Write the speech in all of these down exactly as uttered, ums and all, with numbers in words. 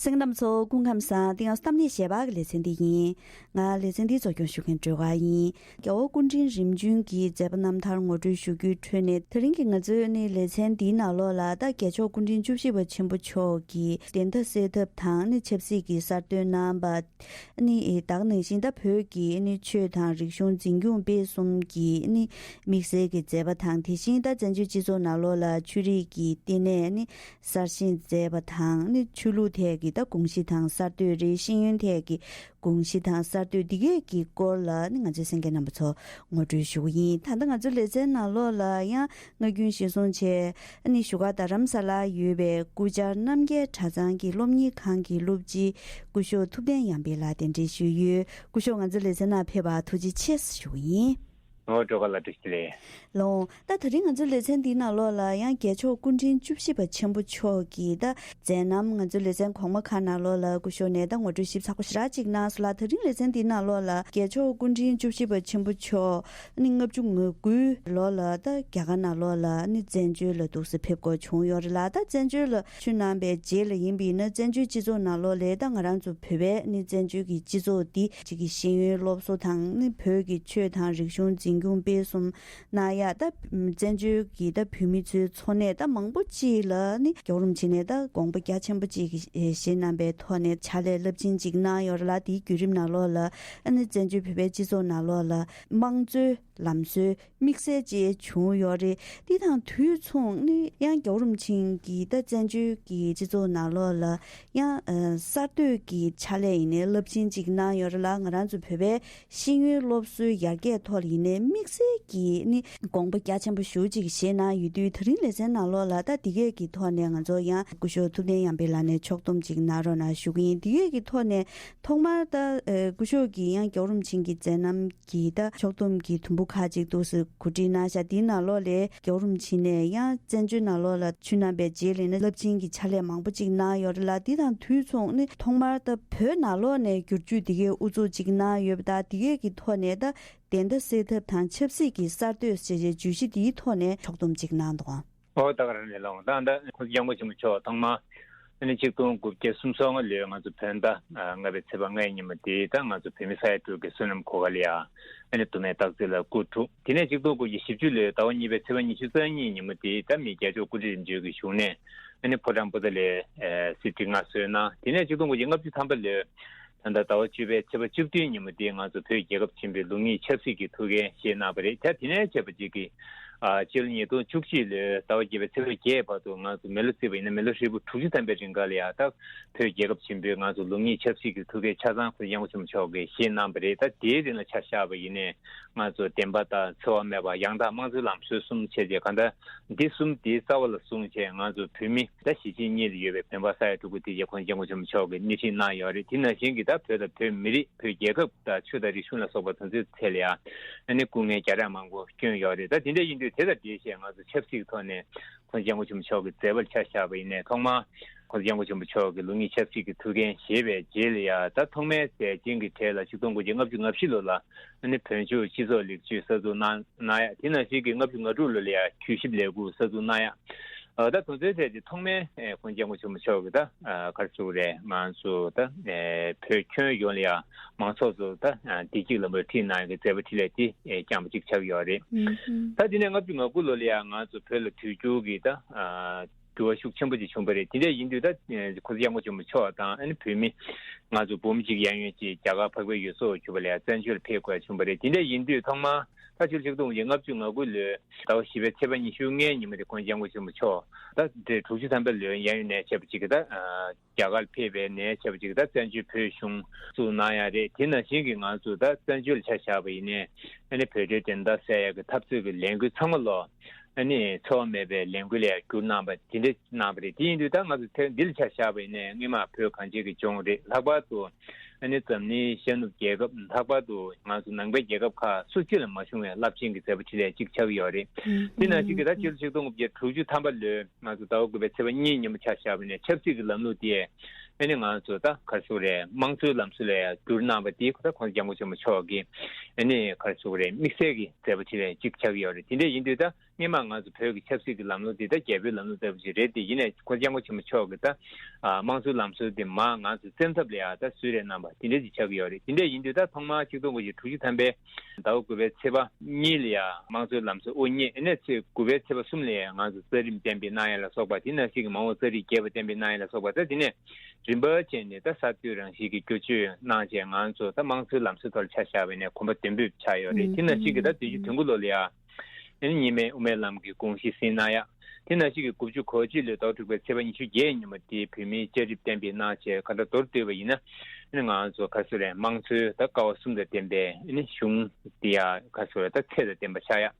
གསན་མཁན་རྣམ་པ་ཚོ་སྐུ་ཁམས་བཟང་། འདི་ཡང་གཏམ་གླེང་ཞལ་པར་གྱི་ལེ་ཚན་འདི་ཡིན། ང་ལེ་ཚན་འདིའི་གཙོ་སྐྱོང་ཞུ་མཁན་སྒྲོལ་དཀར་ཡིན། རྒྱལ་བ་སྐུ་ཕྲེང་རིམ་བྱོན་གྱི་མཛད་པ་རྣམ་ཐར་ངོ་སྤྲོད་ཞུ་རྒྱུའི་ཁྲོད་ནས། དེ་རིང་གི་ང་ཚོའི་ནི་ལེ་ཚན་འདིའི་ནང་ལོགས་ལ། ད་རྒྱལ་མཆོག་སྐུ་ཕྲེང་བཅུ་བཞི་པ་ཆེན་པོ་མཆོག་གིས་བདེན་མཐའ་གསལ་ཐབས་དང་ནི་ཆབ་སྲིད་ཀྱི་གསར་གཏོད་གནང་བ། ནི་ད་ག་ནང་བཞིན་ད་བོད་ཀྱི་ནི་ཆོས་དང་རིག་གཞུང་འཛིན་སྐྱོང་སྤེལ་གསུམ་གྱི་ནི་དམིགས་བསལ་གྱི་མཛད་པ་དང་། དེ་བཞིན་ད་བཙན་བྱོལ་སྤྱི་ཚོགས་ནང་ལོགས་ལ་ཆོས་རིག་གི་བསྟི་གནས་ནི་གསར་བཞེངས་མཛད་པ་དང་། ནི་ཆོས་ལུགས་ཐད་ཀྱི་ད་དགོངས་གཞི་དང་གསར་གཏོད་རེད། ཤེས་ཡོན་ཐད་ཀྱི་དགོངས་གཞི་དང་གསར་གཏོད་འདི་གས་ཀྱི་སྐོར་ལ་ནི་ང་ཚོའི་གསན་མཁན་རྣམ་པ་ཚོ་ངོ་སྤྲོད་ཞུ་གི་ཡིན། ད་ལྟ་ང་ཚོའི་ལེ་ཚན་ནང་ལོགས་ལ་ཡང་། སྔ་རྒྱུན་གཞིར་བཟུང་བྱས་ནི་བཞུགས་སྒར་རྡ་རམ་ས་ལར་ཡོད་པའི་སྐུ་བཅར་རྣམ་རྒྱལ་གྲྭ་ཚང་གི་སློབ་གཉེར་ཁང་གི་སློབ་སྤྱི་སྐུ་ཞབས་ཐུབ་བསྟན་ཡར་འཕེལ་ལགས་གདན་འདྲེན་ཞུས་ཡོད། སྐུ་ཞབས་ང་ཚོའི་ལེ་ཚན་ནང་ཕེབས་པར་ཐུགས་རྗེ་ཆེ་ཞུ་གི་ཡིན། ཨོ་སྒྲོལ་དཀར་ལགས་བཀྲ་ཤིས་བདེ་ལེགས། ལགས། ད་དེ་རིང་ང་ཚོའི་ལེ་ཚན་འདིའི་ནང་ལོགས་ལ་ཡང་རྒྱལ་མཆོག་སྐུ་ཕྲེང་བཅུ་བཞི་པ་ཆེན་པོ་མཆོག་གི་ད་མཛད་རྣམ། ང་ཚོའི་ལེ་ཚན་གོང་མ་ཁག་ནང་ལོགས་ལ་སྐུ་ཞབས་ནས་ད་ངོ་སྤྲོད་ཞིབ་ཚགས་པོ་ཞེ་དྲག་ཅིག་གནང་སོང་ལ། དེ་རིང་ལེ་ཚན་འདིའི་ནང་ལོགས་ལ་རྒྱལ་མཆོག་སྐུ་ཕྲེང་བཅུ་བཞི་པ་ཆེན་པོ་མཆོག་ནི་ལྔ་བཅུ་ང་དགུའི་ལོ་ལ་ད་རྒྱ་གར་ནང་ལོགས་ལ་ནི་བཙན་བྱོལ་ལ་འདུག་སེ་ཕེབས་དགོས་བྱུང་ཡོད་རེད་ལ། ད་བཙན་བྱོལ་ལ་ཆོས་གནང་བའི་རྗེས་ལ་ཡིན་པ་ཡིན་ན། བཙན་བྱོལ་སྤྱི་ཚོགས་ནང་ལོགས་ལ་ད་ང་རང་ཚོ་བོད་པའི་ནི་བཙན་བྱོལ་གྱི་སྤྱི་ཚོགས་འདི་གཅིག་གི་ཤེས་ཡོན་སློབ་གསོ་དང་ནི་བོད་ཀྱི་ཆོས་དང་རིག་གཞུང་འཛིན་སྐྱོང་སྤེལ་གསུམ་གནང་ཡ། ད་བཙན་བྱོལ་གྱི་ད་བོད་མི་ཚོའི་འཚོ་གནས་ད་མང་པོ་ཅིག་ལ་ནི་རྒྱལ་བ་རིན་པོ་ཆེ་ནས་ད་དགོངས་པ་རྒྱ་ཆེན་པོ་ཅིག་གི་བཞེས་གནང་པའི་ཐོག་ནས་ཕྱག་ལས་རླབས་ཆེན་ཅིག་གནང་ཡོད་རེད་ལ། དེའི་བརྒྱུད་རིམ་ནང་ལོགས་ལ་ཨ་ནི་བཙན་བྱོལ་བོད་པའི་སྤྱི་ཚོགས་ནང་ལོགས་ལ་དམངས་གཙོའི་ལམ་སྲོལ་དམིགས་བསལ་ཅིག་བྱུང་ཡོད་རེད། འདི་དང་དུས་མཚུངས་ནི་ཡང་རྒྱལ་བ་རིན་པོ་ཆེ་གིས་ད་བཙན་བྱོལ་གྱི་སྤྱི་ཚོགས་ནང་ལོགས་ལ་ཡང་ཨ་གསར་གཏོད་ཀྱི་ཕྱག་ལས་ཡིན་ནའི་རླབས་ཆེན་ཅིག་གནང་ཡོད་རེད་ལ། ང་རང་ཚོ་བོད་པའི་ཤེས་ཡོན་སློབ་གསོའི་ཡར་རྒྱས་ཐོག་ལ་ཡིན་ནའི་དམིགས་བསལ་གྱི་ནི་དགོངས་པ་རྒྱ་ཆེན་པོ་ཞེ་པོ་ཅིག་བཞེས་གནང་ཡོད་དུས། དེ་རིང་ལེ་ཚན་ནང་ལོགས་ལ་ད་འདི་གས་ཀྱི་ཐོག་ནས་ང་ཚོ་ཡང་སྐུ་ཞབས་ཐུབ་བསྟན་ཡར་འཕེལ་ལགས་ནས་ཕྱོགས་བསྡོམས་ཅིག་གནང་རོགས་གནང་ཞུ་གི་ཡིན། འདི་གས་ཀྱི་ཐོག་ནས་ཐོག་མར་ད་ཨ་སྐུ་ཞབས་ཀྱིས་ཡང་རྒྱལ་བ་རིན་པོ་ཆེ་གི་མཛད་རྣམ་གྱི་ད་ཕྱོགས་བསྡོམས་ཀྱི་དུམ་བུ་ཁག་ཅིག་འདུག་སེ་གོ་སྒྲིག་གནང་ཤག་འདིའི་ནང་ལོགས་ལ་རྒྱལ་བ་རིན་པོ་ཆེ་ནས་ཡང་བཙན་བྱོལ་ནང་ལོགས་ལ་ཆོས་གནང་པའི་རྗེས་ལ་ནི་རླབས་ཆེན་གྱི་ཕྱག་ལས་མང་པོ་ཅིག་གནང་ཡོད་རེད་ལ། འདི་དང་དུས་མཚུངས་ནི་ཐོག་མར་ད་བོད་ནང་ལོགས་ནས་བསྒྱུར་བཅོས་འདི་གའི་དབུ་འཛུགས་ཅིག་གནང་ཡོད་པ་དང་། འདི་གའི་གི་ཐོག་ནས་ད་བདེན་མཐའ་གསལ་ཐབས་དང་ཆབ་སྲིད་ཀྱི་གསར་གཏོད་ཞེས་བྱའི་བརྗོད་གཞི་འདིའི་ཐོག་ནས་ཕྱོགས་བསྡོམས་ཅིག་གནང་འདུག་ཨང་། ཨོ་ད་ག་རང་ནས་ལོང་ད་ད་ཁོང་ཚོ་སྐྱབས་མགོན་ཆེན་པོ་མཆོག་ཐོག་མ་ཨ་ནི་ཆིག་སྟོང་དགུ་བརྒྱ་སུམ་ཅུ་སོ་ལྔ་ལོའི་ང་ཚོ་བོད་ཟླ་ལྔ་པའི་ཚེས་པ་ལྔའི་ཉིན་མོ་དེ་ད་ང་ཚོ་བོད་མི་ས་ཡ་དྲུག་གི་བསོད་ནམས་གོ་སྐབས་ལ་ཡ་ཨ་ནི་དུ་མའི་སྟག་རྩེ་ལ་སྐུ་འཁྲུངས། དེ་ནས་ཆིག་སྟོང་དགུ་བརྒྱ་བཞི་བཅུ་ལོའི་ཟླ་བ་གཉིས་པའི་ཚེས་པ་ཉི་ཤུ་རྩ་གཉིས་ཉིན་མོ་དེ་ད་མི་རྒྱལ་མཆོག་སྐུ་ཕྲེང་རིམ་བྱོན་གྱི་བཞུགས་གནས་ཨ་ནི་ཕོ་བྲང་པོ་ཏཱ་ལའི་གསེར་ཁྲི་མངའ་གསོལ་གནང་། དེ་ནས་ཆིག་སྟོང་དགུ་བརྒྱ་ལྔ་བཅུ་ཐམ་པ་ལོའི་ད་ལྟ་ཟླ་བ་བཅུ་པའི་ཚེས་པ་བཅུ་བདུན་ཉིན་མོ་དེ་ང་ཚོ་བོད་རྒྱལ་ཁབ་ཆེན་པོའི་ལུགས་གཉིས་ཆབ་སྲིད་ཀྱི་ཐུགས་འགན་བཞེས་གནང་བ་རེད། ད་དེ་ནས་བྱས་པ་ཅིག་གིས་ཨ་སྤྱི་ལོ་ཉིས་སྟོང་བཅུ་གཅིག་ལོའི་ཟླ་བ་བརྒྱད་པའི་ཚེས་པ་བརྒྱད་བར་དུ་ང་ཚོ་མི་ལོ་བརྩིས་པ་ཡིན་ན་མི་ལོ་ཧྲིལ་པོ་དྲུག་ཅུ་ཐམ་པའི་རིང་ག་ལ་ཡ་ད་བོད་རྒྱལ་ཁབ་ཆེན་པོའི་ང་ཚོ་ལུགས་གཉིས་ཆབ་སྲིད་ཀྱི་ཐུགས་འགན་ཆ་ཚང་ཁོང་སྐྱབས་མགོན་ཆེན་པོ་མཆོག་གིས་བཞེས་གནང་བ་རེད། ད་དེའི་རིང་ལ་ཆ་བཞག་པ་ཡིན་ནའི་ང་ཚོ་བདེན་པ་དང་འཚེ་བ་མེད་པ་ཡང་དག་དམངས་གཙོའི་ལམ་སྲོལ་གསུམ་བྱས་རྗེས་གང་ལྟར་འདི་གསུམ་དེའི་རྩ་བ་ལ་བཟུང་བྱས་ང་ཚོ་བོད་མི་ད་གཞིས་བྱེས་གཉིས་ལ་ཡོད་པའི་བོད་པ་ས་ཡ་དྲུག་པོ་དེ་རྗེས་ཁོང་སྐྱབས་མགོན་ཆེན་པོ་མཆོག་གིས་སྣེ་ཁྲིད་གནང་ཡོད་རེད། དེ་ནང་བཞིན་གྱི་ད་བོད་དང་བོད་མི་རིགས་བོད་རྒྱལ་ཁབ་དང་ཆོས་དང་རིག་གཞུང་ལ་སོགས་པ་དེ་ཚོའི་ཐད་ལ་ཡང་ཨ་ནི་སྐུ་ངལ་རྒྱ་ཆེ་མང་པོ་བསྐྱོན་ཡོད་རེད། ད་དེ་འདྲ་ཡིན་དུས་དེ་དང་འབྲེལ་བྱས་ང་ཚོ་ཆབ་སྲིད་ཀྱི་ཐོག་ནས་ཁོང་སྐྱབས་མགོན་ཆེན་པོ་མཆོག་གི་མཛད་པ་ཆ་བཞག་པ་ཡིན་ནའི་ཐོག་མར་ཁོང་སྐྱབས་མགོན་ཆེན་པོ་མཆོག་གི་ལུགས་གཉིས་ཆབ་སྲིད་ཀྱི་ཐུགས་འགན་བཞེས་པའི་རྗེས་ལ་ཡང་ད་ཐོག་མའི་ཟས་སྦྱིན་གྱི་གྲས་ལ་ཆིག་སྟོང་དགུ་བརྒྱ་ལྔ་བཅུ་ང་བཞི་ལོ་ལ་ཨ་ནི་བོད་ལྗོངས་སྤྱི་ཚོགས་ལེགས་བཅོས་གསར་འཛུགས་གནང་གནང་ཡ། དེ་ནང་བཞིན་གྱི་ལྔ་བཅུ་ང་དྲུག་ལོ་ལ་ཡང་གུས་ཞབས་ལས་ཁུངས་གསར་འཛུགས་གནང་ཡ། ཨ་ད་དེ་ཚོའི་ཐད་དེ་ཐོག་མའི་ཨེ་ཁོང་སྐྱབས་མགོན་ཆེན་པོ་མཆོག་གིས་ད་ཨ་ག་རེ་ཟེར་དགོས་རེད། ང་ཚོ་ད་ཨེ་བོད་ཁྱོན་ཡོངས་ལ་ཡང་མང་ཚོགས་ཚོ་ད་ཨ་བདེ་སྐྱིད་ལམ་བུར་ཁྲིད་གནང་ཡ་གི་མཛད་པ་འཕྲིན་ལས་དེ་ཨེ་བསྐྱངས་པ་གཅིག་ཆགས་ཡོད་རེད། ཨུམ་ཨུམ། ད་དེ་ནས་ལྔ་བཅུ་ང་དགུ་ལོ་ལ་ཡང་ང་ཚོ་བོད་ལ་དུས་འགྱུར་གྱི་ད་ཨ་འགྱུར་བ་ཤུགས་ཆེན་པོ་ཅིག་བྱུང་བ་རེད། དེ་འདྲ་ཡིན་དུས་ད་ཨེ་ཁོང་ཚོ་སྐྱབས་མགོན་ཆེན་པོ་མཆོག་དང་ཨ་ནི་བོད་མི་ང་ཚོ་འབུམ་གཅིག་གཡས་གཡོན་ཅིག་རྒྱ་གར་འཕགས་པའི་ཡུལ་སོགས་གྱུར་པ་ལ་ཡང་བཙན་བྱོལ་ལ་ཕེབས་དགོས་བྱུང་བ་རེད། དེ་འདྲ་ཡིན་དུས་ཐོག་མར་ད་ཕྱི་ལོ་ཆིག་སྟོང་དགུ་བརྒྱ་ལྔ་བཅུ་ང་དགུ་ལོའི་ཟླ་བ་བཞི་པའི་ཚེས་པ་ཉི་ཤུ་ལྔའི་ཉིན་མོ་དེ་ཁོང་སྐྱབས་མགོན་ཆེན་པོ་མཆོག་ད་དེ་དྲུག་ཅུ་ཐམ་པའི་ལོའི་གཡས་གཡོན་ནས་བྱས་པ་ཅིག་གིས་ད་རྒྱ་གར་ལ་ཕེབས་པའི་ནས་བྱས་པ་ཅིག་གིས་ད་བཙན་བྱོལ་བོད་གཞུང་བཙུགས་གནང་ཡ་རེད། དེ་ནང་བཞིན་གྱི་ང་ཚོ་ད་བཙན་བྱོལ་ལ་ཆ་བཞག་པ་ཡིན་ནའི་ཨ་ནི་བོད་དོན་བདེན་མཐའ་གསལ་ཡ་གི་འཐབ་རྩོད་ཀྱི་ལས་འགུལ་ཚང་མ་ལོ་ཨ་ནི་འཚེ་བ་མེད་པའི་ལས་འགུལ་ལ་བསྒྱུར་གནང་བ་དེ་འདྲ་གནང་བ་རེད། དེ་ཡིན་དུས་ད་ང་ཚོ་ཐེངས་འདི་ལ་ཆ་བཞག་པ་ཡིན་ནའི་སྔོན་མ་བོད་གངས་ཅན་གྱི་ལྗོངས་རེད། ལྷག་པར་དུ་ཨ་ནི་འཛམ་གླིང་ཤར་ནུབ་རྒྱལ་ཁབ་ལྷག་པར་དུ་ང་ཚོ་ནང་པའི་རྒྱལ་ཁབ་ཁག་སུ་གཅིག་ལ་མ་བྱུང་བའི་རླབས་ཆེན་གྱི་མཛད་པ་འཕྲིན་ལས་གཅིག་ཆགས་ཡོད་རེད། དེ་ནང་བཞིན་གྱི་ད་ཕྱི་ལོ་ཆིག་སྟོང་དགུ་བརྒྱ་དྲུག་ཅུ་ཐམ་པ་ལོའི་ང་ཚོ་ཟླ་བ་དགུ་པའི་ཚེས་པ་གཉིས་ཉིན་མོ་ཆ་བཞག་པ་ཡིན་ནའི་ཆབ་སྲིད་ཀྱི་ལམ་ལུགས་དེ་ཨ་ནི་ང་ཚོ་ད་ག་རེ་ཟེར་དགོས་རེད། དམངས་གཙོའི་ལམ་སྲོལ་ལ་བསྒྱུར་གནང་བ་དེ་ད་ཁོང་སྐྱབས་མགོན་ཆེན་པོ་མཆོག་གིས་ཨ་ནི་ག་རེ་ཟེར་དགོས་རེད། དམིགས་བསལ་གྱི་མཛད་པ་འཕྲིན་ལས་གཅིག་ཆགས་ཡོད་རེད། དེ་འདྲ་ཡིན་དུས་ད་ སྔོན་མ་ང་ཚོ་བོད་ཀྱི་ཆབ་སྲིད་ཀྱི་ལམ་ལུགས་འདི་ད་རྒྱལ་པོའི་ལམ་ལུགས་ལྟ་བུ་ཞིག་རེད་དེ། ཡིན་ནའི་༸གོང་ས་༸སྐྱབས་མགོན་ཆེན་པོ་མཆོག་གིས་ད་ཨ་དམངས་གཙོའི་ལམ་སྲོལ་འདི་མར་ང་ཚོ་བཙན་ཐབས་ལ་ཡ་ད་བཟོས་རེད་གནང་བ་དེ་འདྲ་ཞིག་ཆགས་ཀྱི་ཡོད་རེད། དེ་འདྲ་ཡིན་དུས་ད་ཐོག་མར་ཆིག་སྟོང་དགུ་བརྒྱ་དྲུག་ཅུ་ཐམ་པའི་ཟླ་བ་དགུ་པའི་ཚེས་པ་གཉིས་ལ་ཡ་དམངས་གཙོའི་ལམ་སྲོལ་དབུ་བརྙེས། ཨ་ནི་ཚེས་དགུ་པའི་ཚེས་པ་གསུམ་ལ་ཡ་ང་ཚོ་རྩ་ཁྲིམས་གཏན་འབེབས་གནང་ཡ་ལ་སོགས་པ། དེ་ནང་བཞིན་གྱི་མ་འོངས་རྩ་ཁྲིམས་བརྒྱད་པ་གཏན་འབེབས་གནང་ཡ་ལ་སོགས་པ། ད་དེ་ནས་རིམ་པ་བྱས་ནས་ད་གསར་གཏོད་རང་བཞིན་གྱི་བསྒྱུར་བཅོས་གནང་བྱས་ང་ཚོ་ད་དམངས་གཙོའི་ལམ་སྲོལ་ཐོག་ལ་ཆ་བཞག་པ་ཡིན་ན་གོམ་པ་མདུན་སྤོས་ཆགས་ཡོད་རེད། དེ་ནང་བཞིན་གྱི་ད་བདུན་ཅུ་དོན་དགུ་ལོ་ལ་ཡ་ཨ་ནི་གཉིས་སྨན་དབུ་མའི་ལམ་གྱི་དགོངས་གཞི་ཟིན་གནང་ཡ། དེ་ནང་བཞིན་གྱི་དགུ་བཅུ་གོ་གཅིག་ལོའི་ཟླ་བ་དྲུག་པའི་ཚེས་པ་ཉི་ཤུ་བརྒྱད་ཉིན་མོ་དེའི་བོད་མིའི་བཅའ་ཁྲིམས་གཏན་འབེབས་གནང་བྱས་ཁ་ཏ་མདོར་བསྡུས་པ་ཡིན་ན། ཨ་ནི་ང་ཚོ་ག་ཚོད་རེད། དམངས་གཙོའི་ད་ཀ་བ་གསུམ་དང་ལྡན་པའི་ཨ་ནི་གཞུང་དེ་ཡ་ག་ཚོད་རེད། ད་ཚད་དང་ལྡན་པ་ཆགས་ཡ།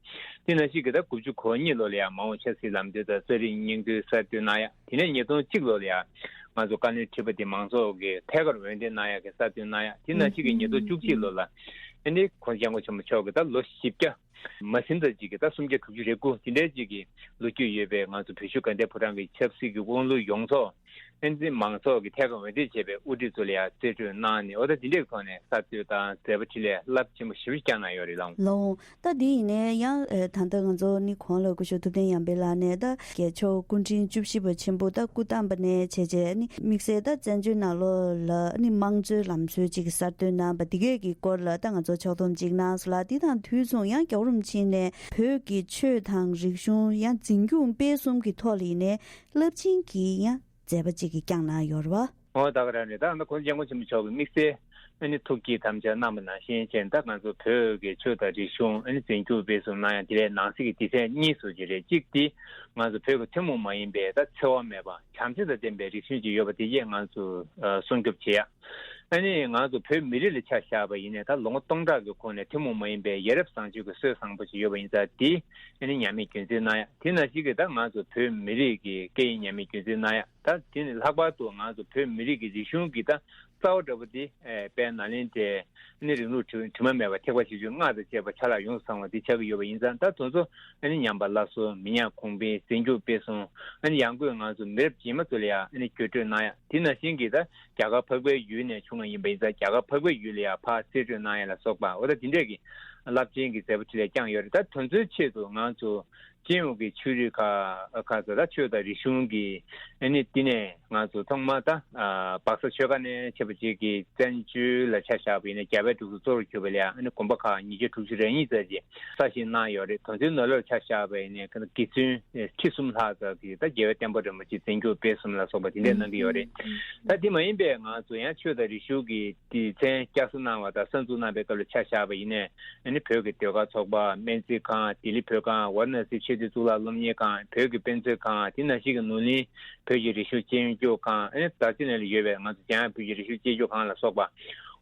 དེ་ནང་བཞིན་གྱི་ད་དགུ་བཅུ་གོ་གཉིས་ལོ་ལ་ཡ་མ་འོངས་ཆབ་སྲིད་ལམ་སྟོན་དང་རྩ་ཁྲིམས་སྙིང་བསྡུས་གསར་གཏོད་གནང་ཡ། དེ་ནས་ཉིས་སྟོང་གཅིག་ལོ་ལ་ཡ་ང་ཚོ་བཀའ་བློན་ཁྲི་པ་དེ་མང་ཚོགས་ཀྱིས་ཐད་ཀར་འོས་འདེམས་གནང་ཡ་གི་གསར་གཏོད་གནང་ཡ། དེ་ནང་བཞིན་གྱི་ཉིས་སྟོང་བཅུ་གཅིག་ལོ་ལ་ཨ་ནི་༸གོང་ས་༸སྐྱབས་མགོན་ཆེན་པོ་མཆོག་གིས་ད་ལོ་བཞི་བརྒྱ་མ་ཟིན་ཙམ་ཅིག་གི་ད་སུམ་བརྒྱ་དྲུག་ཅུ་རེ་དགུ་དེ་འདྲའི་ཅིག་གི་ལོ་རྒྱུས་ཡོད་པའི་ང་ཚོ་བོད་གཞུང་དགའ་ལྡན་ཕོ་བྲང་གི་ཆབ་སྲིད་ཀྱི་དབང་ལུང་ཡོངས་རྫོགས་ཨ་ནི་མང་ཚོགས་ཀྱིས་ཐད་ཀར་འོས་འདེམས་བྱས་པའི་དབུ་ཁྲིད་ཚོ་ལ་ཡང་རྩིས་སྤྲོད་གནང་ནས། འོ་ད་དེ་འདྲའི་ཐོག་ནས་གསར་གཏོད་དང་མཛད་པ་འཕྲིན་ལས་རླབས་ཆེན་པོ་ཞེ་པོ་ཅིག་བསྐྱངས་གནང་ཡོད་རེད་ལགས། ལགས། ད་དེ་ཡིན་ནའི་ཡང་ཨ་ད་ལྟ་ང་ཚོ་ནི་གོང་ལ་སྐུ་ཞབས་ཐུབ་བསྟན་ཡར་འཕེལ་ལགས་ནས་ད་རྒྱལ་མཆོག་སྐུ་ཕྲེང་བཅུ་བཞི་པ་ཆེན་པོ་ད་སྐུ་བལྟམས་པ་ནས་བྱས་བྱས་ནི་དམིགས་བསལ་ད་བཙན་བྱོལ་ནང་ལོགས་ལ་ནི་དམངས་གཙོའི་ལམ་སྲོལ་ཅིག་གསར་གཏོད་གནང་བ་དེ་གས་ཀྱི་སྐོར་ལ་ད་ང་ཚོ་ཕྱོགས་བསྡོམས་ཅིག་གནང་སོང་ལགས། དེ་དང་དུས་མཚུངས་ཡང་རྒྱལ་བ་རིན་པོ་ཆེ་ནས་བོད་ཀྱི་ཆོས་དང་རིག་གཞུང་ཡང་འཛིན་སྐྱོང་སྤེལ་གསུམ་གྱི་ཐོག་ལ་ཡིན་ནའི་རླབས་ཆེན་གྱི་ཡང་མཛད་པ་ཅིག་གི་བསྐྱངས་གནང་ཡོད་རེད་བ། འོ་ད་ག་རང་རེད། ད་ད་༸གོང་ས་༸སྐྱབས་མགོན་ཆེན་པོ་མཆོག་གི་དམིགས་བསལ་ཨ་ནི་ཐུགས་བསྐྱེད་དམ་བཅའ་གནང་བ་ནང་བཞིན་བྱས་ད་ང་ཚོ་བོད་ཀྱི་ཆོས་དང་རིག་གཞུང་ཨ་ནི་འཛིན་སྐྱོང་སྤེལ་གསུམ་གནང་ཡ་དེ་ལས་ནང་གསེས་ཀྱི་སྡེ་ཚན་གཉིས་སུ་ཅིག་རེད། གཅིག་དེ་ང་ཚོ་བོད་ཀྱི་ཐུན་མོང་མ་ཡིན་པའི་ད་འཚེ་བ་མེད་པ་བྱམས་བརྩེ་དང་ལྡན་པའི་རིག་གཞུང་ཅིག་ཡོད་པ་དེ་གས་ང་ཚོ་ཨ་སྲུང་སྐྱོབ་བྱེད་ཡ། ཨ་ནི་ང་ཚོ་བོད་མི་རིགས་ལ་ཆ་བཞག་པ་ཡིན་ནའི་ད་ལོ་ངོ་སྟོང་ཕྲག་གི་གོང་ནས་ཐུན་མོང་མ་ཡིན་པའི་ཡ་རབས་བཟང་སྤྱོད་ཀྱི་སྲོལ་བཟང་པོ་ཞིག་ཡོད་པ་ཡིན་ཙང་དེ་ཨ་ནི་ཉམས་མེད་རྒྱུན་འཛིན་གནང་ཡ། དེ་ནང་བཞིན་གྱི་ད་ང་ཚོ་བོད་མི་རིགས་ཀྱི་སྐད་ཡིག་ཉམས་མེད་རྒྱུན་འཛིན་གནང་ཡ། ད་དེ་ནི་ལྷག་པར་དུ་ང་ཚོ་བོད་མི་རིགས་ཀྱི་རིག་གཞུང་གི་ད་རྩ་བ་འདྲ་པོ་དེ་ཨེ་དཔལ་ནཱ་ལེནྡྲའི་ཨ་ནི་རིང་ལུགས་དྲི་དྲི་མ་མེད་པ་ཐེག་པ་བཞི་བཅུ་ལྔ་དང་བཅས་པ་ཆ་ལག་ཡོངས་སུ་ཚང་བ་འདི་ཆགས་ཀྱི་ཡོད་པ་ཡིན་ཙང་། ད་དེ་ཚོ་ཨ་ནི་ཉམས་པ་སླར་གསོ། མི་ཉམས་གོང་འཕེལ། འཛིན་སྐྱོང་སྤེལ་གསུམ། ཨ་ནི་ཡང་སྒོས་ང་ཚོ་མི་རབས་རྗེས་མ་ཚོ་ལ་ཡང་ཨ་ནི་བརྒྱུད་སྤྲོད་གནང་ཡ། དེ་ནང་བཞིན་གྱི་ད་རྒྱ་གར་འཕགས་པའི་ཡུལ་ནས་བྱུང་བ་ཡིན་པ་ཡིན་ཙང་རྒྱ་གར་འཕགས་པའི་ཡུལ་ལ་ཡང་ཕར་རྩིས་སྤྲོད་གནང་ཡ་ལ་སོགས་པ། འོ་ད་དེ་འདྲས་ཀྱི་རླབས་ཆེན་གྱི་མཛད་པ་འཕྲིན་ལས་བསྐྱངས་ཡོད་རེད། ད་དེ་ཚོའི་ཆེད་དུ་ང་ཚོ་སྤྱི་ཡོངས་ཀྱི་ཆོས་རིག་ཁག་ཁག་ཚོ་ད་ཆོས་དང་རིག་གཞུང་གི་ཨ་ནི་དེ་ནས་ང་ཚོ་ཐོག་མར་ད་ཨ་སྦག་ས་ཆོས་སྒར་ནས་ཆེ་བ་ཅིག་གི་བཙན་བྱོལ་ལ་ཆ་བཞག་པ་ཡིན་ན་རྒྱ་བལ་འབྲུག་གསུམ་གཙོ་བོར་གྱུར་པ་ལ་ཡང་ཨ་ནི་དགོན་པ་ཁག་ཉིས་བརྒྱ་དྲུག་ཅུ་རེ་གཉིས་ཙམ་ཅིག་གསར་བཞེངས་གནང་ཡོད་རེད། དེ་ཚོའི་ནང་ལོགས་ཆ་བཞག་པ་ཡིན་ན་དགེ་བཙུན་ཁྲི་གསུམ་ལྷག་ཙམ་གྱིས་ད་རྒྱལ་བའི་བསྟན་པ་རིན་པོ་ཆེ་འཛིན་སྐྱོང་སྤེལ་གསུམ་ལ་སོགས་པ་དེ་འདྲས་གནང་གི་ཡོད་རེད། ད་དེ་མ་ཡིན་པའི་ང་ཚོ་ཡང་ཆོས་དང་རིག་གཞུང་གི་སྡེ་ཚན་བསྐྱར་གསོ་གནང་བ་དང་གསར་འཛུགས་གནང་བའི་སྐབས་ལ་ཆ་བཞག་པ་ཡིན་ནའི་ཨ་ནི་བོད་ཀྱི་ཟློས་གར་ཚོགས་པ། སྨན་རྩིས་ཁང་། ལྡི་ལི་བོད་ཁང་། ཝཱ་ར་ཎ་སི་ཆོས་དད་གཙུག་ལག་སློབ་གཉེར་ཁང་། བོད་ཀྱི་དཔེ་མཛོད་ཁང་། དེ་ནང་བཞིན་གྱི་ནོར་གླིང་བོད་ཀྱི་རིག་གཞུང་ཤེས་ཡོན་སྐྱོང་ཁང་། ཨ་ནི་རྡ་རྩེ་ནང་ལ་ཡོད་པའི་ང་ཚོ་འཇམ་དབྱངས་བོད་ཀྱི་རིག་གཞུང་གཅེས་སྐྱོང་ཁང་ལ་སོགས་པ།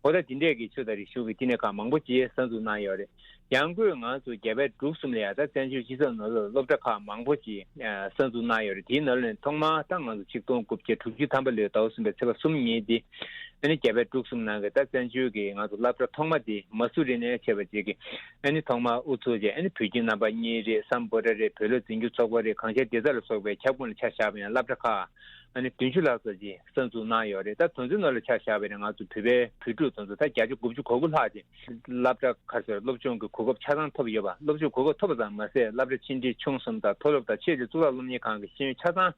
འོ་ད་དེ་འདྲས་ཀྱི་ཆོས་དང་རིག་གཞུང་གི་བསྟི་གནས་ཁང་མང་པོ་ཅིག་གསར་འཛུགས་གནང་ཡོད་རེད། ཡང་སྒོས་ང་ཚོ་རྒྱ་བལ་འབྲུག་གསུམ་ལ་ཡང་ད་བཙན་བྱོལ་སྤྱི་ཚོགས་ནང་ལོགས་སློབ་གྲྭ་ཁག་མང་པོ་ཅིག་གསར་འཛུགས་གནང་ཡོད་རེད། དེའི་ནང་ལ་ནས་ཐོག་མར་ད་ང་ཚོ་ཆིག་སྟོང་དགུ་བརྒྱ་དྲུག་ཅུ་ཐམ་པ་ལོའི་ཟླ་བ་གསུམ་པའི་ཚེས་པ་གསུམ་ཉིན་དེ། ཨ་ནི་རྒྱ་བལ་འབྲུག་གསུམ་ནང་གི་ད་བཙན་བྱོལ་གྱི་ང་ཚོ་སློབ་གྲྭ་ཐོག་མ་དེ་མ་སུ་རི་ནས་ཆེ་བ་ཅིག་གིས་ཨ་ནི་ཐོག་མར་དབུ་ཚུགས་བྱས། ཨ་ནི་བོད་ཁྱིམ་རྣམ་པ་གཉིས་རེད། སམ་བྷོ་ཊ་རེད། བོད་སློབ་འཛིན་སྐྱོང་ཚོགས་པ་རེད། གངས་ཅན་བདེ་རྩ་ལ་སོགས་པའི་ཁྱབ་ཁོངས་ལ་ཆ་བཞག་པ་ཡང་སློབ་གྲྭ་ཁག་ཨ་ནི་བདུན་ཅུ་ལྷག་ཙམ་ཅིག་གསར་འཛུགས་གནང་ཡོད་རེད། ད་དེ་ཚོའི་ནང་ལ་ཆ་བཞག་པ་ཡིན་ན་ང་ཚོ་བོད་པའི་བོད་ཕྲུག་དེ་ཚོ་ད་བརྒྱ་ཆ་དགུ་བཅུ་གོ་དགུ་ལྷག་ཅིག་སློབ་གྲྭ་ཁག་སོགས་སློབ་སྦྱོང་གི་གོ་སྐབས་ཆ་ཚང་ཐོབ་ཡོད་པ། སློབ་སྦྱོང་གོ་སྐབས་ཐོབ་པ་ཙམ་མ་ཟད་སློབ་གྲྭ་ཆེ་འབྲིང་ཆུང་གསུམ་དང་མཐོ་སློབ་དང་ཆེད་ལས་གཙུག་ལག་སློབ་གཉེར་ཁང་གི་ཤེས་ཡོན་ཆ་ཚང་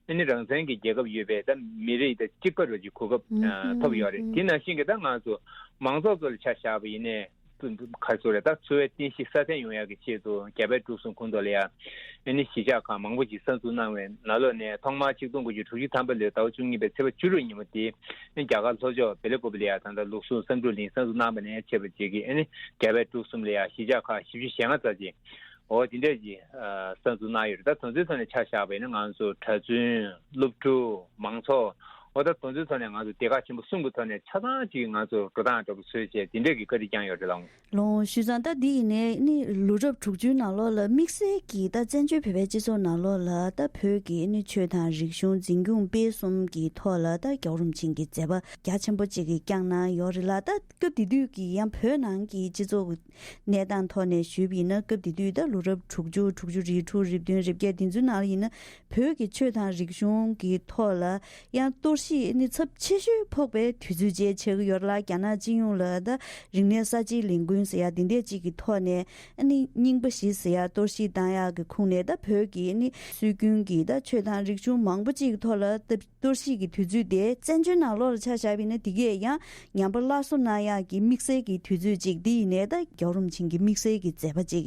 ཨ་ནི་རང་བཙན་གྱི་རྒྱལ་ཁབ་ཡོད་པའི་ད་མི་རིགས་དང་གཅིག་པ་རུ་ཅིག་གོ་སྐབས་ཨ་ཐོབ་ཡོད་རེད། དེ་ནང་བཞིན་གྱི་ད་ང་ཚོ་མང་ཚོགས་ཚོ་ལ་ཆ་བཞག་པ་ཡིན་ནའི། ཁ་སོ་རེ་ད་འཚོ་བའི་རྟེན་གཞི་སྲ་བརྟན་ཡོང་ཡག་གི་ཆེད་དུ་རྒྱ་བལ་འབྲུག་གསུམ་ཁོངས་གཏོགས་ལ་ཡ་ཨ་ནི་གཞིས་ཆགས་ཁག་མང་པོ་ཞིག་གསར་འཛུགས་གནང་བའི་ནང་ལོགས་ནས་ཐོག་མར་ཆིག་སྟོང་དགུ་བརྒྱ་དྲུག་ཅུ་ཐམ་པ་ལོའི་ཟླ་བ་བཅུ་གཉིས་པའི་ཚེས་པ་བཅུ་དྲུག་ཉིན་མོ་དེ་ཨ་ནི་རྒྱ་གར་ལྷོ་ཕྱོགས་བེ་ལ་ཀོབ་ལ་ཡ་ད་ལྟ་ལུགས་ཟུང་བསམ་གྲུབ་གླིང་གསར་འཛུགས་གནང་བ་ནས་བྱས་པ་ཅིག་གིས་ཨ་ནི་རྒྱ་བལ་འབྲུག་གསུམ་ལ་ཡ་གཞིས་ཆགས་ཁག་བཞི་བཅུ་ཞེ་ལྔ་ཙམ་ཅིག་འོ་དེ་འདྲས་ཀྱི་གསར་འཛུགས་གནང་ཡོད་རེད། ད་དེ་ཚོའི་ཐོག་ནས་ཆ་བཞག་པ་ཡིན་ན་ང་ཚོ་གྲྭ་བཙུན་སློབ་ཕྲུག་མང་ཚོགས། འོ་ད་དེ་ཚོའི་ཐོག་ནས་ང་ཚོ་སྡེ་ཁག་ཆེན་པོ་གསུམ་གྱི་ཐོག་ནས་ཆ་ཚང་ཅིག་ང་ཚོ་འགྲོ་སྟངས་འདྲ་པོ་བཟོས་བྱས་དེ་འདྲས་ཀྱི་བཀའ་དྲིན་བསྐྱངས་ཡོད་རེད་ལགས། ལགས་སོ། བྱས་ཙང་ད་འདི་ཡིན་ནའི་ནི་ལོ་རབས་དྲུག་ཅུའི་ནང་ལོགས་ལ་དམིགས་བསལ་གྱིས་ད་བཙན་བྱོལ་བོད་པའི་སྤྱི་ཚོགས་ནང་ལོགས་ལ་ད་བོད་ཀྱི་ནི་ཆོས་དང་རིག་གཞུང་འཛིན་སྐྱོང་སྤེལ་གསུམ་གྱི་ཐོག་ལ་ད་རྒྱལ་བ་རིན་པོ་ཆེ་གི་མཛད་པ་རྒྱ་ཆེན་པོ་ཅིག་གི་བསྐྱངས་གནང་ཡོད་རེད་ལ། ད་སྐབས་དེ་དུས་ཀྱི་ཡང་བོད་ནང་གི་སྤྱི་ཚོགས་གནས་སྟངས་ཐོག་ནས་ཞུས་པ་ཡིན་ན། སྐབས་དེ་དུས་ད་ལོ་རབས་དྲུག་ཅུ། དྲུག་ཅུ་རེ་དྲུག་རེ་བདུན་རེ་བརྒྱད་དེ་ཚོའི་ནང་ལ་ཡིན་ན། བོད་ཀྱི་ཆོས་དང་རིག་གཞུང་གི་ཐོག་ལ་ཡང་གཏོར་བཤིག་ནི་ཚབས་ཆེ་ཤོས་ཕོག་པའི་དུས་ཚོད་ཅིག་ཆགས་ཀྱི་ཡོད་ལ། རྒྱ་ནག་སྤྱི་ཡོངས་ལ་ད་རིག་གནས་གསར་བརྗེའི་ལས་འགུལ་ཟེར་ཡ་འདི་འདྲས་ཅིག་གི་ཐོག་ནས་ཨ་ནི་རྙིང་པ་བཞི་ཟེར་ཡ་གཏོར་བཤིག་བཏང་ཡག་གི་ཁུངས་ནས། ད་བོད་ཀྱི་ཨ་ནི་སྲོལ་རྒྱུན་གྱི་ད་ཆོས་དང་རིག་གཞུང་མང་པོ་ཅིག་གི་ཐོག་ལ་ད་གཏོར་བཤིག་གི་དུས་ཚོད་དེ་བཙན་བྱོལ་ནང་ལོགས་ལ་ཆ་བཞག་པ་ཡིན་ན། འདི་གས་ཡང་ཉམས་པ་སླར་གསོ་གནང་ཡག་གི་དམིགས་བསལ་གྱི་དུས་ཚོད་ཅིག་འདི་ཡིན་ནའི་ད་རྒྱལ་བ་རིན་པོ་ཆེ་གི་དམིགས་བསལ་གྱི་མཛད་པ་ཅིག་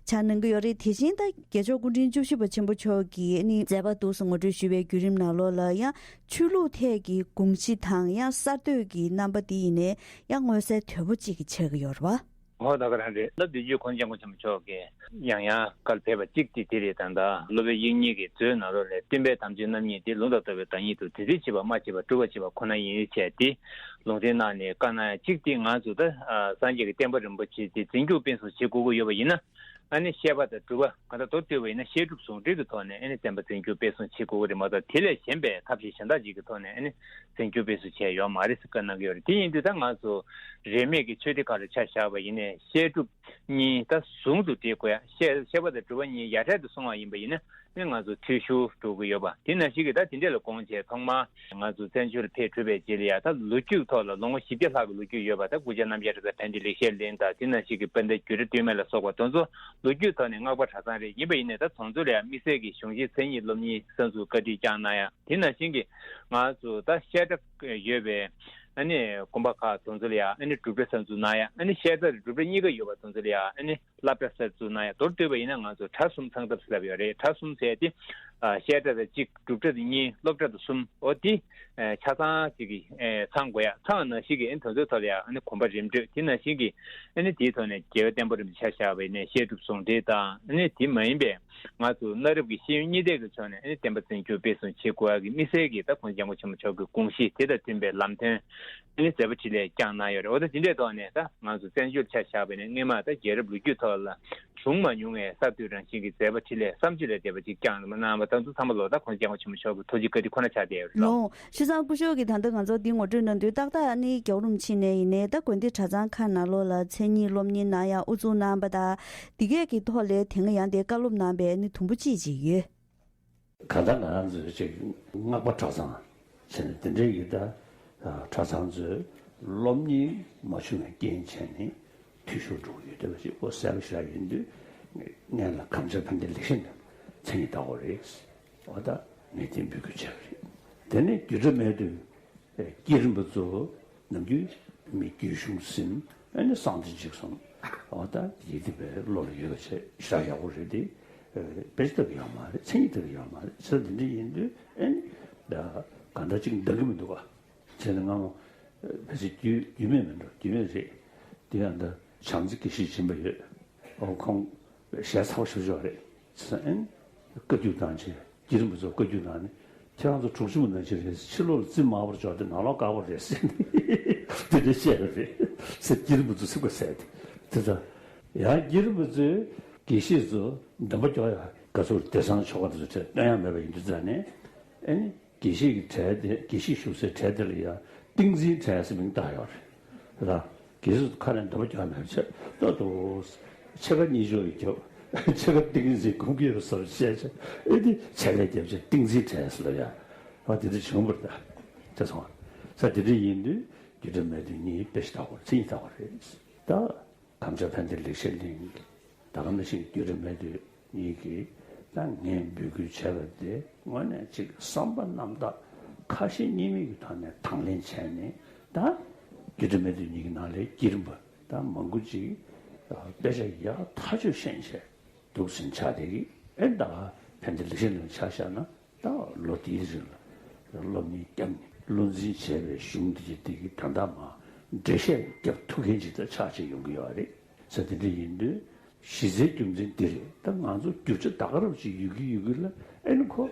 ཆགས་གནང་གི་ཡོད་རེད། དེ་བཞིན་ད་རྒྱལ་མཆོག་སྐུ་ཕྲེང་བཅུ་བཞི་པ་ཆེན་པོ་མཆོག་གིས་ནི་མཛད་པ་འདུག་སེ་ངོ་སྤྲོད་ཞུས་པའི་བརྒྱུད་རིམ་ནང་ལོགས་ལ་ཡང་ཆོས་ལུགས་ཐད་ཀྱི་དགོངས་གཞི་དང་ཡང་གསར་གཏོད་ཀྱི་རྣམ་པ་འདི་ཡིན་ནའི་ཡང་མངོན་གསལ་དོད་པོ་ཅིག་གི་ཆགས་ཀྱི་ཡོད་རེད་བ། ཧོ། ད་ག་རང་རེད། ད་དུས་རྒྱུན་ཁོང་སྐྱབས་མགོན་ཆེན་པོ་མཆོག་གིས་ཡང་ཡང་བཀའ་སློབ་ཕེབས་པ་གཅིག་དེ་དེ་རེད། ད་ལྟ་སློབ་དཔོན་དབྱིག་གཉེན་གྱི་མཛོད་ནང་ལོགས་ལས། སྟོན་པའི་དམ་ཆོས་རྣམ་གཉིས་འདི། ལུང་དང་རྟོགས་པའི་བདག་ཉིད་དུ། དེ་འཛིན་བྱེད་པ་སྨྲ་བྱེད་པ། སྒྲུབ་པར་བྱེད་པ་ཁོ་ན་ཡིན། ཞེས་དེ་ལུང་བསྟན་གནང་ནས་བཀའ་གནང་ཡ་གཅིག་དེ། ང་ཚོ་ད་ཨ་སངས་རྒྱས་ཀྱི་བསྟན་པ་རིན་པོ་ཆེ་དེ་འཛིན་སྐྱོང་སྤེལ་གསུམ་བྱེད་དགོས་ཀྱི་ཡོད་པ་ཡིན་ན། ཨ་ནི་བཤད་པ་དང་སྒྲུབ་པ། གང་ལྟར་མདོར་བསྡུས་པ་ཡིན་ན་བཤད་སྒྲུབ་ཟུང་འབྲེལ་གྱི་ཐོག་ནས་ཨ་ནི་བསྟན་པ་འཛིན་སྐྱོང་སྤེལ་གསུམ་བྱེད་དགོས་ཀྱི་རེད་མ་གཏོགས། དེ་ལས་གཞན་པའི་ཐབས་ཤེས་གཞན་དག་ཅིག་གི་ཐོག་ནས་ཨ་ནི་འཛིན་སྐྱོང་སྤེལ་གསུམ་བྱས་ཡོད་མ་རེད་ཟེར་བཀའ་གནང་གི་ཡོད་རེད། དེ་ཡིན་དུས་ད་ང་ཚོ་རིས་མེད་ཀྱི་ཆོས་སྡེ་ཁག་ལ་ཆ་བཞག་པ་ཡིན་ནའི་བཤད་སྒྲུབ་གཉིས་ད་ཟུང་དུ་འབྲེལ་དགོས་ཡ། བཤད་བཤད་པ་དང་སྒྲུབ་པ་གཉིས་ཡ་བྲལ་དུ་སོང་བ་ཡིན་པ་ཡིན་ན་ནི་ང་ཚོ་འཐུས་ཤོར་འགྲོ་གི་ཡོད་པ། དེ་ནང་བཞིན་གྱི་ད་དེ་འདྲས་ལ་དགོངས་བྱས་ཐོག་མར་ང་ཚོ་བཙན་བྱོལ་ལ་ཕེབས་གྲུབ་པའི་རྗེས་ལ་ཡ། ད་ལོ་རྒྱུས་ཐོག་ལ་ལོ་ངོ་བཞི་བརྒྱ་ལྷག་གི་ལོ་རྒྱུས་ཡོད་པ། ད་གུ་ཅག་རྣམ་རྒྱལ་གྲྭ་ཚང་ཕན་བདེ་ལེགས་བཤད་གླིང་དང་། དེ་ནང་བཞིན་གྱི་དཔལ་ལྡན་བརྒྱུད་གྲྭ་སྟོད་སྨད་ལ་སོགས་པ་དེ་ཚོ་ལོ་རྒྱུས་ཐོག་ནས་སྔགས་པ་གྲྭ་ཚང་རེད། ཡིན་པ་ཡིན་ནའི་ད་དེ་ཚོ་ལ་ཡང་དམིགས་བསལ་གྱི་གཞུང་ཆེན་མཚན་ཉིད་སློབ་གཉེར་གསར་འཛུགས་བཀའ་དྲིན་བསྐྱངས་གནང་ཡ། དེ་ནང་བཞིན་གྱི་ང་ཚོ་ད་བཤད་གྲྭ་ཡོད་པའི་ཨ་ནི་དགོན་པ་ཁག་དེ་ཚོ་ལ་ཡང་ཨ་ནི་སྒྲུབ་གྲྭ་གསར་འཛུགས་གནང་ཡ། ཨ་ནི་བཤད་གྲྭ་དང་སྒྲུབ་གྲྭ་གཉིས་ཀ་ཡོད་པ་དེ་ཚོ་ལ་ཡང་ཨ་ནི་སློབ་གྲྭ་གསར་འཛུགས་གནང་ཡ། མདོར་བསྡུས་པ་ཡིན་ན་ང་ཚོ་གྲྭ་གསུམ་ཚང་ཐབས་ཟེར་ལབ་ཡོད་རེད། གྲྭ་གསུམ་ཟེར་ཏེ་ཨ་བཤད་གྲྭ་དང་གཅིག་སྒྲུབ་གྲྭ་དང་གཉིས། སློབ་གྲྭ་དང་གསུམ། འོ་དེ་ཨ་ཆ་ཚང་གཅིག་གི་ཨ་ཚང་དགོས་ཡ། ཚང་ནང་བཞིན་གྱི་ཨ་ནི་དེ་ཚོའི་ཐོག་ལ་ཡ་ཨ་ནི་གོམ་པ་རིམ་བགྲོད། དེ་ནང་བཞིན་གྱི་ཨ་ནི་དེའི་ཐོག་ནས་རྒྱལ་བའི་བསྟན་པ་རིན་པོ་ཆེ་ཆ་བཞག་པ་ཡིན་ནའི་བཤད་སྒྲུབ་ཟུང་འབྲེལ་དང་། ཨ་ནི་དེ་མ་ཡིན་པའི་ང་ཚོ་གནའ་རབས་ཀྱི་ཤེས་ཡོན་གཉིས་ལྡན་གྱི་ཕྱོགས་ནས་ཨ་ནི་བསྟན་པ་འཛིན་སྐྱོང་སྤེལ་གསུམ་བྱེད་དགོས་ཡ་གི་དམིགས་བསལ་གྱི་ད་ཁོང་སྐྱབས་མགོན་ཆེན་པོ་མཆོག་གི་དགོངས་གཞི་དེ་དང་མཐུན་པའི་ལམ་སྟོན་ཨ་ནི་མཛད་པ་འཕྲིན་ལས་བསྐྱངས་གནང་ཡོད་རེད། འོ་ད་དེ་འདྲའི་ཐོག་ནས་ད་ང་ཚོ་བཙན་བྱོལ་ཆ་བཞག་པ་ཡིན་ན་སྔོན་མ་ད་རྒྱལ་རབས་ལོ་རྒྱུས་ཐོག་ལ་བྱུང་མ་མྱོང་བའི་གསར་གཏོད་རང་བཞིན་གྱི་མཛད་པ་འཕྲིན་ལས་བསམ་བརྗོད་ལས་འདས་པ་ཅིག་བསྐྱངས་གནང་བ་དང་། ཚང་མ་ལོ་ད་ཁོང་སྐྱབས་མགོན་ཆེན་པོ་མཆོག་གི་ཐུགས་རྗེ་བཀའ་དྲིན་ཁོ་ན་ཆགས་བསྡད་ཡོད་རེད་ལོ། ལོ། བྱས་ཙང་སྐུ་ཞབས་ཀྱིས་ད་ལྟ་ང་ཚོར་འདི་ངོ་སྤྲོད་གནང་དུས། ཏག་ཏག་ནི་རྒྱལ་བ་རིན་པོ་ཆེ་ནས་ཡིན་ནའི་ད་དགོན་སྡེ་གྲྭ་ཚང་ཁག་ནང་ལོགས་ལ་མཚན་ཉིད་སློབ་གཉེར་གནང་ཡ་ཨུ་ཚུགས་གནང་པ་དང་། འདི་གས་ཀྱི་ཐོག་ལས་དེ་སྔ་ཡང་དེ་བཀའ་སློབ་གནང་པའི་ནི་དུམ་བུ་གཅིག་ཅིག་ཡོད། གང་ལྟར་ང་རང་ཚོའི་ཅིག་སྔགས་པ་གྲྭ་ཚང་བྱས་ནས་དེ་འདྲའི་གི་ད་གྲྭ་ཚང་ཚོའི་སློབ་གཉེར་མ་བྱུང་བའི་རྐྱེན་བྱས་ནས་འཐུས་ཤོར་འགྲོ་གི་ཡོད་བསྡད་པ་ཅིག་ཁོ་གསལ་པོ་ཞིག་ཡིན་དུས། སྔོན་ལ་གངས་ཅན་ཕན་བདེ་ལེགས་བཤད་ལ་མཚན་ཉིད་བཏགས་པ་རེད། འོ་ད་ངས་དེ་འབོད་སྐུལ་བྱས་པ་རེད། དེ་ནས་རྒྱུད་གྲྭ་མེད་དུས་བསྐྱེད་རིམ་པ་ཚོ་ནམ་རྒྱུན་མི་རྒྱུད་གཞུང་ཟིན། ཨ་ནི་གསང་འདུས་འཇིགས་གསུམ། འོ་ད་ཡིད་བདེ་བའི་བློ་ལ་ཡོད་པ་བྱས་ཞེ་དྲག་ཡག་པོ་རེད་དེ། དཔེ་ཆ་ལྟ་གི་ཡོད་མ་རེད། མཚན་ཉིད་ལྟ་གི་ཡོད་མ་རེད། ཚེ་འདི་འདྲ་ཡིན་དུས་ཨ་ནི་ད་གང་འདྲ་ཅིག་འདང་གི་མི་འདུག་ག་བྱས་ན་ང་མོ་ཕལ་ཆེར་རྒྱུད་རྒྱུད་སྨད་མིན་འགྲོ། རྒྱུད་སྨད་རེད། དེ་ཡང་ད་བྱམས་བརྩེ་དགེ་བཤེས་སྦྱིན་པ་ཡོད། ཨོ་ཁོང་ཞལ་ཚ་པོ་ཞེ་པོ་ཅིག་རེད། ཨན་བཀའ་བརྒྱུད་དང་བཅས་བསྐྱེད་རིམ་པ་ཚོ་བཀའ་བརྒྱུད་གནང་ནས་ཁྱེད་རང་ཚོ་དྲུག་ཅུ་མོ་ནང་ཆེན་རེད། ཕྱི་ལོགས་ལ་རྩིབ་དམར་པོར་འཇོག་སྟེ་ནང་ལོགས་དཀར་པོ་རེད་ཟེར་ནས་དེ་འདྲ་བཤད་པ་རེད་ཟེར། བསྐྱེད་རིམ་པ་ཚོ་ཚིག་པ་ཟེར་ཏེ་དེ་ཚོ་ཡང་བསྐྱེད་རིམ་པ་ཚོས་དགེ་བཤེས་ཚོ་འདོན་པ་སྐྱོར་ཡ་ག་ཚོད་བདེ་གསང་ཆོ་ག་དེ་ཚོ་ཁྲིད་སྟོན་ཡ་མེད་པ་ཡིན་དུས་ཙང་ནས་ཨ་ནི། དགེ་བཤེས་ཀྱི་གྲལ་དེ། དགེ་བཤེས་བཞུགས་སའི་གྲལ་དེ་ལ་ཡང་ཏིང་འཛིན་གྲལ་ཟེར་མིང་བཏགས་ཡོད་རེད། ར། དགེ་བཤེས་ཚོ་ཁ་ནས་འདོན་པ་རྒྱག་མེད་པ་བྱས་ཏོ་ཏོ། ཕྱེད་ཀ་གཉིས་ཆོག་གི་རྒྱབ། ཕྱེད་ཀ་ཏིང་འཛིན་གོམས་ཀྱི་ཡོད་བསམ་བྱས་བྱས་ཨེ་དེ་ཕྱེད་ལས་རྒྱབ་བྱས་ཏིང་འཛིན་གྲལ་ཟེར་ལབ་ཡ། ཨ་དེ་འདྲ་བྱུང་བ་རེད་ད། དེ་སོང་ས་དེ་འདྲ་ཡིན་དུས་རྒྱུད་གྲྭ་མེད་དུས་གཉིས་དཔེ་ཞིག་བཏགས་པ་རེད། མཚན་ཉིད་བཏགས་པ་རེད་ད། དམ་བཅའ་ཕན་བདེ་ལེགས་བཤད་གླིང་། ད་ག་ནང་བཞིན་རྒྱུད་གྲྭ་མེད་དུས་གཉིས་ཀྱིས་ད་ངས་འབོད་སྐུལ་བྱས་པ་དེ་དངོས་གནས་ཅིག་བསམ་པ་རྣམ་དག་ཁ་ཞེ་གཉིས་མེད་ཀྱི་ཐོག་ནས་དང་ལེན་བྱས་ནས། ད་རྒྱུད་གྲྭ་མེད་དུས་གཉིས་ཀྱི་ནང་ལ་བསྐྱེད་རིམ་པ་ད་མང་པོ་ཅིག་དཔེ་ཆ་ཡག་ཐག་ཆོད་ཤེས་བྱས་འདུག་ཟིན་ཆགས་བསྡད་ཀྱི། ཨེ་ད་ག་ཕན་བདེ་ལེགས་བཤད་གླིང་ཆ་བཞག་ན། ད་ལོ་དེའི་རིང་ལ་སློབ་གཉེར་བརྒྱབ་ནས་བློ་འཛིན་བྱས་པའི་གཞུང་འདི་གི་འདི་གི་ད་ལྟ་མ་འགྲེལ་བཤད་རྒྱབ་ཐུབ་མཁན་ཅིག་ད་ཆགས་ཅིག་ཡོང་གི་ཡོད་རེད་ཟེར། དེ་འདྲ་ཡིན་དུས་གཞི་རྩའི་རྒྱུ་མཚན་འདི་རེད། ད་ང་ཚོ་རྒྱུ་ཆ་ད་ག་རང་ཅིག་ཡོད་ཀྱི་ཡོད་ཀྱི་ལ་ཨེ་ནི་ཁོ་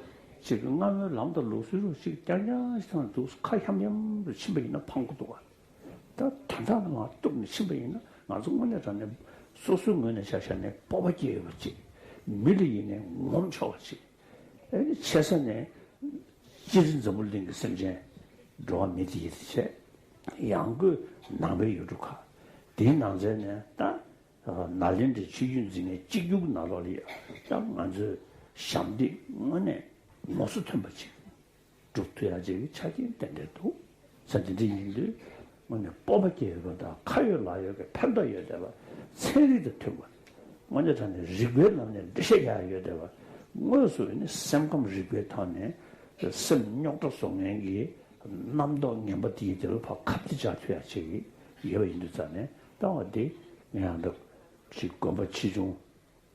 ཅིག་སྔ་མོའི་ལམ་དང་ལུགས་སྲོལ་རུ་ཅིག་རྐྱང་རྐྱང་ཞིག་ཐང་འདུག་ཁ་ཡམ་ཡམ་རུ་ཕྱིན་པ་ཡིན་ན་ཕངས་པོ་འདུག་ག་ད་དོན་དག་ལ་མ་གཏུགས་ནས་ཕྱིན་པ་ཡིན་ན་ང་ཚོ་དངོས་གནས་དྲང་གནས་སོ་སོའི་ངོས་ནས་ཆ་བཞག་ནས་སྤོབས་པ་སྐྱེ་ཡོད་པ་ཅིག་མི་ལ་ཡིན་ནའི་ངོམ་ཆོག་པ་ཅིག་ཨེ་ནི་ཆེ་ས་ནས་སྤྱིར་འཛམ་བུ་གླིང་གི་སེམས་ཅན་འགྲོ་བ་མི་དེ་ཡི་དེ་བྱས་ཡང་སྒོས་ནང་པའི་ཡུལ་གྲུ་ཁག་དེའི་ནང་ཚན་ནས་ད་ནཱ་ལེནྡྲའི་ཆོས་བརྒྱུད་འཛིན་མཁན་གཅིག་གྱུར་གྱི་ནང་ལོགས་ལ་ཡ་ད་ང་ཚོའི་ཞབས་འདེགས་དངོས་གནས་ ངོ་སོ་མཐུན་པ་ཅིག་སྒྲུབ་ཐུབ་ཡ་ཅིག་གི་ཆ་རྐྱེན་ཏན་ཏན་འདུག་ས། དེ་འདྲ་ཡིན་དུས་དངོས་གནས་སྤོབས་པ་སྐྱེ་ཡོད་པ་དང་ཁ་ཡོད་ལག་ཡོད་ཀྱི་ཕན་ཐོགས་ཡོད་བསྡད་པ། ཚན་རིག་དང་མཐུན་པ། དངོས་གནས་དྲང་གནས་རིག་པའི་ལམ་ནས་འགྲེལ་བཤད་རྒྱག་ཡ་ཡོད་བསྡད་པ། དངོས་སུ་ནི་སེམས་ཁམས་རིག་པའི་ཐོག་ནས་སེམས་རྙོག་དྲ་བཟོ་མཁན་གྱི་རྣམ་རྟོག་ངན་པ་དེའི་དེ་ལ་ཕར་ཁ་གཏད་བཅག་ཐུབ་ཡ་ཅིག་ཡོད་པ་ཡིན་དུས་ཙང་ནས། ལྟ་བ་འདི་ངས་ཡང་ད་ཅིག་དགོན་པ་ཆེ་ཆུང་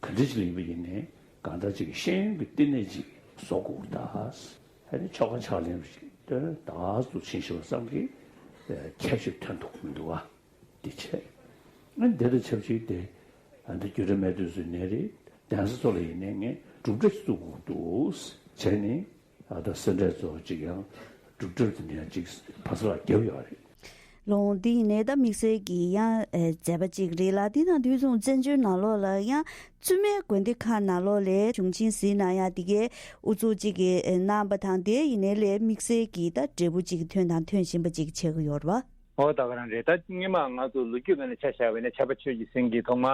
ག་འདྲ་ཅིག་ལ་ཡིན་པ་ཡིན་ནའི་གང་ལྟར་ཅིག་ཤེས་ཡོན་གྱི་བསྟི་གནས་ཅིག་བཟོ་དགོས་ད། ཨ་ནི་ཆོ་ག་ཕྱག་ལེན་ཞིག་སྟོན་ད་ཚུལ་ཕྱིན་ཞུ་བ་ཙམ་གྱིས་ཁྱད་ཆོས་ཐོན་ཐུབ་མི་འདུག་བ། འདི་བྱས། ཨ་ནི་དེ་དང་ཆབས་ཅིག་དེ་ཨ་འདི་རྒྱུད་གྲྭ་མའི་དུས་སུ་ནས་རེད། གདན་ས་ཚོ་ལ་ཡིན་ནའི་ངས་སྒྲུབ་གྲྭ་ཞིག་བཙུགས་དགོས་འདུག་བྱས་ནས། ཨ་ད་སེ་འབྲས་ཚོ་ཅིག་ཡང་སྒྲུབ་གྲྭ་དེ་ནས་ཅིག་ཕ་ས་ལ་བརྒྱབ་ཡོད་རེད། ལོང་འདི་ཡིན་ནའི་ད་དམིགས་བསལ་གྱི་ཡང་ཨེ་མཛད་པ་ཅིག་རེད་ལ། འདི་དང་དུས་མཚུངས་བཙན་བྱོལ་ནང་ལོགས་ལ་ཡང་བཙུན་མའི་དགོན་སྡེ་ཁག་ནང་ལོགས་ལ་གཞུང་ཆེན་གཟིགས་གནང་ཡ་འདི་གའི་ཨུ་ཚུགས་ཅིག་གིས་ཨེ་གནང་པ་དང་། དེ་ཡིན་ནའི་ལས་དམིགས་བསལ་གྱི་ད་འབྲས་བུ་ཅིག་ཐོན་དང་ཐོན་བཞིན་པ་ཅིག་ཆགས་ཀྱི་ཡོད་རེད་བ། ཨོ་ད་ག་རང་རེད། ད་སྔོན་མ་ང་ཚོ་ལོ་རྒྱུས་སྒང་ནས་ཆ་བཞག་པ་ཡིན་ན་ཕྱྭ་པ་ཆོས་ཀྱི་སེང་གེ་ཐོག་མ་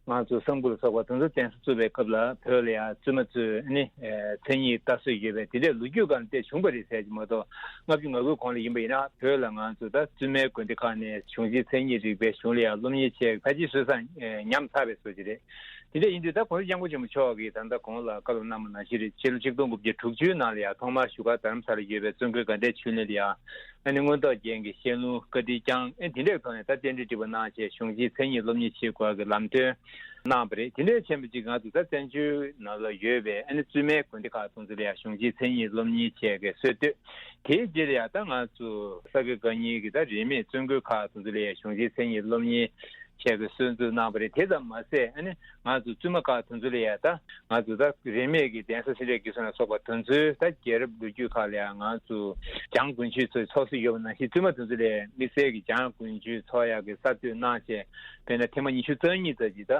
ང་ཚོ་གསང་ཕུ་ལ་སོགས་པ་དེ་ཚོ་གདན་ས་བཙུགས་པའི་སྐབས་ལ་བོད་ལ་ཡང་བཙུན་མ་ཚོས་ནི་ཨེ་མཚན་ཉིད་ལྟ་སྲོལ་ཡོད་པའི་དེ་འདྲའི་ལོ་རྒྱུས་སྒང་ལ་བལྟས་བྱུང་བ་རེད་ཟེར་གྱི་མ་གཏོགས། ལྔ་བཅུ་ང་དགུའི་གོང་ལ་ཡིན་པ་ཡིན་ན་བོད་ལ་ང་ཚོ་ད་བཙུན་མའི་དགོན་སྡེ་ཁག་ནས་གཞུང་ཆེན་མཚན་ཉིད་རིག་པའི་གཞུང་ལ་ཡང་སློབ་གཉེར་བྱས། ཕལ་ཆེར་བཟོད་བསྲན་ཨེ་ཉམས་ཚར་བའི་བཟོ་ཅིག་རེད། དེ་འདྲ་ཡིན་དུས་ད་༸གོང་ས་༸སྐྱབས་མགོན་ཆེན་པོ་མཆོག་གིས་ད་ལྟ་གོང་ལ་བཀའ་སློབ་གནང་བ་ནང་བཞིན་རེད། ཕྱི་ལོ་ཆིག་སྟོང་དགུ་བརྒྱ་དྲུག་ཅུའི་ནང་ལ་ཡང་ཐོག་མར་བཞུགས་སྒར་རྡ་རམ་ས་ལར་ཡོད་པའི་བཙུན་དགོན་དགའ་ལྡན་ཆོས་གླིང་ལ་ཡང་ཨ་ནི་མངོན་རྟོགས་རྒྱན་གྱི་བཤད་ལུང་བཀའ་དྲིན་བསྐྱངས། ཨ་དེ་འདྲའི་ཐོག་ནས་ད་རྟེན་འབྲེལ་སྒྲིག་པ་གནང་བྱས་གཞུང་ཆེན་མཚན་ཉིད་སློབ་གཉེར་བྱེད་དགོས་ཀྱི་ལམ་སྟོན་གནང་བ་རེད། དེ་འདྲའི་ཆེན་པོ་ཅིག་ང་ཚོ་ད་བཙན་བྱོལ་ནང་ལ་ཡོད་པའི་ཨ་ནི་བཙུན་མའི་དགོན་སྡེ་ཁག་དེ་ཚོ་ལ་ཡང་གཞུང་ཆེན་མཚན་ཉིད་སློབ་གཉེར་བྱེད་ཀྱི་སྲོལ་བཏོད། དེའི་རྗེས་ལ་ཡང་ད་ང་ཚོ་ས་དགེ་བཀའ་རྙིང་གི་ད་རིས་མེད་བཙུན་དགོན་ཁག་དེ་ཚོ་ལ་ཡང་གཞུང་ཆེན་མཚན་ཉིད་སློབ་གཉེར་བྱས་པའི་སྲོལ་འཛུགས་གནང་བ་རེད། དེ་ཙམ་མ་ཟད་ཨ་ནི་ང་ཚོ་བཙུན་མ་ཁག་དེ་ཚོ་ལ་ཡང་ད་ང་ཚོ་ད་རིས་མེད་ཀྱི་གདན་ས་སེ་འབྲས་དགེ་གསུམ་ལ་སོགས་པ་དེ་ཚོའི་ད་རྒྱལ་རབས་ལོ་རྒྱུས་ཁག་ལ་ཡང་ང་ཚོ་འཇང་དགུན་ཆོས་ཚོགས་ཚོགས་སྲོལ་ཡོད་པ་ནང་བཞིན་བཙུན་མ་དེ་ཚོ་ལ་དམིགས་བསལ་གྱི་འཇང་དགུན་ཆོས་ཚོགས་ཡག་གི་གསར་གཏོད་གནང་བྱས། དཔེར་ན་ཐེངས་མ་ཉི་ཤུ་རྩ་གཉིས་ཙམ་གྱི་ད་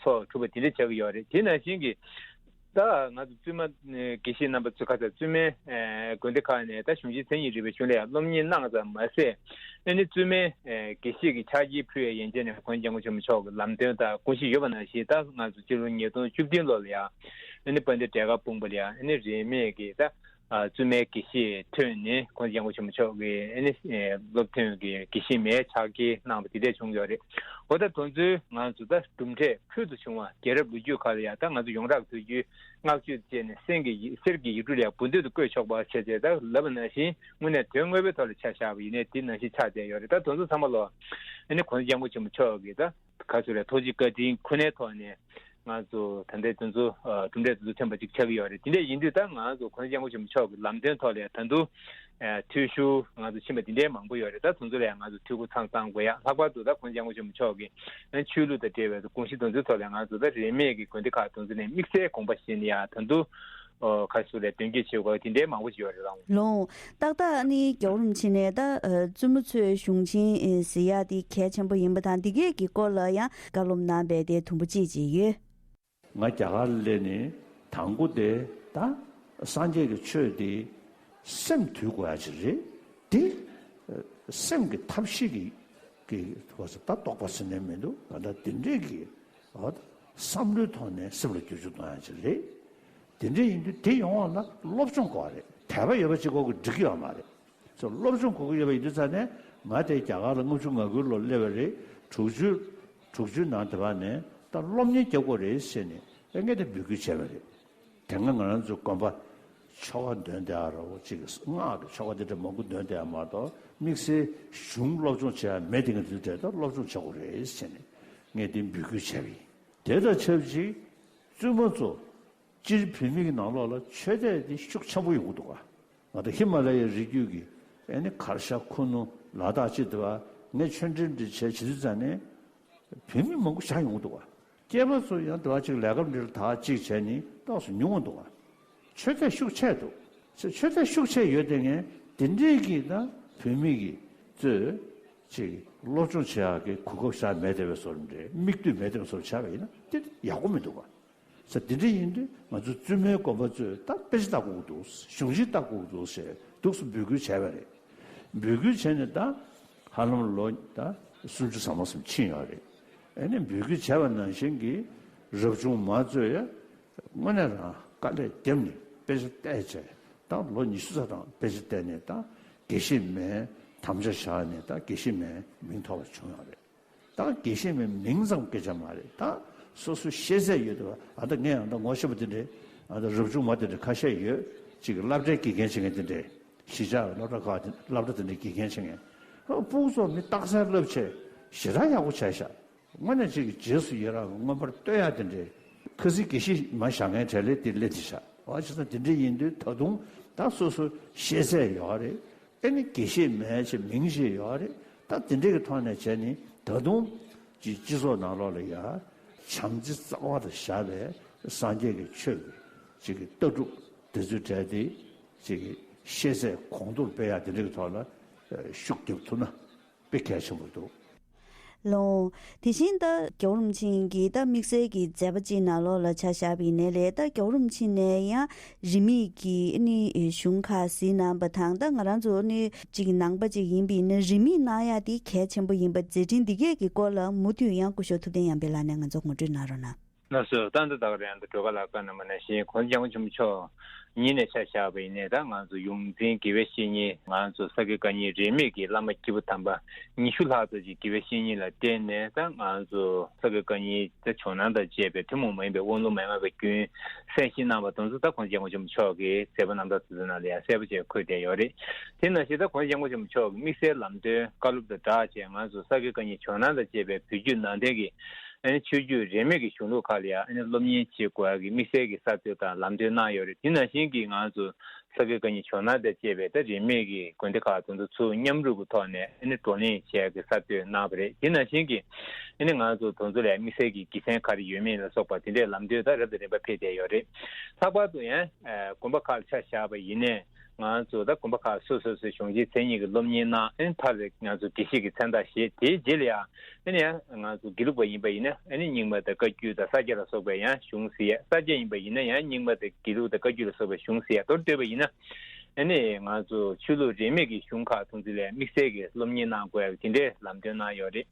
ཚོགས་གྲུབ་པ་དེ་འདྲ་ཆགས་ཀྱི་ཡོད་རེད། དེ་ནང་བཞིན་གྱི། ད་ང་ཚོ་བཙུན་མ་ཨེ་དགེ་བཤེས་རྣམ་པ་ཚོ་ཁ་ཚ་བཙུན་མའི་ཨེ་དགོན་སྡེ་ཁག་ནས་ད་གཞུང་ཆེན་མཚན་ཉིད་རིག་པའི་གཞུང་ལ་ཡང་སློབ་གཉེར་གནང་ཙམ་མ་ཟད། ཨ་ནི་བཙུན་མའི་ཨེ་དགེ་བཤེས་ཀྱི་ཕྱག་འཁྱེར་ཕུལ་བའི་ཡན་ཆད་ནས་༸གོང་ས་༸སྐྱབས་མགོན་ཆེན་པོ་མཆོག་གི་ལམ་སྟོན་དང་དགོངས་གཞི་ཡོད་པ་ནང་བཞིན། ད་ང་ཚོ་སྤྱི་ལོ་ཉིས་སྟོང་བཅུ་བདུན་ལོ་ལ་ཡང་ཨ་ནི་དཔལ་ལྡན་འབྲས་དཀར་སྤུངས་པ་ལ་ཡང་ཨ་ནི་རིས་མེད་ཀྱི་ད་ཨ་བཙུན་མའི་དགེ་བཤེས་ཐོན་ནས་༸གོང་ས་༸སྐྱབས་མགོན་ཆེན་པོ་མཆོག་གི་ཨ་ནི་ཨེ་སློབ་ཐོན་གྱི་དགེ་བཤེས་མའི་ཕྱག་འཁྱེར་གནང་བ་དེ་འདྲ་བྱུང་ཡོད་རེད། འོ་ད་དེ་ཚོའི་ང་ཚོ་ད་གྲུབ་འབྲས་ཕུལ་དུ་བྱུང་བ། རྒྱལ་རབས་ལོ་རྒྱུས་ཁག་ལ་ཡང་ད་ང་ཚོ་ཡོངས་གྲགས་དུས་རྒྱུན་བསྔགས་བརྗོད་བཅས་ནས་གསེར་གྱི་གསེར་གྱི་ཡིག་འབྲུ་ལ་ཡང་འབུལ་འདོད་དུ་བཀོད་ཆོག་པ་བྱས་བྱས། ད་ལབ་པ་ནང་བཞིན་དངོས་གནས་དོན་དངོས་པོའི་ཐོག་ལ་ཆ་བཞག་པ་ཡིན་ནའི་དེ་ནང་བཞིན་ཆགས་བསྡད་ཡོད་རེད། ད་དེ་ཚོ་ཚང་མ་ལོ་ཨ་ནི་༸གོང་ས་༸སྐྱབས་མགོན་ཆེན་པོ་མཆོག་གིས་ད་ག་ཚོད་རེད། ཐུགས་རྗེ་བཀའ་དྲིན་ཁོ་ནའི་ཐོག་ནས་ང་ཚོ་ད་ལྟའི་དེ་ཚོ་གྲུབ་འབྲས་དེ་ཚོ་ཐོན་པ་ཅིག་ཆགས་ཀྱི་ཡོད་རེད། དེ་འདྲ་ཡིན་དུས་ད་ང་ཚོ་༸གོང་ས་༸སྐྱབས་མགོན་ཆེན་པོ་མཆོག་གི་ལམ་སྟོན་ཐོག་ལ་ཡང་ད་དུང་ཨ་འཐུས་ཤོར་ང་ཚོ་ཕྱིན་པ་དེ་འདྲའི་མང་པོ་ཡོད་རེད། ད་དེ་ཚོ་ལ་ཡང་ང་ཚོ་འཐུས་སྒོ་ཚང་གཙང་དགོས་ཡ། ལྷག་པར་དུ་ད་༸གོང་ས་༸སྐྱབས་མགོན་ཆེན་པོ་མཆོག་གི་ཆོས་ལུགས་དང་འབྲེལ་བའི་དགོངས་གཞི་དེ་ཚོའི་ཐོག་ལ་ཡང་ང་ཚོ་ད་རིས་མེད་ཀྱི་དགོན་སྡེ་ཁག་དེ་ཚོ་ནས་དམིགས་བསལ་དགོངས་པ་བཞེས་ནས་ཡང་ད་དུང་ཨོ་ཁ་སུ་ལས་དོན་འཁྱོལ་བྱེད་དགོས་དེ་འདྲའི་མང་པོ་ཞིག་ཡོད་རེད་ལགས། ལོང་། ཏག་ཏག་ནི་རྒྱལ་བ་རིན་པོ་ཆེ་ནས་ད་ཨ་བཙུན་མོ་ཚོའི་གཞུང་ཆེན་ཨེ་གཟིགས་ཡ་དེ་གལ་ཆེན་པོ་ཡིན་པ་དང་། འདི་གས་ཀྱི་སྐོར་ལ་ཡང་བཀའ་སློབ་གནང་བའི་དེ་དུམ་བུ་གཅིག་ཅིག་ཡོད། ང་རྒྱ་གར་སླེབས་ནས་དང་པོ་དེ་ད་སངས་རྒྱས་ཀྱི་ཆོས་དེ་སེམས་དུལ་དགོས་ཡ་ཅིག་རེད། དེ་སེམས་ཀྱི་ཐབས་ཤེས་ཀྱི་ཀྱི་བར་དུ་ད་རྟོགས་པ་ཟེར་ནས་མི་འདུག་ག་ད་དེ་འདྲས་ཀྱི་འོ་ད་བསམ་བློའི་ཐོག་ནས་སེམས་ལ་བསྒྱུར་བཅོས་གཏོང་ཡ་ཅིག་རེད། དེ་འདྲས་ཡིན་དུས་དེ་ཡོང་བ་ལ་སློབ་སྦྱོང་དགོས་པ་རེད། དད་པ་ཡོད་པ་གཅིག་པོ་གིས་འགྲིག་གི་ཡོད་མ་རེད། སློབ་སྦྱོང་དགོས་ཀྱི་ཡོད་པ་ཡིན་དུས་ཙང་ནས་ང་དེ་རྒྱ་གར་ལ་ལྔ་བཅུ་ང་དགུའི་ལོ་སླེབས་པ་རེད། དྲུག་ཅུ་དྲུག་ཅུའི་ནང་དེ་བ་ནས་ད་སློབ་གཉེར་རྒྱག་དགོས་རེད་ཟེར་ནས་ངས་དེ་འབོད་སྐུལ་བྱས་པ་རེད། དེ་སྔ་ང་རང་ཚོའི་དགོན་པ་ཆོ་ག་འདོན་བསྡད་ཡ་རོ་ཅིག་སྔགས་ཀྱི་ཆོ་ག་དེ་འདྲ་མང་པོ་འདོན་བསྡད་ཡ་མ་གཏོགས་དམིགས་བསལ་གཞུང་སློབ་སྦྱོང་བྱེད་ཡ་མེད། དེ་ང་དེ་འདྲ་ད་སློབ་སྦྱོང་བྱེད་དགོས་རེད་ཟེར་ནས་ངས་དེ་འབོད་སྐུལ་བྱས་པ་ཡིན། དེ་དང་ཆབས་ཅིག་བཙུན་མ་ཚོ་སྤྱིར་བོད་མི་གི་ནང་ལོགས་ལ་ཆོས་དད་དེ་ཤུགས་ཆེན་པོ་ཡོང་གི་འདུག་ག་ང་ད་ཧི་མ་ལ་ཡའི་རི་རྒྱུད་ཀྱི་ཨ་ནི་གར་ཤ་ཁུ་ནུ་ལ་དྭགས་ཅིག་དེ་བ་ངས་ཆོས་འབྲེལ་འདི་བྱས་བྱེད་དུས་ཙང་ནས་བོད་མི་མང་པོ་བཞག་ཡོང་གི་འདུག་ག་སྐྱེས་པ་ཚོ་ཡང་དེ་བ་ཅིག་ལས་ཀ་འདི་ལ་དག་ཅིག་བྱས་ནི་ཏོག་ཙམ་ཉུང་བ་འདུག་ག་ཆོས་དད་ཤུགས་ཆེ་འདུག་ཆོས་དད་ཤུགས་ཆེ་ཡོད་དེ་ངས་དེ་འདྲས་ཀྱི་ད་བོད་མི་གི་ཚོས་ཅིག་སློབ་སྦྱོང་བྱེད་ཡག་གི་གོ་སྐབས་ཤར་མེད་དེ་བའི་བཟོ་འདྲ་མིག་ལྟོས་མེད་དེ་བའི་བཟོ་བྱས་པ་ཡིན་ན་དེ་ཡག་པོ་མི་འདུག་ག་ས་དེ་འདྲ་ཡིན་དུས་ང་ཚོ་བཙུན་མའི་དགོན་པ་ཚོས་ད་དཔེ་ཆ་ལྟ་དགོས་འདུག་གཞུང་ཆེན་ལྟ་དགོས་འདུག་ཞེས་འདུག་སེ་འབོད་སྐུལ་བྱས་པ་རེད། འབོད་སྐུལ་བྱས་ནས་ད་ཧ་ལམ་ལོ་ད་སུམ་ཅུ་ཙམ་ཙམ་ཕྱིན་ཡོད་རེད། ཨ་ནི་འབོད་སྐུལ་བྱས་པ་ནང་བཞིན་གྱི་རབ་བྱུང་མ་ཚོས་ཡ་དངོས་གནས་རང་དཀའ་ལས་བརྒྱབ་ནས་ དཔེ་ཆ་བལྟས་བྱས། ད་ལོ་ཉི་ཤུ་རྩ་གྲངས་དཔེ་ཆ་བལྟས་ནས། ད་དགེ་བཤེས་མའི་དམ་བཅའ་བཞག་ནས། ད་དགེ་བཤེས་མའི་མིང་ཐོབ་པ་བྱུང་ཡོད་རེད། ད་དགེ་བཤེས་མའི་མིང་ཙམ་སྐད་ཆ་མ་རེད། ད་སོ་སོ་ཤེས་ཚད་ཡོད་དུས། ཨ། ད་ངས་ཨ། ད་ངོ་ཤེས་པ་དེ་འདྲས། ཨ། ད་རབ་བྱུང་མ་དེ་འདྲས་ཁ་ཤས་ཡོད། ཅིག་སློབ་གྲྭའི་དགེ་རྒན་བྱེད་མཁན་དེ་འདྲས། གཞིས་ཆགས་སློབ་གྲྭ་ཁག་དེ། སློབ་གྲྭ་དེ་འདྲའི་དགེ་རྒན་བྱེད་མཁན། ཨ། ཕྲུ་གུ་ཚོ་མི་རྟག་པར་བསླབ་བྱས་ཞེ་དྲག་ཡག་པོ་བྱས་ཤག་དངོས་གནས་ཅིག་གི་རྗེས་སུ་ཡི་རང་མངོན་པར་བསྟོད་ཡག་དེ་འདྲའི། ཁ་སང་དགེ་བཤེས་མ་བཞག་མཁན་གྲས་ལས་དེ་སླེབས་བསྡད་ཤག་འོ། བྱས་ཙང་དེ་འདྲ་ཡིན་དུས། ད་དུང་ད་སོ་སོ་ཤེས་ཚད་ཡོད་རེད། ཨ་ནི་དགེ་བཤེས་མའི་ཆེད་མིང་ཞིག་ཡོད་རེད། ད་དེ་འདྲ་གི་ཐོག་ནས་བྱས་ནས། ད་དུང་ཅིག་སྤྱི་ཚོགས་ནང་ལོགས་ལ་ཡ་བྱམས་བརྩེ་རྩ་བ་དང་བཞག་པའི་སངས་རྒྱས་ཀྱི་ཆོས་ཀྱི་ཅིག་གི་ལྟ་གྲུབ་དེ་ཚོའི་གྲས་དེ་ཅིག་གི་ཤེས་ཚད་གོང་མཐོར་སྤེལ་ཡག་དེ་འདྲ་གི་ཐོག་ལ། ཨ། ཤུགས་རྒྱབ་ཐུབ་ན་དཔེ་གལ་ཆེན་པོ་འདུག་ལགས། དེ་བཞིན་ད་རྒྱལ་བ་རིན་པོ་ཆེ་གིས་ད་དམིགས་བསལ་གྱི་མཛད་པ་ཅིག་ནང་ལོགས་ལ་ཆ་བཞག་པ་ཡིན་ནའི་ལས། ད་རྒྱལ་བ་རིན་པོ་ཆེ་ནས་ཡང་རིས་མེད་ཀྱི་ཨ་ནི་གཞུང་ཁག་གཟིགས་གནང་བ་དང་། ད་ང་རང་ཚོ་ཨ་ནི་ཅིག་ནང་པ་ཅིག་ཡིན་པ་ཡིན་ན། རིས་མེད་གནང་ཡག་དེ་གལ་ཆེན་པོ་ཡིན་པ། མཛད་འཕྲིན་འདི་གས་ཀྱི་སྐོར་ལ་མུ་མཐུད་ཡང་སྐུ་ཞབས་ཐུབ་བསྟན་ཡར་འཕེལ་ལགས་ནས་ང་ཚོ་ངོ་སྤྲོད་གནང་རོགས་གནང་། ལགས་སོ། ད་ལྟ་ད་ག་རང་དུ་སྒྲོལ་དཀར་ལགས་བཀའ་གནང་བ་ནང་བཞིན། གོང་ས་སྐྱབས་མགོན་ཆེན་པོ་མཆོག་ཉིད་ནས་ཆ་བཞག་པ་ཡིན་ནའི། ད་ང་ཚོ་ཡོངས་འཛིན་དགེ་བའི་བཤེས་གཉེན། ང་ཚོ་ས་དགེ་བཀའ་རྙིང་རིས་མེད་ཀྱི་བླ་མ་སྐྱེས་བུ་དམ་པ་ཉི་ཤུ་ལྷག་ཙམ་ཅིག་དགེ་བའི་བཤེས་གཉེན་ལ་བརྟེན་ནས། ད་ང་ཚོ་ས་དགེ་བཀའ་རྙིང་ད་ཇོ་ནང་དང་བཅས་པའི་ཐུན་མོང་མ་ཡིན་པའི་དབང་ལུང་མན་ངག་གི་རྒྱུན་གསན་བཞེས་གནང་བ་དེ་ཚོ། ད་གོང་ས་སྐྱབས་མགོན་ཆེན་པོ་མཆོག་གི་མཛད་པ་རྣམ་ཐར་དེ་ཚོ་ནང་ལ་ཡང་གསལ་པོ་བྱས་འཁོད་བསྡད་ཡོད་རེད། དེ་ནང་བཞིན་ད་གོང་ས་སྐྱབས་མགོན་ཆེན་པོ་མཆོག་གི་དམིགས་བསལ་ལམ་སྟོན་བཀའ་སློབ་དང་སྦྲགས་བྱས། ང་ཚོ་ས་དགེ་བཀའ་རྙིང་ཇོ་ནང་དང་བཅས་པའི་བོད་བརྒྱུད་ནང་བསྟན་གྱི་ཨ་ནི་ཆོས་བརྒྱུད་རིས་མེད་ཀྱི་གཞུང་ལུགས་ཁག་ལ་ཡང་ཨ་ནི་སློབ་གཉེར་བྱེད་དགོས་ཡག་གི་དམིགས་བསལ་གྱི་གསར་གཏོད་དང་ལམ་སྟོན་གནང་ཡོད་རེད། དེ་ནང་བཞིན་གྱི་ང་ཚོ་ས་དགེ་བཀའ་རྙིང་ཇོ་ནང་དང་བཅས་པའི་ད་རིས་མེད་ཀྱི་དགོན་སྡེ་ཁག་དེ་ཚོ་ཚུར་མཉམ་རུབ་ཀྱི་ཐོག་ནས་ཨ་ནི་བགྲོ་གླེང་བྱེད་ཡག་གི་གསར་གཏོད་གནང་བ་རེད། དེ་ནང་བཞིན་གྱི་ཨ་ནི་ང་ཚོ་དེ་ཚོ་ལ་དམིགས་བསལ་གྱི་དགེ་མཚན་ག་རེ་ཡོད་མེད་ལ་སོགས་པ་དེ་འདྲའི་ལམ་སྟོན་ད་རབ་དང་རིམ་པ་ཕེབས་བསྡད་ཡོད་རེད། ལྷག་པར་དུ་ཡང་ཨ་དགོན་པ་ཁག་ལ་ཆ་བཞག་པ་ཡིན་ནའི། ང་ཚོ་ད་དགོན་པ་ཁག་སོ་སོ་སོའི་གཞུང་ཆེན་མཚན་ཉིད་ཀྱི་སློབ་གཉེར་གནང་། ཨ་ནི་མཐར་ང་ཚོ་དགེ་བཤེས་ཀྱི་མཚན་རྟགས་བཞེས། དེའི་རྗེས་ལ་ཡང་ཨ་ནི་ཡང་ང་ཚོ་དགེ་ལུགས་པ་ཡིན་པ་ཡིན་ན། ཨ་ནི་རྙིང་མ་དང་བཀའ་བརྒྱུད་དང་ས་སྐྱ་ལ་སོགས་པའི་ཡང་གཞུང་གཟིགས་ཡ། ས་སྐྱ་ཡིན་པ་ཡིན་ན་ཡང་རྙིང་མ་དང་དགེ་ལུགས་དང་བཀའ་བརྒྱུད་ལ་སོགས་པའི་གཞུང་གཟིགས་ཡ། མདོར་བསྡུས་པ་ཡིན་ན་ཨ་ནི་ང་ཚོ་ཆོས་ལུགས་རིས་མེད་ཀྱི་གཞུང་ཁག་དེ་ཚོ་ལ་དམིགས་བསལ་གྱི་སློབ་གཉེར་གནང་དགོས་ཡ་དེ་འདྲའི་ལམ་སྟོན་གནང་ཡོད་རེད།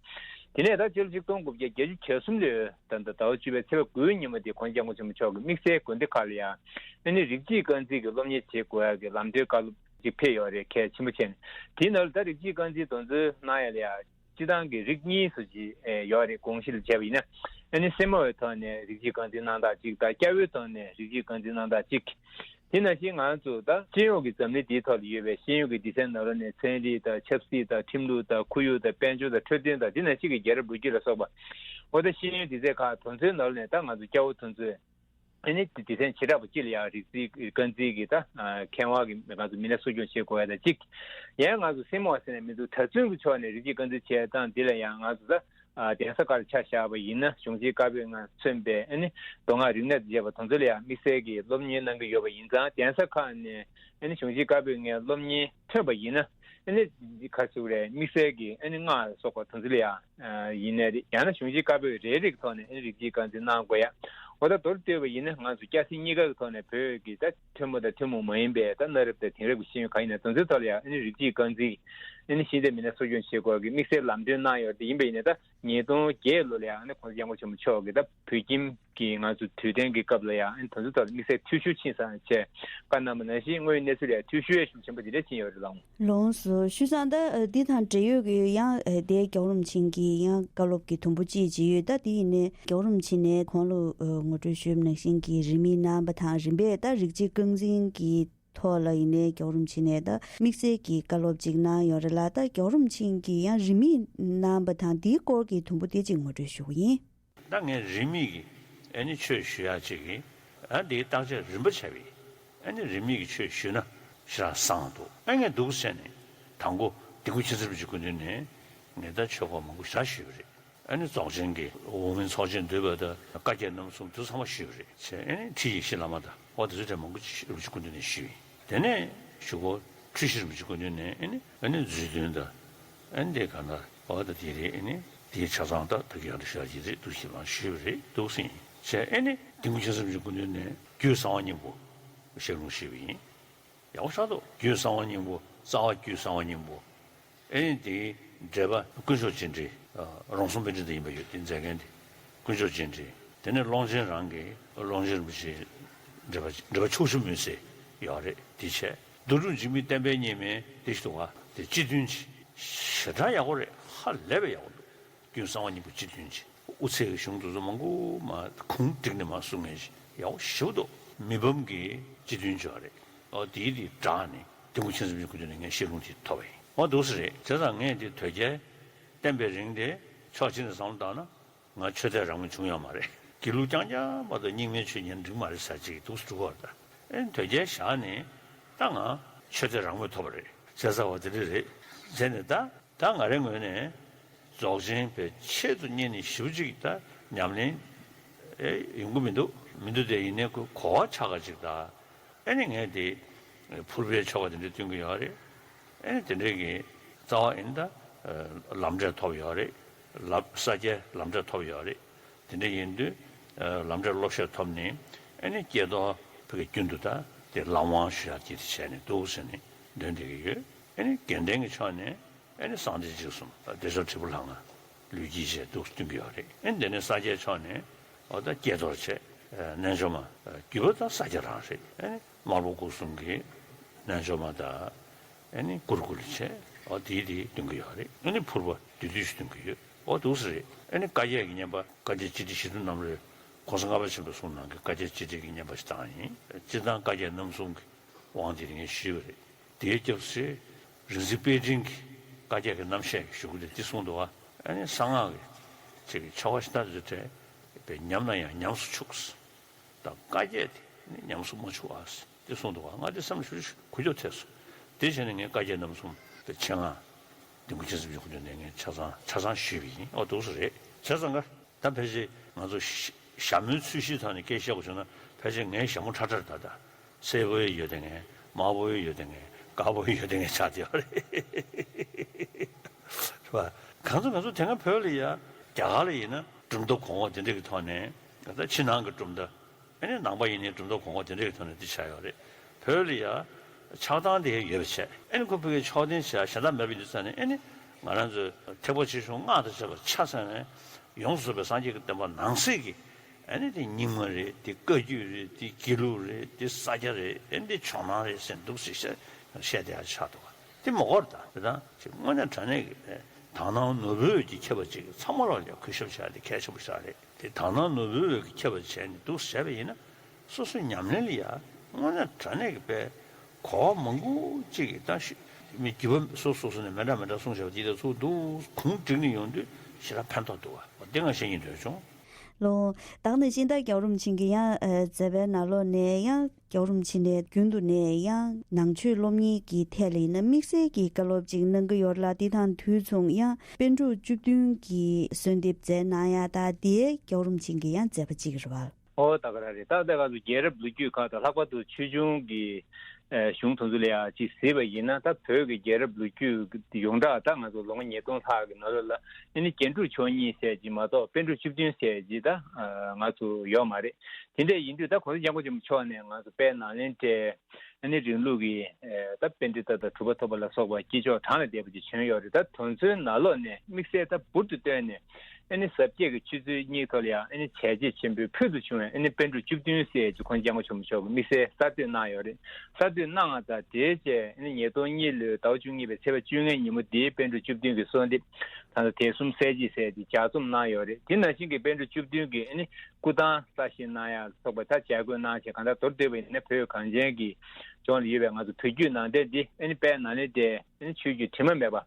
དེ་ནས་ད་ཕྱི་ལོ་ཆིག་སྟོང་དགུ་བརྒྱ་བརྒྱད་ཅུ་གྱ་གསུམ་ལོའི་ད་ལྟ་ཟླ་བ་བཅུ་པའི་ཚེས་པ་དགུའི་ཉིན་མོ་དེ་གོང་ས་སྐྱབས་མགོན་ཆེན་པོ་མཆོག་གིས་དམིགས་བསལ་དགོན་སྡེ་ཁག་ལ་ཡང་ཨ་ནི་རིགས་གཅིག་རྐང་འཛིན་གྱི་སློབ་གཉེར་བྱེད་དགོས་ཡག་གི་ལམ་སྟོན་བཀའ་སློབ་ཅིག་ཕེབས་ཡོད་རེད། གལ་ཆེན་པོ་བྱས་ནས། དེའི་ནང་ལ་ད་རིགས་གཅིག་རྐང་འཛིན་དེ་ཚོ་གནང་ཡ་ལ་ཡང་སྤྱི་བཏང་གི་རིགས་གཉིས་སུ་ཅིག་ཨེ་ཡོད་རེད། དགོངས་གཞི་ལ་བྱས་པ་ཡིན་ན། ཨ་ནི་སེར་མོའི་ཐོག་ནས་རིགས་གཅིག་རྐང་འཛིན་གནང་སྟངས་གཅིག་དང་། སྐྱ་བོའི་ཐོག་ནས་རིགས་གཅིག་རྐང་འཛིན་གནང་སྟངས་གཅིག་དེ་ནང་བཞིན་ང་ཚོ་ད་སྤྱི་ཡོངས་ཀྱི་འཛམ་གླིང་འདིའི་ཐོག་ལ་ཡོད་པའི་ཤེས་ཡོན་གྱི་སྡེ་ཚན་ནང་ལོགས་ནས་ཚན་རིག་དང་ཆབ་སྲིད་དང་ཁྲིམས་ལུགས་དང་ཁོར་ཡུག་དང་དཔལ་འབྱོར་དང་འཕྲོད་བསྟེན་དང་། དེ་ནང་བཞིན་གྱི་རྒྱལ་རབས་ལོ་རྒྱུས་ལ་སོགས་པ། འོ་ད་ཤེས་ཡོན་སྡེ་ཚན་ཁག་དེ་ཚོའི་ནང་ལོགས་ནས་ད་ང་ཚོ་སྐྱ་བོ་དེ་ཚོས་ཨ་ནི་སྡེ་ཚན་བྱེ་བྲག་པ་གཅིག་ལ་ཡང་རིགས་གཅིག་རྐང་འཛིན་གྱི་ད་ཁེ་དབང་གི་ང་ཚོ་མི་སྣ་གསོ་སྐྱོང་བྱེད་དགོས་ཡ་དང་གཅིག་ཡང་ང་ཚོ་སེར་མོ་བ་ཟེར་ནས་མི་འདུག་ད་ཚུན་གྱི་ཕྱོགས་ནས་རིགས་གཅིག་རྐང་འཛིན་བྱས་སྟངས་འདི་ལ་ཡང་ང་ཚོ་ད། ཨ། གདན་ས་ཁག་ལ་ཆ་བཞག་པ་ཡིན་ན། གཞུང་ཆེན་བཀའ་པོད་ལྔ་མཚོན་པའི་ཨ་ནི་མདོ་སྔགས་རིག་གནས་དང་བཅས་པ་དེ་ཚོ་ལ་ཡང་དམིགས་བསལ་གྱི་སློབ་གཉེར་གནང་གི་ཡོད་པ་ཡིན་ཙང་། གདན་ས་ཁག་ནས་ཨ་ནི་གཞུང་ཆེན་བཀའ་པོད་ལྔའི་སློབ་གཉེར་ཐོན་པ་ཡིན་ན། ཨ་ནི་འདི་ག་རེ་ཟེར་དགོས་རེད། དམིགས་བསལ་གྱི་ཨ་ནི་སྔགས་ལ་སོགས་པ་དེ་ཚོ་ལ་ཡང་ཡིན་ནའི་རེད། ཡང་ན་གཞུང་ཆེན་བཀའ་པོད་རེ་རེ་གི་ཐོག་ནས་ཨ་ནི་རིགས་གཅིག་རྐང་འཛིན་གནང་དགོས་ཡ། འོ་ད་མདོར་བསྡུས་པ་ཡིན་ན་ང་ཚོ་སྐྱ་སེར་གཉིས་ཀ་གི་ཐོག་ནས་བོད་ཀྱི་ད་ཐུན་མོང་དང་ཐུན་མོང་མ་ཡིན་པའི་ད་གནའ་རབས་དང་དེང་རབས་ཀྱི་ཤེས་ཡོན་གང་ཡིན་ན་དེ་ཚོའི་ཐོག་ལ་ཡང་ཨ་ནི་རིགས་གཅིག་རྐང་འཛིན། ཨ་ནི་ཤེས་ལྡན་མི་སྣ་གསོ་སྐྱོང་བྱེད་དགོས་ཀྱི་དམིགས་བསལ་ལམ་སྟོན་གནང་ཡོད་རེད། དེ་ཡིན་པ་ཡིན་ན་ད་ཉིས་སྟོང་བརྒྱད་ལོ་ལ་ཡང་ཨ་ནི་གོང་ས་སྐྱབས་མགོན་ཆེན་པོ་མཆོག་གིས་ད་བོད་ཁྱིམ་གྱི་ང་ཚོ་དུས་དྲན་གྱི་སྐབས་ལ་ཡང་ཨ་ནི་དེ་ཚོའི་ཐོག་ལ་དམིགས་བསལ་འཐུས་ཤོར་ཕྱིན་ཙང་བྱས། བཀའ་གནང་བ་ནང་བཞིན་དངོས་ཡོད་གནས་ཚུལ་ལ་ཡང་འཐུས་ཤོར་ཡང་ཤུགས་ཆེན་པོ་དེ་འདྲ་ཕྱིན་ཡོད་རེད་ལགས། ལགས་སོ། བྱས་ཙང་ད་འདི་དང་འབྲེལ་ཡོད་ཀྱི་ཡང་དེ་རྒྱལ་བ་རིན་པོ་ཆེ་གི་ཡང་བཀའ་སློབ་ཀྱི་དུམ་བུ་གཅིག་ཅིག་ཡོད། ད་དེ་ཡིན་ནའི་རྒྱལ་བ་རིན་པོ་ཆེ་ནས་གོང་ལ་ངོ་སྤྲོད་ཞུས་པ་ནང་བཞིན་གྱི་རིས་མེད་གནང་བ་དང་། རིམ་པས་ད་རིགས་གཅིག་རྐང་འཛིན་གྱི་ཐོག་ལ་ཡིན་ནའི་རྒྱལ་བ་རིན་པོ་ཆེ་ནས་ད་དམིགས་བསལ་གྱི་བཀའ་སློབ་ཅིག་གནང་ཡོད་རེད་ལ། ད་རྒྱལ་བ་རིན་པོ་ཆེ་གིས་ཡང་རིས་མེད་གནང་བ་དང་། དེའི་སྐོར་གྱི་དུམ་བུ་དེ་གཅིག་ངོ་སྤྲོད་ཞུ་གི་ཡིན། ད་ངས་རིས་མེད་ཀྱི་ཨ་ནི་ཆོས་ཞུ་ཡག་ཅིག་གི། ཨ། འདིའི་བརྟག་དཔྱད་རིམ་པ་བྱས་པའི་ཨ་ནི་རིས་མེད་ཀྱི་ཆོས་ཞུས་ན་ཞེ་དྲག་བཟང་འདུག་ཨ། ངས་འདུག་ཟེར་ནས་དང་པོ་དིལ་མགོ་མཁྱེན་བརྩེ་རིན་པོ་ཆེའི་སྐུ་མདུན་ནས་ངས་ད་ཆོས་སྐོར་མང་པོ་ཞེ་དྲག་ཞུས་པ་རེད། ཨ་ནི་རྫོགས་ཆེན་གྱི་འོག་མིན་ཚོགས་ཆེན་འདུས་པ་དང་བཀའ་བརྒྱད་རྣམ་གསུམ་དེ་ཚང་མ་ཞུས་པ་རེད། བྱས། ཨ་ནི་ཁྲིད་ཡེ་ཤེས་བླ་མ་དང་། འོ། དེ་ཚོ་གྲས་མང་པོ་ཅིག་རིན་པོ་ཆེ་སྐུ་མདུན་ནས་ཞུས། དེ་ནས་གཞུག་གུ་ཁྲི་ཤེས་རིན་པོ་ཆེ་སྐུ་མདུན་ནས་ཨ་ནི། ཨ་ནི་མཛོད་བདུན་དང་། ཨ་ནི་དེ་ག་ན། འོ་ད་དེ་རེད། ཨ་ནི་དེའི་ཆ་ཚང་ད་ད་ག་ཡག་འདྲ་ཞེ་དྲག་ཅིག་རེད་འདུག་ཞེས་མར་ཞུས་པ་རེད་འདུག་ཟིན། བྱས། ཨ་ནི་དིལ་མགོ་མཁྱེན་བརྩེ་རིན་པོ་ཆེ་སྐུ་མདུན་ནས་རྒྱུད་གསང་བ་སྙིང་པོ་ཞལ་ལུང་ཞུས་པ་ཡིན། ཡག་པོ་ཞེ་དྲག་འདུག་རྒྱུད་གསང་བ་སྙིང་པོ། རྩ་བ་རྒྱུད་གསང་བ་སྙིང་པོ། ཨ་ནི་དེའི་འགྲེལ་པ་དཀོན་མཆོག་སྤྱན་འདྲེན། ཨ། རོང་ཟོམ་དཔལ་སྒྲོན་དང་ཡིན་པ་ཡོད། དེ་མཛད་མཁན་དེ་དཀོན་མཆོག་སྤྱན་འདྲེན། དེ་ནས་ཀློང་ཆེན་རང་གི་ཀློང་ཆེན་རིན་པོ་ཆེའི་འགྲེལ་པ། འགྲེལ་པ་ཕྱོགས་བཅུ་མུན་སེལ། ཡོད་རེད། དེ་བྱས་རྡོ་གྲུབ་འཇིགས་མེད་བསྟན་པའི་གཉེར་མའི་དེ་ཞིག་འདུག་ག་དེ་སྤྱི་མཐུན་གྱི་ཞེ་དྲག་ཡག་པོ་རེད། ཧ་ལས་པའི་ཡག་པོ་འདུག་ཀུན་གསང་བ་སྙིང་པོ་སྤྱི་མཐུན་གྱི་དབུ་ཚད་ཀྱི་གཞུང་དེ་ཚོ་མང་པོ་མ་གུང་བསྒྲིགས་ནས་མ་གསུང་མཁན་ཞིག་ཡག་པོ་ཞེ་པོ་འདུག་མི་ཕམ་གྱི་སྤྱི་མཐུན་ཅོག་རེད། ཨོ་དེའི་དེ་བསྒྲགས་ནས་དེ་ངུ་ཁྱེད་ཚོ་མི་ཁུ་དུ་ནས་ངས་ཤེས་ལུང་དེ་ཐོབ་པ་ཡིན། ཨོ་འདུག་སེ་རེད། བྱས་ཙང་ངས་དེ་དོལ་རྒྱལ་བསྟེན་པའི་རིང་དེ་ཕྱོགས་གཅིག་ནས་བསམ་བློ་བཏང་ན། ང་ཆོས་དད་རང་མོས་བྱུང་ཡོད་མ་རེད། དགེ་ལུགས་རྐྱང་རྐྱང་མ་གཏོགས་རྙིང་མའི་ཆོས་ཉན་འགྲིག་མ་རེད་ཟེར་ཅིག་འདུག་སེ་འགྲོ་གི་ཡོད་རེད་ད། ཨེ་དོལ་རྒྱལ་བཞག་ནས་ད་ང་ཆོས་དད་རང་མོས་ཐོབ་པ་རེད་ཟེར་ཚར་བ་དེ་འདྲ་རེད། བྱས་ནས་ད་ད་ང་རའི་ངོས་ནས་རྫོགས་ཆེན་པའི་ཆེད་དུ་གཉེར་ནས་ཞེ་པོ་ཅིག་ད་ཉམས་ལེན་ཨེ་ཡོང་གི་མི་འདུག་མི་འདུག་དེ་ཡིན་ནའི་ཁོ་གོ་བ་ཆགས་ཀ་ཅིག་ད། ཨེ་ནི་ངས་དེ་ཕུར་པའི་ཆོ་ག་དེ་འདྲ་སྟོན་གི་ཡོད་རེད། ཨེ་ནི་དེ་འདྲའི་གི་རྩ་བ་ཡིན་ད་ལམ་འབྲས་ཐོབ་ཡོད་རེད། ལམ་ས་སྐྱའི་ལམ་འབྲས་ཐོབ་ཡོད་རེད། དེ་འདྲ་ཡིན་དུས་ལམ་འབྲས་སློབ་བཤད་ཐོབ་ནས་ཨེ་ནི་སྐྱེས་རྡོར་བོད་ཀྱི་རྒྱུན་དུ་ད་དེ་ལམ་དབང་ཞུ་ཡག་གི་དེ་བྱས་ནས་འདུག་ཟེར་ནས་འདོན་བསྡད་ཀྱི་ཡོད། ཨེ་ནི་དགེ་ལྡན་གྱི་ཕྱོགས་ནས་ཨེ་ནི་གསང་བདེ་འཇིགས་གསུམ་བདེ་མཆོག་དྲིལ་བུ་ལྷ་ལྔ་ལུས་དཀྱིལ་བཅས་འདུག་སྟོན་གྱི་ཡོད་རེད། ཨེ་ནི་དེ་ནས་ས་སྐྱའི་ཕྱོགས་ནས་ཨོ་ད་སྐྱེས་རྡོར་བཅས་རྣལ་འབྱོར་མ་བརྒྱུད་པ་ད་ས་སྐྱ་རང་རེད། ཨེ་ནི་དམར་པོ་སྐུ་གསུམ་གྱི་རྣལ་འབྱོར་མ་ད་ཨེ་ནི་གུ་རུ་ཀུ་ལུ་བཅས་ཨོ་དེའི་དེ་སྟོན་གྱི་ཡོད་རེད། ཨེ་ནི་ཕུར་པ་བདུད་འདུལ་ཞིག་སྟོན་གྱི་ཡོད། ཨོ་འདུག་སེ་རེད། ཨེ་ནི་བཀའ་བརྒྱད་ཀྱི་བསྙེན་པ་བཀའ་བརྒྱད་སྤྱི་དྲིལ་ཞི་ཁྲོ་རྣམ་རོལ་གོང་ས་ལྔ་པ་ཆེན་པོའི་གསུང་ནང་གི་བཀའ་བརྒྱད་སྤྱི་དྲིལ་གྱི་བསྙེན་པ་ཞིག་བཏང་ཡིན། སྤྱིར་བཏང་བཀའ་བརྒྱད་རྣམ་གསུམ་གྱི་དབང་དེ་ངས་ཞུས་པ་རེད། དེའི་སྐབས་སུ་རིག་འཛིན་དཔལ་སྤྲིང་གིས་བཀའ་བརྒྱད་ཀྱི་རྣམ་བཤད་ཞུ་གི་དེ་འདི་གསུངས་འདུག་བ། ཨ་ནི་གསང་སྔགས་ཀྱི་ཅིག་གི་ཆོ་ག་ཤིན་ཏུ་བྲལ་བའི་ཉམས་ན་ཡང་ཉམས་སུ་ཆུགས། ད་བཀའ་བརྒྱད་དེ་ནི་ཉམས་སུ་མ་ཆུག་ཨ་ཟེར་འདི་གསུངས་འདུག་བ། ང་དེ་སེམས་ལ་ཞུ་ཞུ་གུ་ཅོ་ཐེབས་སོང་། དེ་བྱས་ནས་ངས་བཀའ་བརྒྱད་རྣམ་གསུམ་དེ་ཆེད་མངགས་དེ་ངུ་ཁྱེད་ཚོ་མི་ཁུ་དུ་ནས་ངས་ཆ་ཚང་ཆ་ཚང་ཞུས་པ་ཡིན། ཨོ་འདུག་སེ་རེད། བྱས་ཙང་ག་ད་ཕལ་ཆེར་ང་ཚོ་ཞྭ་མོའི་ཚུལ་ཤིང་ཐོག་ནས་སྐད་བཤད་དགོས་བྱུང་ན་ཕལ་ཆེར་ངའི་ཞྭ་མོ་ཁྲ་ཁྲར་ད་ད་སེར་པོའི་ཡོད་དེ་ངས་དམར་པོའི་ཡོད་དེ་ངས་དཀར་པོའི་ཡོད་དེ་ངས་ཆགས་བསྡད་ཡོད་རེད། རེད་བ། གང་ཚོ་ང་ཚོ་དེ་སྔ་བོད་ལ་ཡ་རྒྱ་གར་ལ་ཡིན་ན་གྲུབ་མཐའ་གོང་འོག་དེ་འདྲ་གི་ཐོག་ནས་ད་ཕྱི་ནང་གི་གྲུབ་མཐའ། ཨེ་ནི་ནང་པ་ཡིན་ནའི་གྲུབ་མཐའ་གོང་འོག་དེ་འདྲ་གི་ཐོག་ནས་འདི་ཆགས་ཡོད་རེད། བོད་ལ་ཡ་ཆགས་སྟངས་དེ་ཡོད་པ་བྱས་ཨེ་ནི་ཁོ་བོད་ཀྱི་ཕྱོགས་འཐེན་བྱས་གཞན་དག་མེད་པ་ཡིན་དུས་ཙང་ནས་ཨེ་ནི་ང་རང་ཚོའི་ཐེག་པ་ཆེ་ཆུང་སྔགས་དང་བཅས་པ་ཆ་ཚང་ནས་ཡོངས་སུ་རྫོགས་པའི་སངས་རྒྱས་ཀྱི་བསྟན་པ་ནང་གསེས་ཀྱི་ཨེ་ནི་དེ་རྙིང་མ་རེད། དེ་བཀའ་བརྒྱུད་རེད། དེ་དགེ་ལུགས་རེད། དེ་ས་སྐྱ་རེད། ཨེ་ནི་དེ་ཇོ་ནང་རེད་ཟེར་འདུག་ཟེར་བཤད་བཤད་བསྡད་ཡ་ཆགས་འདུག་ག་དེ་མ་གོ་ར་ད་དེ་དང་ཅིག་དངོས་གནས་དྲང་གནས་ཀྱི་དག་སྣང་ནོར་བུ་འོད་ཀྱི་ཁྱད་པར་ཅིག་ཚང་མ་ལ་ཡ་གུས་ཞབས་བྱ་ཡ་དེ་གལ་ཆེན་པོ་ཞིག་རེད། དེ་དག་སྣང་ནོར་བུའི་འོད་ཀྱི་ཁྱད་པར་བྱས་ནས་འདུག་བྱས་པ་ཡིན་ན། སོ་སོའི་ཉམས་ལེན་ལ་ཡ་དངོས་གནས་དྲང་གནས་ཀྱི་དཔེ་གོ་བ་མང་པོ་ཅིག་གིས་ད་ཤི་མི་རྒྱུད་པ་སོ་སོ་སོ་ནས་མི་འདྲ་མི་འདྲ་གསུངས་བྱས་པ་དེ་དང་ཚུར་འདུག་གུང་བསྒྲིགས་ནས་ཡོང་དུས་ཞེ་དྲག་ཕན་ཐོགས་འདུག་བ། འོ་དེ་ང་བཤད་སྙིང་འདོད་བྱུང་། ལོ། ད་ནི་སྦྱིན་བདག་རྒྱལ་བ་རིན་པོ་ཆེ་གིས་ཡང་མཛད་པའི་ནང་ལོགས་ནས་ཡང་རྒྱལ་བ་རིན་པོ་ཆེ་ནས་རྒྱུན་དུ་ནས་ཡང་ནང་ཆོས་སློབ་གཉེར་གྱི་ཐད་ལ་ཡིན་ན་དམིགས་བསལ་གྱི་བཀའ་སློབ་ཅིག་གནང་གི་ཡོད་ལ། འདི་དང་དུས་མཚུངས་ཡང་པཎ་གྲུབ་བཅུ་བདུན་གྱི་གསོལ་འདེབས་མཛད་གནང་ཡ་ད་དེ་རྒྱལ་བ་རིན་པོ་ཆེ་གིས་ཡང་མཛད་པ་ཅིག་རེད་བ། ཨོ་ད་ག་རང་རེད། ད་ལྟ་ང་ཚོ་རྒྱལ་རབས་ལོ་རྒྱུས་ཁག་དང་ལྷག་པར་དུ་ཆོས་འབྱུང་གི་གཞུང་དེ་ཚོ་ལ་ཡང་ཅིག་གཟིགས་པ་ཡིན་ན། ད་བོད་ཀྱི་རྒྱལ་རབས་ལོ་རྒྱུས་ཡོངས་གྲགས་ད་ང་ཚོ་ལོ་ངོ་ཉིས་སྟོང་ལྷག་གི་ནང་ལོགས་ལ་ཨ་ནི་རྒྱན་དྲུག་མཆོག་གཉིས་ཟེར་གྱི་མ་གཏོགས་པཎ་གྲུབ་བཅུ་བདུན་ཟེར་གྱི་ད་ང་ཚོ་ཡོད་མ་རེད། དེ་འདྲ་ཡིན་དུས་ད་གོང་ས་སྐྱབས་མགོན་ཆེན་པོ་མཆོག་ནས་ང་ཚོ་དཔལ་ནཱ་ལེནྡྲའི་ཨ་ནི་རིང་ལུགས་ཀྱི་ད་པཎྜི་ཏ་དང་གྲུབ་པ་ཐོབ་པ་ལ་སོགས་པ་དཀྱིལ་ཆོག་གྲངས་ལས་འདས་པ་ཅིག་བྱོན་ཡོད་རེད། ད་དེ་ཚོའི་ནང་ལོགས་ནས་དམིགས་བསལ་ད་འབུར་དུ་བཏོན་ནས་ཨ་ནི་ཟབ་རྒྱས་ཀྱི་ཆོས་ཚུལ་གཉིས་ཐོག་ལ་ཡང་ཨ་ནི་བྱས་རྗེས་ཆེན་པོས་ཕུལ་དུ་བྱུང་བའི་ཨ་ནི་པཎ་གྲུབ་བཅུ་བདུན་ཟེར་གྱི་གོང་ས་སྐྱབས་མགོན་ཆེན་པོ་མཆོག་གིས་དམིགས་བསལ་གསར་གཏོད་གནང་ཡོད་རེད། གསར་གཏོད་གནང་བ་དང་དེའི་རྗེས་ཨ་ནི་ཉིས་སྟོང་གཉིས་ལོའི་ཟླ་བ་བཅུ་གཉིས་པའི་ཚེས་པ་བཅོ་ལྔའི་ཉིན་མོ་འདིའི་པཎ་གྲུབ་བཅུ་བདུན་གྱི་གསོལ་འདེབས་ད་ལྟ་དད་གསུམ་གསལ་བྱེད་ཟེར་གྱི་ལྗགས་རྩོམ་གནང་ཡོད་རེད། དེ་ནང་བཞིན་གྱི་པཎ་གྲུབ་བཅུ་བདུན་གྱི་ཨ་ནི་སྐུ་ཐང་གསར་བཞེངས་གནང་ཡ་སོགས་པ་ད་བྱ་དགོས་གནང་བྱས་གང་ལྟར་མདོར་བསྡུས་པ་ཡིན་ན་བོད་གངས་ཅན་གྱི་ལྗོངས་ལ་ཡོད་པའི་ང་ཚོ་བོད་བརྒྱུད་ནང་བསྟན་འདི་ཨ་ནི་དཔལ་ནཱ་ལེནྡྲའི་ཨ་ནི་ཆོས་བརྒྱུད་དྲི་མ་མེད་པ་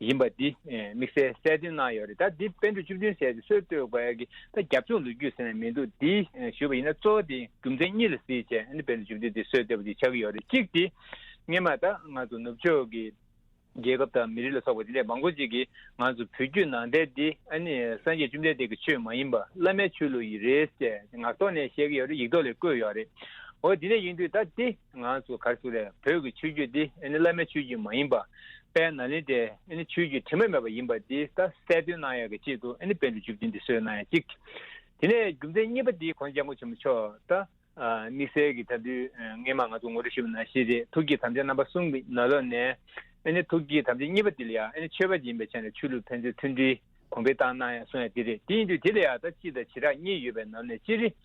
ཡིན་པ་འདི་དམིགས་བསལ་གསལ་སྟོན་གནང་ཡོད་རེད། ད་འདི་པཎ་གྲུབ་བཅུ་བདུན་ཟེར་གྱི་སྲོལ་གཏོད་པའི་གི་ད་རྒྱབ་ལྗོངས་ལོ་རྒྱུས་ཟེར་ནས་མི་འདུག་འདི་ཞུས་པ་ཡིན་ན་གཙོ་བོ་འདི་རྒྱུ་མཚན་གཉིས་ལ་གཟིགས་བྱས་ཨ་ནི་པཎ་གྲུབ་བཅུ་བདུན་འདི་སྲོལ་གཏོད་པ་འདི་ཆགས་ཀྱི་ཡོད་རེད། གཅིག་འདི་སྔོན་མ་ད་ང་ཚོ་ནུབ་ཕྱོགས་ཀྱི་རྒྱལ་ཁབ་དང་མི་རིགས་ལ་སོགས་པ་དེ་འདྲས་མང་པོ་ཅིག་གིས་ང་ཚོ་བོད་བརྒྱུད་ནང་བསྟན་འདི་ཨ་ནི་སངས་རྒྱས་བཅོམ་ལྡན་འདས་ཀྱི་ཆོས་མ་ཡིན་པ་བླ་མའི་ཆོས་ལུགས་ཡིན་རེད་ཅེས་ངག་ཐོག་ནས་བཤད་ཀྱི་ཡོད་རེད། ཡིག་ཐོག་ལ་བཀོད་ཡོད་རེད། འོ་དེ་འདྲ་ཡིན་དུས་ད་འདི་ང་ཚོ་ག་རེ་ཟེར་རེད། བོད་ཀྱི་ཆོས་བརྒྱུད་འདི་ཨ་ནི་བླ་མའི་ཆོས་བརྒྱུད་མ་ཡིན་པ་དཔལ་ནཱ་ལེནྡྲའི་ཨ་ནི་ཆོས་བརྒྱུད་དྲི་མ་མེད་པ་ཡིན་པ་འདི་ད་གསལ་སྟོན་གནང་ཡག་གི་ཆེད་དུ་ཨ་ནི་པཎ་གྲུབ་བཅུ་བདུན་འདི་སྲོལ་གནང་ཡག་གཅིག་དེ་ནས་རྒྱུ་མཚན་གཉིས་པ་འདི་གོང་ས་སྐྱབས་མགོན་ཆེན་པོ་མཆོག་ད། དམིགས་བསལ་གྱི་ད་དུས་སྔས་མ་ང་ཚོ་ངོ་སྤྲོད་ཞུས་པ་ནང་བཞིན་རེད། ཐུགས་བསྐྱེད་དམ་བཅའ་རྣམ་པ་གསུམ་གྱི་ནང་ལོགས་ནས་ཨ་ནི་ཐུགས་བསྐྱེད་དམ་བཅའ་གཉིས་པ་འདི་ལ་ཡང་ཨ་ནི་ཆོས་པ་ཡིན་པའི་ཆ་ནས་ཆོས་ལུགས་ཕན་ཚུན་མཐུན་སྒྲིལ་གོང་འཕེལ་བཏང་གནང་ཡ་གསུང་ཡ་དེ་རེད། དེ་ཡིན་དུས་དེ་ལ་ཡང་ད་སྤྱི་དང་བྱེ་བྲག་གཉིས་ཡོད་པའི་ནང་ནས་སྤྱིར་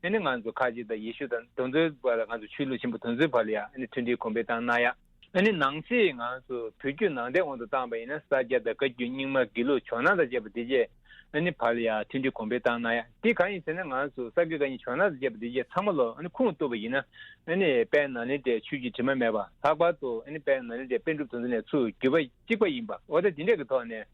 ཨ་ནི་ང་ཚོ་ཁ་ཆེ་དང་ཡེ་ཤུ་དང་དེ་ཚོའི་བར་ལ་ང་ཚོ་ཆོས་ལུགས་ཆེན་པོ་དེ་ཚོའི་བར་ལ་ཡང་ཨ་ནི་མཐུན་སྒྲིལ་གོང་འཕེལ་བཏང་གནང་ཡ། ཨ་ནི་ནང་གསེས་ང་ཚོ་བོད་བརྒྱུད་ནང་བསྟན་དབང་དུ་བཏང་བ་ཡིན་ན་ས་སྐྱ་དང་བཀའ་བརྒྱུད་རྙིང་མ་དགེ་ལུགས་ཇོ་ནང་དང་བཅས་པ་དེ་བཅས་ཨ་ནི་བར་ལ་ཡང་མཐུན་སྒྲིལ་གོང་འཕེལ་བཏང་གནང་ཡ། དེ་གང་ཡིན་ཟེར་ན་ང་ཚོ་ས་དགེ་བཀའ་རྙིང་ཇོ་ནང་དང་བཅས་པ་དེ་བཅས་ཚང་མ་ལོ་ཨ་ནི་ཁུངས་གཏུགས་པ་ཡིན་ན་ཨ་ནི་དཔལ་ནཱ་ལེནྡྲའི་ཆོས་བརྒྱུད་དྲི་མ་མེད་པ། ལྷག་པར་དུ་ཨ་ནི་དཔལ་ནཱ་ལེནྡྲའི་པཎ་གྲུབ་དེ་ཚོ་ནས་ཚུར་བརྒྱུད་པ་གཅིག་པ་ཡིན་པ། འོ་ད་དེ་འདྲས་ཀྱི་ཐོག་ནས་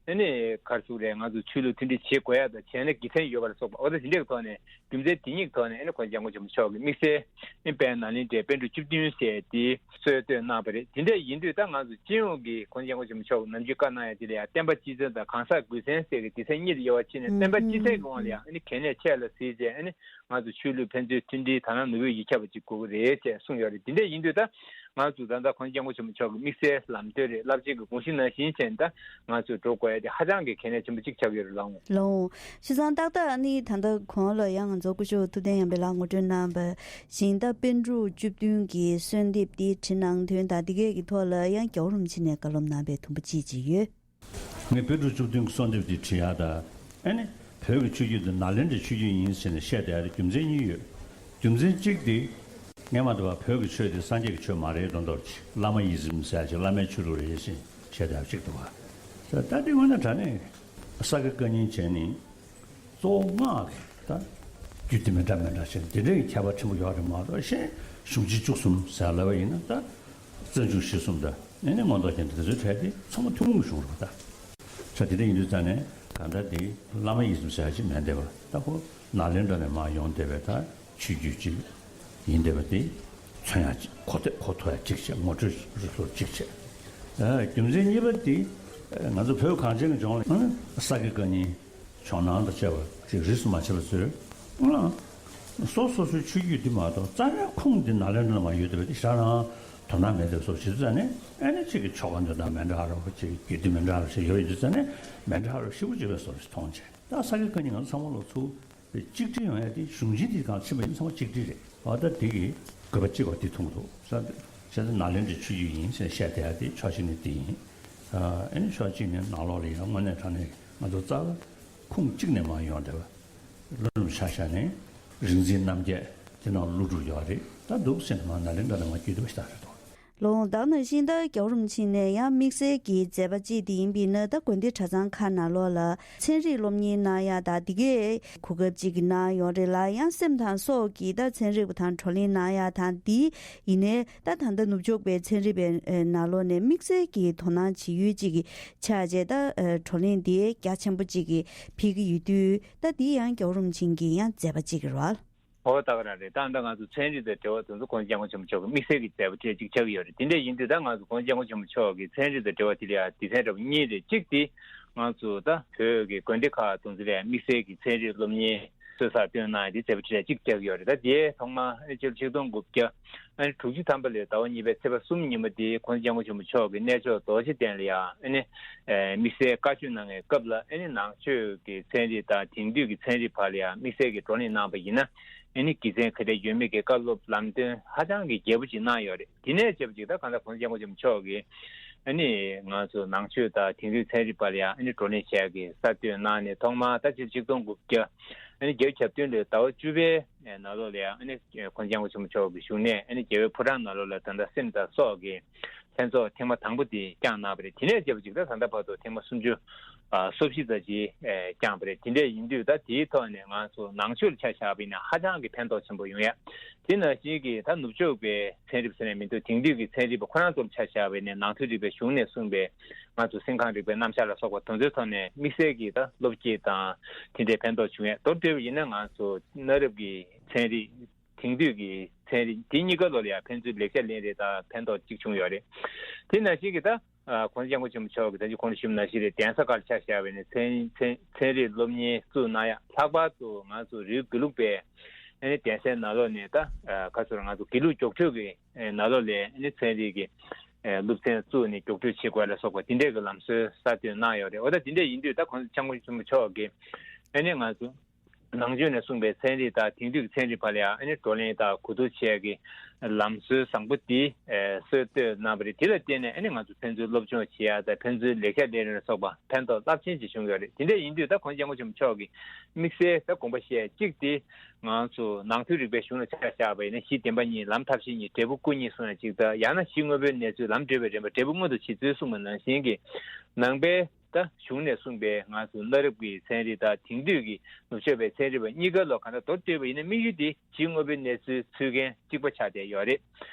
ཨ་ནི་ག་རེ་ཟེར་དགོས་རེད། ང་ཚོ་ཆོས་ལུགས་མཐུན་སྒྲིལ་བྱེད་དགོས་ཡ་དང་བྱས་ན་དགེ་མཚན་ཡོད་པ་ལ་སོགས་པ། འོ་ད་དེ་འདྲས་ཀྱི་ཐོག་ནས་རྒྱུ་མཚན་དེ་ཉིད་ཀྱི་ཐོག་ནས་ཨ་ནི་གོང་ས་སྐྱབས་མགོན་ཆེན་པོ་མཆོག་གིས་དམིགས་བསལ་ཨ་ནི་དཔལ་ནཱ་ལེནྡྲའི་པཎ་གྲུབ་བཅུ་བདུན་ཟེར་དེ་སྲོལ་བཏོད་གནང་བ་རེད། དེ་འདྲས་ཡིན་དུས་ད་ང་ཚོ་སྤྱི་ཡོངས་ཀྱི་གོང་ས་སྐྱབས་མགོན་ཆེན་པོ་མཆོག་ནམ་རྒྱུན་བཀའ་གནང་ཡ་དེ་ལ་ཡང་བསྟན་པ་གཅིག་མཚོན་དང་གང་ཟག་རྒྱུ་མཚན་ཟེར་གྱི་སྡེ་ཚན་གཉིས་ལ་དབྱེ་བ་ཕྱེ་ནས་བསྟན་པ་གཅིག་མཚོན་གྱི་དབང་ལ་ཡང་ཨ་ནི་གལ་གནད་ཆེ་ལ་གཟིགས་བྱས་ཨ་ནི་ང་ཚོ་ཆོས་ལུགས་ཕན་ཚུན་མཐུན་སྒྲིལ་དང་བླངས་ནུས་པ་ཡོད་ཁྱབ་པ་ཅིག་དགོས་ཀྱི་རེད་ཅེས་གསུངས་ཡོད་རེད། དེ་འདྲ་ཡིན་དུས་ད་ང་ཚོ་ད་ལྟ་གོང་ས་སྐྱབས་མགོན་ཆེན་པོ་མཆོག་གི་དམིགས་བསལ་ལམ་སྟོན་རེད། རླབས་ཆེན་གྱི་དགོངས་གཞི་ནང་བཞིན་བྱས་ནས་ད་ང་ཚོས་འགྲོ་དགོས་ཡ་དེ་ཧ་ཅང་གི་གལ་གནད་ཆེན་པོ་གཅིག་ཆགས་ཡོད་རེད་ལགས་འོང་། ལགས་འོང་། བྱས་ཙང་ཏག་ཏག་ཨ་ནི་ད་ལྟ་གོང་ལ་ཡང་ང་ཚོ་སྐུ་ཞབས་ཐུབ་བསྟན་ཉམས་པའི་ལགས་ངོ་སྤྲོད་གནང་བ་བཞིན་ད་པཎ་གྲུབ་བཅུ་བདུན་གྱི་གསོལ་འདེབས་འདི་བྲིས་གནང་དོན་དང་འདི་གའི་གི་ཐོག་ལ་ཡང་རྒྱལ་བ་རིན་པོ་ཆེ་ནས་བཀའ་སློབ་གནང་བའི་དུམ་བུ་གཅིག་ཅིག་ཡོད། ངས་པཎ་གྲུབ་བཅུ་བདུན་གྱི་གསོལ་འདེབས་འདི་བྲིས་ཡག་དང་། ཨ་ནི་བོད་ཀྱི་ཆོས་བརྒྱུད་འདི་ནཱ་ལེནྡྲའི་ཆོས་བརྒྱུད་ཡིན་ཟེར་ནས་བཤད་བསྡད་ཡག་རྒྱུ་མཚན་གཉིས་ཡོད། རྒྱུ་མཚན་གཅིག་དེ། ངས་མ་འདོད་པ་བོད་ཀྱི་ཆོས་དེ་སངས་རྒྱས་ཀྱི་ཆོས་མ་རེད་མདོག་མདོག་ཅིག་བླ་མ་ཡི་ཟིམ་ཟེར་ཡག་ཅིག་བླ་མའི་ཆོས་ལུགས་རེད་ཟེར་བཤད་བསྡད་ཡག་ཅིག་འདུག་ག་ད་དེ་དངོས་གནས་དྲང་གནས་ས་དགེ་བཀའ་རྙིང་བྱས་ནས། གཙོ་བོ་སྔགས་ཀྱི་ད་རྒྱུད་སྡེ་མི་འདྲ་མི་འདྲ་ཞིག་དེ་འདྲའི་ཁྱད་པར་ཆེན་པོ་ཡོད་རེད་མ་གཏོགས་གཞན་གཞུང་ཆེན་བཅུ་གསུམ་ཟེར་ལབ་པ་ཡིན་ན་ད་རྩ་འཇུག་གཞི་གསུམ་དང་ཨ་ནི་མངོན་རྟོགས་རྒྱན་དེ་ཚོའི་གྲས་དེ་ཚང་མ་ཐུན་མོང་གི་གཞུང་རེད་པ། ད་ཆ་དེ་འདྲ་ཡིན་དུས་ཙང་ནས་གང་ལྟར་དེ་བླ་མ་ཡི་ཟིམ་ཟེར་ཡག་ཅིག་མེད་བསྡད་པ། ད་ཁོ་ནཱ་ལེནྡྲ་ནས་མར་ཡོང་བསྡད་པའི་ད་ཆོས་བརྒྱུད་ཅིག་ཡིན་བསྡད་པ་དེ་མཚོན་ཡག་ཅིག་གོ་ཐོས་གོ་ཐོས་ཡག་ཅིག་བྱས། ངོ་སྤྲོད་རིགས་སོགས་ཅིག་བྱས། ཨ། རྒྱུ་མཚན་གཉིས་པ་དེ་ང་ཚོ་བོད་གངས་ཅན་གྱི་ལྗོངས་ལ་ཨ་ས་དགེ་བཀའ་རྙིང་ཇོ་ནང་དང་བཅས་པ་ཅིག་རིས་སུ་མ་ཆད་པ་ཚོས། ཨ། སོ་སོ་སོའི་ཆོས་བརྒྱུད་འདི་མ་གཏོགས་རྩ་བའི་ཁུངས་འདི་ནཱ་ལེནྡྲ་ལ་མ་ཡོད་བསྡད་པ་དེ་ཞེ་དྲག་རང་དོ་སྣང་མེད་བསྡད་པ་སོགས་བྱེད་དུས་ཙང་ནས་ཨ་ནི་གཅིག་གི་ཆོ་ག་འདོན་སྟངས་མི་འདྲ་བ་རེད། གཅིག་གི་རྒྱུད་སྡེ་མི་འདྲ་བ་ཞིག་ཡོད་ཡིན་དུས་ཙང་ནས་མི་འདྲ་བ་ཞེ་པོ་ཅིག་ཡོད་པའི་བཟོ་ཞིག་མཐོང་བྱས། ད་ས་དགེ་བཀའ་རྙིང་ང་ཚོ་ཚང་མ་ལོག་ཚུར་གཅིག་སྒྲིལ་ཡོང་ཡ་དེ་གཞུང་ཆེན་དེ་གང་ཕྱིན་པ་ཡིན་ཚང་མ་གཅིག་སྒྲིལ་རེད། འོ་ད་དེ་གི་དགོས་པ་གཅིག་པ་དེ་མཐོང་གི་འདུག་ས། བྱས་ཙང་ནཱ་ལེནྡྲའི་ཆོས་བརྒྱུད་ཡིན་ཟེར་བཤད་བསྡད་ཡ་དེ་ཕྱོགས་གཅིག་ནས་དེ་ཡིན། ཨ་ནི་ཕྱོགས་གཅིག་ནས་ནང་ལོགས་ལ་ཡང་དངོས་གནས་དྲང་གནས་ང་ཚོ་རྩ་བ་ཁུངས་གཅིག་ནས་མར་ཡོང་བསྡད་པ། ལྷོ་ནུབ་ཆ་བཞག་ནས་རིག་འཛིན་རྣམ་བརྒྱད་དེ་ནང་ཀླུ་སྒྲུབ་ཡོད་རེད། ད་འདུག་ཟེར་ནས་མར་ནཱ་ལེནྡྲ་ནས་མར་བརྒྱུད་བསྡད་པ་ཞིག་ད་རེད་དོ། ལོ་ངོ་ཟླ་ནང་བཞིན་ད་རྒྱལ་བ་རིན་པོ་ཆེ་ནས་ཡང་དམིགས་བསལ་གྱི་མཛད་པ་གཅིག་དེ་ཡིན་པས་ན། ད་དགོན་སྡེ་གྲྭ་ཚང་ཁག་ནང་ལོགས་ལ་ཚན་རིག་སློབ་གཉེར་གནང་ཡ་དང་དེ་གའི་གོ་སྐབས་གཅིག་གི་གནང་ཡོད་རེད་ལ། ཡང་སེམས་དང་སྲོག་གི་ད་ཚན་རིག་པ་དང་བགྲོ་གླེང་གནང་ཡ་དང་དེ་ཡིན་ནའི་ད་ད་ལྟ་ནུབ་ཕྱོགས་པའི་ཚན་རིག་པའི་ནང་ལོགས་ནས་དམིགས་བསལ་གྱི་དོ་སྣང་བྱེད་ཡུལ་གཅིག་གི་ཆགས་བྱས་ད་བགྲོ་གླེང་དེ་རྒྱ་ཆེན་པོ་གཅིག་གི་ཕེབས་ཀྱི་ཡོད་དུས། ད་དེ་ཡང་རྒྱལ་བ་རིན་པོ་ཆེ་གི་ཡང་མཛད་པ་གཅིག་རེད་བ། ཨོ་ད་ག་རང་རེད། ད་ལྟ་ང་ཚོ་ཚན་རིག་དང་འབྲེལ་བ་དེ་ཚོ་༸གོང་ས་༸སྐྱབས་མགོན་ཆེན་པོ་མཆོག་གི་དམིགས་བསལ་གྱི་མཛད་པ་གཅིག་ཆགས་ཀྱི་ཡོད་རེད། དེ་འདྲ་ཡིན་དུས་ད་ང་ཚོ་༸གོང་ས་༸སྐྱབས་མགོན་ཆེན་པོ་མཆོག་གི་ཚན་རིག་དང་འབྲེལ་བ་དེ་ལ་ཡང་སྡེ་ཚན་འདྲ་པོ་གཉིས་རེད། གཅིག་དེ་ང་ཚོ་ད་བོད་ཀྱི་དགོན་སྡེ་ཁག་དེ་ཚོ་ལ་ཡང་དམིགས་བསལ་གྱི་ཚན་རིག་སློབ་གཉེར་སྲོལ་ཚུགས་བཏོན་གནང་ཡ་དེ་མཛད་པ་གཅིག་ཆགས་ཀྱི་ཡོད་རེད། ད་དེའི་ཐོག་མ་ཕྱི་ལོ་ཆིག་སྟོང་དགུ་བརྒྱ་ཨ་ནི་དྲུག་ཅུ་ཐམ་པ་ལོའི་ཟླ་བ་གཉིས་པའི་ཚེས་པ་གསུམ་ཉིན་མོ་དེ་༸གོང་ས་༸སྐྱབས་མགོན་ཆེན་པོ་མཆོག་གིས་གནས་མཆོག་རྡོ་རྗེ་གདན་ལ་ཡང་ཨ་ནི་དམིགས་བསལ་བཀའ་ཆོས་གནང་བའི་སྐབས་ལ། ཨ་ནི་ནང་ཆོས་ཀྱི་ཚན་རིག་དང་དེང་དུས་ཀྱི་ཚན་རིག་བར་ལ་ཡང་དམིགས་བསལ་གྱི་བགྲོ་གླེང་གནང་བ་ཡིན་ན། ཨ་ནི་དགེ་མཚན་ག་འདྲ་ཡོད་མེད་ཀྱི་བཀའ་སློབ་ལམ་སྟོན་ཧ་ཅང་གི་རྒྱས་པོ་ཅིག་གནང་ཡོད་རེད། དེ་ནས་བྱས་པ་ཅིག་ད་གང་ལྟར་༸གོང་ས་༸སྐྱབས་མགོན་ཆེན་པོ་མཆོག་གིས་ཨ་ནི་ང་ཚོ་ནང་ཆོས་དང་དེང་དུས་ཚན་རིག་བར་ལ་ཡང་ཨ་ནི་བགྲོ་གླེང་བྱེད་ཡག་གི་གསར་གཏོད་གནང་ནས། ཐོག་མར་ད་ཕྱི་ལོ་ཆིག་སྟོང་དགུ་བརྒྱ་ཨ་ནི་བརྒྱད་ཅུ་གྱ་བདུན་ལོའི་ཟླ་བ་བཅུ་པའི་ནང་ལོགས་ལ་ཡང་ཨ་ནི་༸གོང་ས་༸སྐྱབས་མགོན་ཆེན་པོ་མཆོག་གི་བཞུགས་གནས་ཨ་ནི་རྒྱལ་བའི་ཕོ་བྲང་ནང་ལོགས་ལ་ད་ལྟ་སེམས་དང་སྲོག་གི་ལྷན་ཚོགས་ཐེངས་མ་དང་པོ་དེ་བསྐྱངས་གནང་བ་རེད། དེ་ནས་བྱས་པ་ཅིག་ད་ད་ལྟ་བར་དུ་ཐེངས་མ་སུམ་ཅུ་ཨ་སོ་བཞི་ཙམ་ཅིག་ཨེ་བསྐྱངས་པ་རེད། དེ་འདྲ་ཡིན་དུས་ད་དེའི་ཐོག་ནས་ང་ཚོ་ནང་ཆོས་ལ་ཆ་བཞག་པ་ཡིན་ན་ཧ་ཅང་གི་ཕན་ཐོགས་ཆེན་པོ་ཡོང་ཡ། དེ་ནང་བཞིན་གྱི་ད་ནུབ་ཕྱོགས་པའི་ཚན་རིག་ཟེར་ནས་མི་འདུག་དེང་དུས་ཀྱི་ཚན་རིག་པ་ཁོ་རང་ཚོ་ལ་ཆ་བཞག་པ་ཡིན་ན་ནང་མཐོ་རིག་པའི་གཞུང་ནས་གསུངས་པའི་ང་ཚོ་སེམས་ཁམས་རིག་པའི་རྣམ་གཞག་ལ་སོགས་པ་དེ་ཚོའི་ཐོག་ནས་དམིགས་བསལ་གྱི་ད་བློ་སྐྱེད་དང་དེ་འདྲའི་ཕན་ཐོགས་བྱུང་ཡ། མདོར་བསྡུས་པ་ཡིན་ན་ང་ཚོ་གནའ་རབས་ཀྱི་ཚན་རིག་དེང་དུས་ཀྱི་ཚན་རིག་དེ་གཉིས་ཀ་ལོ་ལ་ཡང་ཕན་ཚུན་ལེགས་ཆ་ལེན་རེས་དང་ཕན་ཐོགས་གཅིག་བྱུང་ཡོད་རེད། དེ་ནང་བཞིན་གྱི་ད་༸གོང་ས་༸སྐྱབས་མགོན་ཆེན་པོ་མཆོག་གིས་ད་ཅི་གོང་དུ་ཞུས་པ་ནང་བཞིན་རེད། གདན་ས་ཁག་ལ་ཆ་བཞག་པ་ཡིན་ན་ཚན་ཚན་ཚན་རིག་སློབ་གཉེར་བཙུགས་གནང་ཡ། ལྷག་པར་དུ་ང་ཚོ་རིའུ་དགེ་ལུགས་པའི་ཨ་ནི་གདན་སའི་ནང་ལོགས་ནས་ད་ཁ་སོ་ར་ང་ཚོ་དགེ་ལུགས་མགྱོགས་འཕྲོད་ཀྱི་ནང་ལོགས་ལ་ཨ་ནི་ཚན་རིག་གི་སློབ་ཚན་བཙུགས་ནས་མགྱོགས་འཕྲོད་བྱེད་དགོས་ལ་སོགས་པ་དེ་འདྲས་ཀྱི་ལམ་སྲོལ་གསར་གཏོད་གནང་ཡོད་རེད། འོ་ད་དེ་འདྲས་ཡིན་དུས་ད་༸གོང་ས་༸སྐྱབས་མགོན་ཆེན་པོ་མཆོག་གིས་ཨ་ནི་ང་ཚོ་ ནང་ཆོས་ནས་གསུངས་པའི་ཚན་རིག་དང་དེང་དུས་ཀྱི་ཚན་རིག་བར་ལ་ཡང་ཨ་ནི་བགྲོ་གླེང་དང་གོ་བསྡུར་བྱེད་ཡག་གི་ལམ་སྲོལ་བཟང་པོ་འདི་ཨེ་སྲོལ་གཏོད་གནང་བ་རེད། དེ་ལ་བརྟེན་ནས་ཨ་ནི་ང་ཚོ་ཕན་ཚུན་སློབ་སྦྱོང་བྱེད་ཡག་དང་ཕན་ཚུན་ལེགས་ཆ་ལེན་རེས་ལ་སོགས་པ་ཕན་ཐོགས་རླབས་ཆེན་ཅིག་བྱུང་ཡོད་རེད། དེ་འདྲ་ཡིན་དུས་ད་གོང་ས་སྐྱབས་མགོན་ཆེན་པོ་མཆོག་གིས་དམིགས་བསལ་ད་དགོངས་པ་བཞེས་གཅིག་དེ་ང་ཚོ་ནང་ཁུལ་རིག་པའི་གཞུང་ལ་ཆ་བཞག་པ་ཡིན་ན་གཞི་བདེན་པ་གཉིས་ལམ་ཐབས་ཤེས་གཉིས་འབྲས་བུ་སྐུ་གཉིས་གསུངས་ཡག་གཅིག་དང་། ཡང་ན་གཞི་དངོས་པོའི་གནས་ཚུལ་ལམ་འབྲས་བུའི་རིམ་པ་འབྲས་བུ་མངོན་དུ་བྱེད་ཚུལ་གསུངས་པ་ནང་བཞིན་གྱི་ནང་པའི་ད་གཞུང་ནས་གསུངས་པའི་ང་ཚོ་གནའ་རབས་ཀྱི་ཚན་རིག་དང་དེང་དུས་ཀྱི་ནུབ་ཕྱོགས་པའི་ཚན་རིག་པ་གཉིས་ཀ་ལོ་གང་ལྟར་མདོར་བསྡུས་པ་ཡིན་ན་དམིགས་ཡུལ་དེ་གཞི་དངོས་པོའི་གནས་ཚུལ་ཚུལ་མཁན་གཅིག་པ་ཆགས་བསྡད་ཡོད་རེད།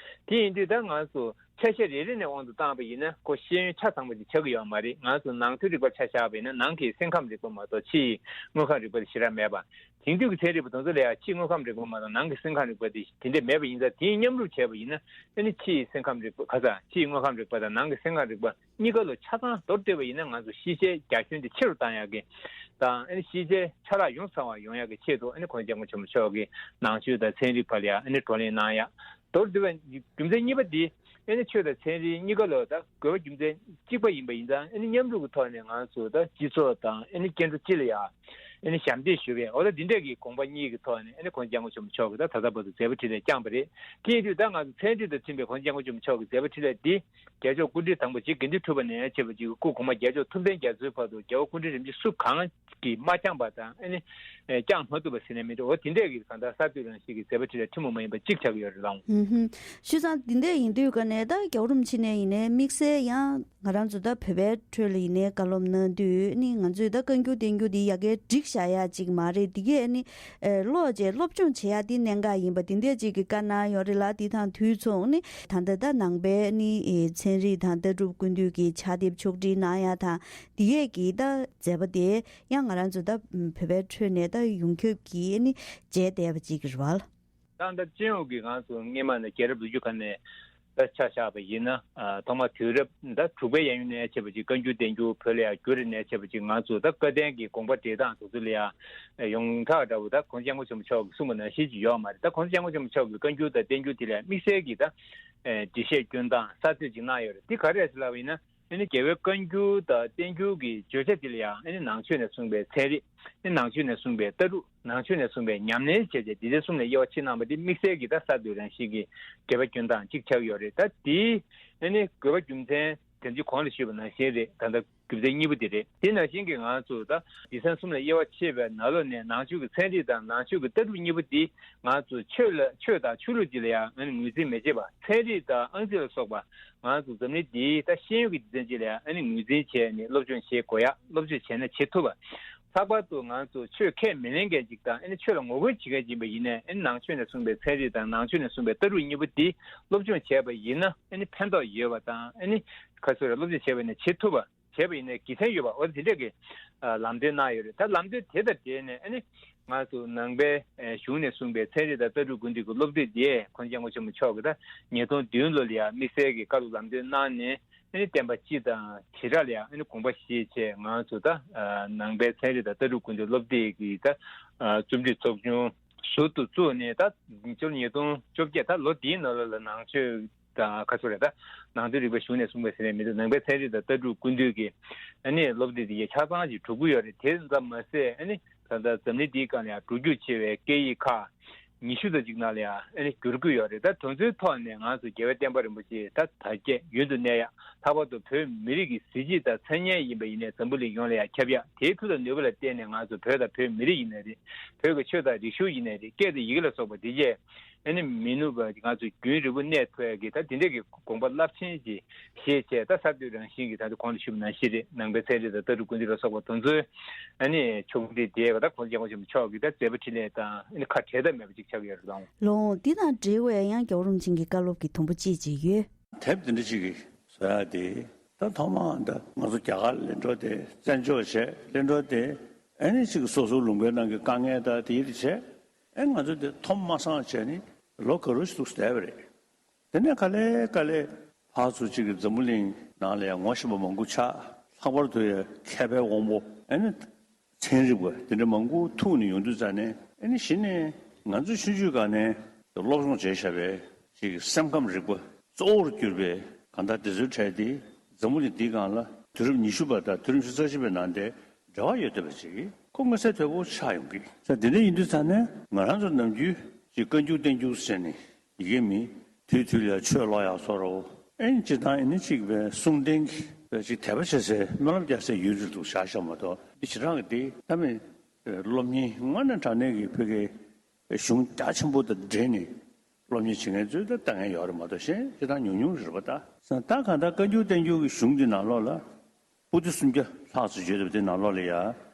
དེ་ཡིན་དུས་ད་ང་ཚོ་ཆ་ཤས་རེ་རེ་ནས་དབང་དུ་བཏང་བ་ཡིན་ན་ཁོ་ཤེས་ཡོན་ཆ་ཚང་པ་ཅིག་ཆགས་ཀྱི་ཡོད་མ་རེད། ང་ཚོ་ནང་ཁུལ་རིག་པ་ཆ་བཞག་པ་ཡིན་ན་ནང་གི་སེམས་ཁམས་རིག་པ་མ་གཏོགས་ཕྱི་ཡི་དངོས་ཁམས་རིག་པ་དེ་ཞེ་དྲག་མེད་པ། དེང་དུས་ཀྱི་ཚན་རིག་པ་དེ་ཚོ་ལ་ཡང་ཕྱིའི་དངོས་ཁམས་རིག་པ་མ་གཏོགས་ནང་གི་སེམས་ཁམས་རིག་པ་དེ་དེ་འདྲ་མེད་པ་ཡིན་ཙང་། དེ་མཉམ་རུབ་བྱས་པ་ཡིན་ན་ཨ་ནི་ཕྱིའི་སེམས་ཁམས་རིག་པ་ཁ་ཚ་ཕྱིའི་དངོས་ཁམས་རིག་པ་དང་ནང་གི་སེམས་ཁམས་རིག་པ་གཉིས་ཀ་ལོ་ཆ་ཚང་མདོར་བསྡུས་པ་ཡིན་ན་ང་ཚོ་ཤེས་བྱའི་རྒྱ་ཁྱོན་དེ་ཆེ་རུ་བཏང་ཡག་གི་དང་། ཨ་ནི་ཤེས་བྱའི་ཆ་ལག་ཡོངས་ཚང་བ་ཡོང་ཡག་གི་ཆེད་དུ་ཨ་ནི་གོང་ས་སྐྱབས་མགོན་ཆེན་པོ་མཆོག་གིས་ནང་ཆོས་དང་ཚན་རིག་བར་ལ་ཡང་ཨ་ནི་བགྲོ་གླེང་གནང་ཡག་མདོར་བསྡུས་པ་རྒྱུ་མཚན་གཉིས་པ་འདི་ཨ་ནི་ཆོས་དང་ཚན་རིག་གཉིས་ཀ་ལོ་ད་དགོས་པ་རྒྱུ་མཚན་གཅིག་པ་ཡིན་པ་ཡིན་ཙང་ཨ་ནི་མཉམ་རུབ་ཀྱི་ཐོག་ནས་ང་ཚོ་ད་སྤྱི་ཚོགས་དང་ཨ་ནི་སྐྱེ་འགྲོ་སྤྱི་ལ་ཡང་ཨ་ནི་ཞབས་འདེགས་ཞུ་བའི་འོ་ད་འདི་འདྲས་ཀྱི་དགོངས་པ་གཉིས་ཀྱི་ཐོག་ནས་ཨ་ནི་གོང་ས་སྐྱབས་མགོན་ཆེན་པོ་མཆོག་གིས་ད་ད་ལྟ་བར་དུ་མཛད་པ་འཕྲིན་ལས་བསྐྱངས་པ་རེད། དེ་ཡིན་དུས་ད་ང་ཚོ་ཚན་རིག་དང་མཐུན་པའི་གོང་ས་སྐྱབས་མགོན་ཆེན་པོ་མཆོག་གི་མཛད་པ་འཕྲིན་ལས་འདི་རྒྱལ་མཆོག་སྐུ་ཕྲེང་དང་པོ་རྗེ་དགེ་འདུན་གྲུབ་པ་ནས་བྱས་པ་ཅིག་སྐུ་གོང་མ་རྒྱལ་མཆོག་ཐུབ་བསྟན་རྒྱ་མཚོའི་བར་དུ་རྒྱལ་བ་སྐུ་ཕྲེང་རིམ་བྱོན་སུ་གང་གིས་མ་བསྐྱངས་པ་དང་ཨ་ནི་བསྐྱངས་མ་ཐུབ་པ་ཟེར་ནས་མི་འདུག་འོ་དེ་འདྲས་ཀྱི་གང་ལྟར་གསར་གཏོད་རང་བཞིན་གྱི་མཛད་པ་འཕྲིན་ལས་ཐུན་མོང་མ་ཡིན་པ་གཅིག་ཆགས་ཀྱི་ཡོད་རེད་ལགས། ཧུམ་ཧུམ། བྱས་ཙང་འདི་འདྲས་ཡིན་དུས་ཀ་ནས་ད་རྒྱལ་བ་རིན་པོ་ཆེ་ནས་ཡིན་ནའི་དམིགས་བསལ་ཡང་ང་རང་ཚོ་ད་བོད་པའི་ཁྲོད་ལ་ཡིན་ནའི་བཀའ་སློབ་གནང་དུས་ནི་ང་ཚོས་ད་བཀའ་འགྱུར་བསྟན་འགྱུར་འདི་ཡ་གིར་བསྒྲིགས་བཞག་ཡ་ཅིག་མ་རེད། འདི་གས་ནི་ཨེ་ཀློག་བྱས་སློབ་སྦྱོང་བྱེད་ཡ་འདི་གནད་འགག་ཡིན་པ་འདི་འདྲས་ཅིག་གི་བཀའ་གནང་ཡོད་རེད་ལ། འདི་དང་དུས་མཚུངས་ནི་ད་ལྟ་ད་ནང་པའི་ནི་ཨེ་ཚན་རིག་དང་ལྟ་གྲུབ་ཀུན་བཏུས་ཀྱི་ཕྱག་དེབ་ཕྱོགས་སྒྲིག་གནང་ཡ་དང་འདི་གས་ཀྱི་ད་མཛད་པ་དེ་ཡང་ང་རང་ཚོ་ད་བོད་པའི་ཁྲོད་ནས་ད་ཡོངས་ཁྱབ་ཀྱིས་ནི་མཇལ་བསྡད་པ་ཅིག་རེད་བ། ད་ལྟ་སྤྱི་ཡོངས་ཀྱི་ང་ཚོ་སྔས་མ་ནས་རྒྱལ་རབས་ལོ་རྒྱུས་ཁག་ནས་ད་ཆ་བཞག་པ་ཡིན་ན། ཨ་ཐོག་མ་དུས་རབས་ད་དྲུག་པའི་གཡས་གཡོན་ནས་བྱས་པ་ཅིག་བཀའ་འགྱུར་བསྟན་འགྱུར་བོད་ལ་ཡང་བསྒྱུར་རེ་ནས་བྱས་པ་ཅིག་ང་ཚོ་ད་བཀའ་བསྟན་གྱི་དགོངས་པ་འགྲེལ་སྟངས་དེ་ཚོ་ལ་ཡང་ཡོངས་གྲགས་འདྲ་བོ་ད་གོང་ས་སྐྱབས་མགོན་ཆེན་པོ་མཆོག་གིས་གསུངས་པ་ནང་བཞིན་ཅིག་ཡོད་མ་རེད། ད་གོང་ས་སྐྱབས་མགོན་ཆེན་པོ་མཆོག་གིས་བཀའ་འགྱུར་དང་བསྟན་འགྱུར་དེ་ལ་ཡང་དམིགས་བསལ་གྱི་ད་ཨེ་འགྲེལ་བཤད་སྐྱོན་སྟངས་གསར་གཏོད་ཅིག་གནང་ཡོད་རེད། དེ་ག་རེ་རེད་ཟེར་ལབ་པ་ཡིན་ན། ཨ་ནི་རྒྱལ་བའི་བཀའ་འགྱུར་དང་བསྟན་འགྱུར་གྱི་བརྗོད་བྱ་དེ་ལ་ཡང་ཨ་ནི་ནང་ཆོས་ནས་གསུངས་པའི་ཚན་རིག་ཨ་ནི་ནང་ཆོས་ནས་གསུངས་པའི་ལྟ་གྲུབ། ནང་ཆོས་ནས་གསུངས་པའི་ཉམས་ལེན་བྱས་རྗེས་འདི་འདྲའི་གསུམ་ལ་དབྱེ་བ་ཕྱེ་གནང་བ་འདི་དམིགས་བསལ་གྱི་ད་གསར་གཏོད་རང་བཞིན་གྱི་འགྲེལ་པ་སྐྱོན་སྟངས་གཅིག་ཆགས་ཡོད་རེད། ད་དེའི་ཨ་ནི་དགོས་པ་རྒྱུ་མཚན་དེ་ཚོ་གོང་ལ་ཞུས་པ་ནང་བཞིན་རེད། ད་ལྟ་རྒྱུ་མཚན་གཉིས་པོ་དེ་རེད། དེ་ནང་བཞིན་གྱི་ང་ཚོ་ད་སྡེ་ཚན་གསུམ་ལ་དབྱེ་བ་ཕྱེ་བའི་ནང་ལོགས་ནས་ནང་ཆོས་ཀྱི་ཚན་རིག་དང་ནང་ཆོས་ཀྱི་ལྟ་གྲུབ་གཉིས་པོ་འདི་ང་ཚོ་ཆོས་ལ་ཆོས་དང་ཆོས་ལུགས་ཅིག་ལ་ཡང་ཨ་ནི་ངོས་འཛིན་མི་བྱེད་པ། ཚན་རིག་དང་ཨང་རྩིས་ལ་སོགས་པ་ང་ཚོ་འཛམ་གླིང་འདིའི་ད་ཤེས་ཡོན་གྱི་སྡེ་ཚན་ཅིག་ལ་ཡང་ཨ་ནི་ངོས་འཛིན་བྱས་ནས་སློབ་སྦྱོང་བྱེད་དགོས་ཡ། སློབ་སྦྱོང་བྱས་ན་བྱེད་ཐུབ་པ། ལྷག་པར་དུ་ང་ཚོ་ཆོས་ཁས་མི་ལེན་མཁན་ཅིག་དང་ཨ་ནི་ཆོས་ལ་ངོ་རྒོལ་བྱེད་མཁན་ཅིག་ཡིན་པ་ཡིན་ནའི་ཨ་ནི་ནང་ཆོས་ནས་གསུངས་པའི་ཚན་རིག་དང་ནང་ཆོས་ནས་གསུངས་པའི་ལྟ་གྲུབ་གཉིས་པོ་འདི་སློབ་སྦྱོང་བྱས་པ་ཡིན་ན་ཨ་ནི་ཕན་ཐོགས་ཡོད་པ་དང་། ཨ་ནི་ག་ཚོད་རེ་སློབ་སྦྱོང་བྱས་པ་ཡིན་ན་བྱེད་ཐུབ་པ། བྱས་པ་ཡིན་ན་དགེ་མཚན་ཡོད་པ། འོ་དེ་འདྲ་གི་ཨ་ལམ་སྟོན་གནང་ཡོད་རེད། ད་ལམ་སྟོན་དེ་དང་འབྲེལ་ནས་ཨ་ནི་ང་ཚོ་ནང་པའི་ཨ་གཞུང་ནས་གསུངས་པའི་ཚན་རིག་དང་ལྟ་གྲུབ་ཀུན་བཏུས་ཀྱི་སློབ་དེབ་དེ་གོང་ས་སྐྱབས་མགོན་ཆེན་པོ་མཆོག་གིས་ད་ཉིས་སྟོང་བདུན་ལོ་ལ་ཡང་དམིགས་བསལ་གྱི་བཀའ་སློབ་ལམ་སྟོན་གནང་ནས་ཨ་ནི་བསྟན་པ་སྤྱི་དང་བྱེ་བྲག་ལ་ཡང་ཨ་ནི་དགོངས་པ་བཞེས་བྱས་ང་ཚོ་ད་ཨ་ནང་པའི་ཚན་རིག་དང་ལྟ་གྲུབ་ཀུན་བཏུས་སློབ་དེབ་ཀྱི་ད་ཨ་རྩོམ་སྒྲིག་ཚོགས་ཆུང་ཟུར་དུ་བཙུགས་ནས། ད་ཉིས་སྟོང་བཅོ་བརྒྱད་ད་ལོ་འདིའི་ནང་ལོགས་ལ་ནང་ཆོས་དང་ག་ཚོད་རེད། ད་ནང་དོན་རིག་པའི་གཞུང་ནས་གསུངས་པ་ཟེར་ནས་མི་འདུག་ནང་པའི་ཚན་རིག་དང་ལྟ་གྲུབ་ཀུན་བཏུས་ཀྱི་ཨ་ནི་སློབ་དེབ་དེ་ཆ་ཚང་ཞིག་གྲུབ་ཀྱི་ཡོད་རེད། དེ་ཙམ་མ་ཟད་ཨ་ནི་ད་ལྟ་འཛམ་གླིང་འདིའི་སྒང་ལ་ཡང་འགྲོ་རྒྱུག་ཆེ་བའི་སྐད་ཡིག་ཁག་ཉི་ཤུ་ཙམ་ཅིག་ནང་ལ་ཡང་ཨ་ནི་བསྒྱུར་གྱི་ཡོད་རེད། ད་དེ་ཚོའི་ཐོག་ནས་ང་ཚོ་རྒྱལ་བའི་བསྟན་པ་རིན་པོ་ཆེ་ད་དར་རྒྱས་ཡུན་དུ་གནས་ཡག་ལྷག་པར་དུ་བོད་མི་རིགས་ཀྱི་གཟི་བརྗིད་དང་མཚན་སྙན་ཡིན་པ་ཡིན་ནའི་འཛམ་བུ་གླིང་ཡོངས་ལ་ཡང་ཁྱབ་ཡག་དེའི་མཐུ་དང་ནུས་པ་ལ་བརྟེན་ནས་ང་ཚོ་བོད་དང་བོད་མི་རིགས་ཡིན་ནའི་རེད། བོད་ཀྱི་ཆོས་དང་རིག་གཞུང་ཡིན་ནའི་རེད། སྐད་དང་ཡི་གེ་ལ་སོགས་པ་འདི་བཅས་ཨ་ནི་མི་ནུབ་པ་ང་ཚོ་རྒྱུན་རིང་པོ་གནས་ཐུབ་ཡག་གི་ད་དེ་འདྲས་ཀྱི་དགོངས་པ་རླབས་ཆེན་ཅིག་བཞེས་བྱས། ད་གསར་གཏོད་རང་བཞིན་གྱི་ད་ལྟ་གོང་དུ་ཞུས་པ་ནང་བཞིན་རེད། ནང་པའི་ཚན་རིག་དང་ལྟ་གྲུབ་ཀུན་བཏུས་ལ་སོགས་པ་དེ་ཚོའི་ཨ་ནི་ཕྱོགས་སྒྲིག་དེ་བ་ད་གོང་ས་སྐྱབས་མགོན་ཆེན་པོ་མཆོག་གི་ད་མཛད་པ་འཕྲིན་ལས་དང་ཨ་ནི་ཁ་བྲལ་ཐབས་མེད་པ་ཅིག་ཆགས་ཀྱི་ཡོད་རེད་ལགས། ལོ་འདི་དང་འབྲེལ་བའི་ཡང་རྒྱལ་བ་རིན་པོ་ཆེ་གི་བཀའ་སློབ་ཀྱི་དུམ་བུ་གཅིག་ཅིག་ཡོད། དེབ་འདི་འདྲ་ཅིག་གི་བཟོ་ཡག་དེ་ད་ཐོག་མ་ད་ང་ཚོ་རྒྱ་གར་ལ་འགྲོ་དེ་བཙན་བྱོལ་བྱས་ལ་འགྲོ་དེ་ཨ་ནི་ཅིག་སོ་སོའི་ལུང་པའི་ནང་གི་དཀའ་ངལ་ད་དེ་ཡིད་བྱས། ཨེ་ང་ཚོ་དེ་ཐོག་མ་སང་བྱས་ནི་ལོ་ག་རུ་ཞིག་འདུག་བསྡད་པ་རེད། དེ་ནས་ག་ལེ་ག་ལེ་ཕར་ཚུར་གཅིག་གི་འཛམ་བུ་གླིང་ནང་ལ་ཡང་ངོ་ཤེས་པ་མང་པོ་ཆགས། ལྷག་པར་དུ་ཡང་མཁས་པའི་དབང་པོ་ཨ་ནི་ཚན་རིག་པ་དེ་འདྲ་མང་པོ་ཐུག་ནས་ཡོང་དུས་ཙ་ནས་ཨ་ནི་གཞི་ནས་ང་ཚོ་ཆུང་ཆུང་སྒང་ནས་སློབ་སྦྱོང་བྱས་བཞག་པའི་ཅིག་སེམས་ཁམས་རིག་པ་གཙོ་བོར་གྱུར་པའི་གང་ལྟར་དེ་ཚོའི་གྲས་དེ་འཛམ་བུ་གླིང་འདིའི་སྒང་ལ་དུས་རབས་ཉི་ཤུ་པ་དང་དུས་རབས་ཉི་ཤུ་རྩ་གཅིག་པའི་ནང་དེ་ འབྲེལ་བ་ཡོད་བསྡད་པ་ཅིག་ཁོ་མངོན་གསལ་དོད་པོ་ཆགས་ཡོང་གི། ས་དེ་འདྲ་ཡིན་དུས་ཙང་ནས་ང་རང་ཚོ་ནམ་རྒྱུན་ཅིག་བཀའ་འགྱུར་བསྟན་འགྱུར་ཟེར་ནས་ཡི་གེ་མི་དུས་དུས་ལ་ཆོས་ཀློག་ཡག་བཟོ་འདྲ་བོ། ཨེ་ནི་སྤྱིར་བཏང་ཨེ་ནི་ཅིག་པའི་གསུང་རྟེན་གྱི་པའི་ཅིག་དད་པ་བྱེད་སའི་སྨོན་ལམ་རྒྱག་སའི་ཡུལ་དུ་བཞག་བཞག་མ་གཏོགས། འདི་ཞེ་དྲག་གི་འདི་ད་མི་སློབ་གཉེར་དངོས་གནས་དྲང་གནས་ཀྱི་བོད་ཀྱི་གཞུང་རྒྱ་ཆེན་པོ་དང་འབྲེལ་ནས་སློབ་གཉེར་བྱེད་མཁན་ཚོས་ད་ལྟ་མཁན་ཡོད་རེད་མ་གཏོགས། གཞན་ཅི་ལྟར་ཉུང་ཉུང་རེད་པ། ད་ད་གང་ལྟར་བཀའ་འགྱུར་བསྟན་འགྱུར་གྱི་གཞུང་འདི་ནང་ལོགས་ལ་པོ་ཏི་སུམ་བརྒྱ་ལྷག་ཙམ་བརྗོད་བསྡད་པ་འདི་ནང་ལོགས་ལ་ཡ་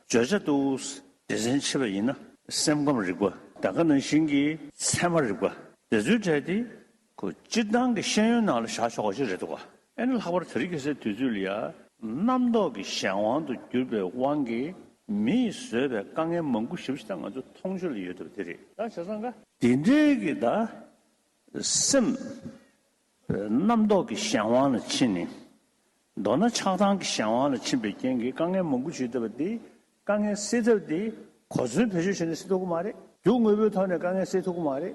བརྗོད་བྱ་འདུག་སྡེ་ཚན་ཕྱེ་བ་ཡིན་ན་སེམས་ཁམས་རིག་པ། ད་ག་ནང་བཞིན་གྱི་ཚད་མ་རིག་པ། དེ་ཚོའི་གྲས་དེ་ཁོ་སྤྱིར་བཏང་གི་ཤེས་ཡོན་ནང་ལ་བཞག་ཆོག་པ་ཞིག་རེད་འདུག་ག་ཨེ་ནི་ལྷག་པར་དེ་རིང་ཁ་སང་དུས་ཚོད་ལ་ཡ་རྣམ་རྟོག་གི་གཞན་དབང་དུ་གྱུར་པའི་དབང་གིས་མིས་བཟོས་པའི་དཀའ་ངལ་མང་པོ་ཞེ་པོ་ཞིག་ད་ང་ཚོ་མཐོང་ཆོས་ལ་ཡོད་བསྡད་པ་དེ་རེད། ད་བྱས་ཙང་ག་དེ་འདྲའི་གི་ད་སེམས་རྣམ་རྟོག་གི་གཞན་དབང་ལ་ཕྱིན་ནས། མདོར་ན་ཆགས་སྡང་གི་གཞན་དབང་ལ་ཕྱིན་པའི་རྐྱེན་གྱིས་དཀའ་ངལ་མང་པོ་ཞིག་བསྡད་པ་དེ། དཀའ་ངལ་སེལ་ཐབས་དེ་གོ་མཚོན་བེད་སྤྱོད་བྱས་ནས་སེལ་ཐུབ་ཀྱི་མ་རེད། རྒྱུ་དངོས་པོའི་ཐོག་ནས་དཀའ་ངལ་སེལ་ཐུབ་ཀྱི་མ་རེད།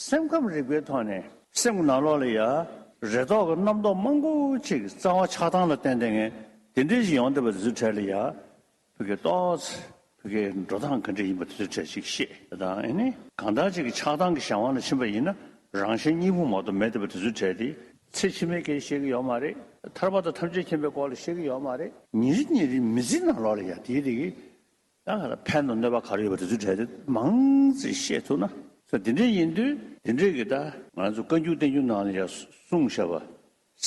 སེམས་ཁམས་རིག་པའི་ཐོག་ནས་སེམས་ཀྱི་ནང་ལོགས་ལ་ཡ་རེ་དོགས་ཀྱི་རྣམ་རྟོག་མང་པོ་ཅིག་རྩ་བ་ཆགས་སྡང་ལ་བརྟེན་བསྡད་མཁན་དེ་འདྲའི་ཞིག་ཡོང་བསྡད་པ་དེ་ཚོའི་གྲས་ལ་ཡ། བོད་སྐད་ཏོག་ཙམ་བོད་སྐད་འགྲོ་སྟངས་ག་འདྲ་ཡིན་པ་དེ་ཚོའི་གྲས་ཅིག་ཤེས་དང་། ཨེ་ནི་གང་ལྟར་ཅིག་གི་ཆགས་སྡང་གི་གཞན་དབང་ལ་ཕྱིན་པ་ཡིན་ན་རང་གཞན་གཉིས་པོ་མ་གཏོགས་མེད་བསྡད་པ་དེ་ཚོའི་གྲས་དེ། ཚེ་ཕྱི་མའི་སྐད་ཤེས་ཀྱི་ཡོད་མ་རེད། ཐར་པ་དང་ཐམས་ཅད་མཁྱེན་པའི་སྐོར་ལ་ཤེས་ཀྱི་ཡོད་མ་རེད། ཉིན་རེ་ཉིན་རེའི་མི་ཚེའི་ནང་ལོགས་ལ་ཡ་དེའི་དེ་གི་ད་ག་ལ་ཕན་དང་གནོད་པ་ག་རེ་ཡོད་པ་དེ་ཚོའི་གྲས་དེ་མང་ཙམ་ཤེས་ཐུབ་ན། ས་དེ་འདྲ་ཡིན་དུས་དེ་འདྲའི་གི་ད་ང་ཚོ་བཀའ་འགྱུར་བསྟན་འགྱུར་ནང་ལ་ཡ་གསུངས་བཞག་པ།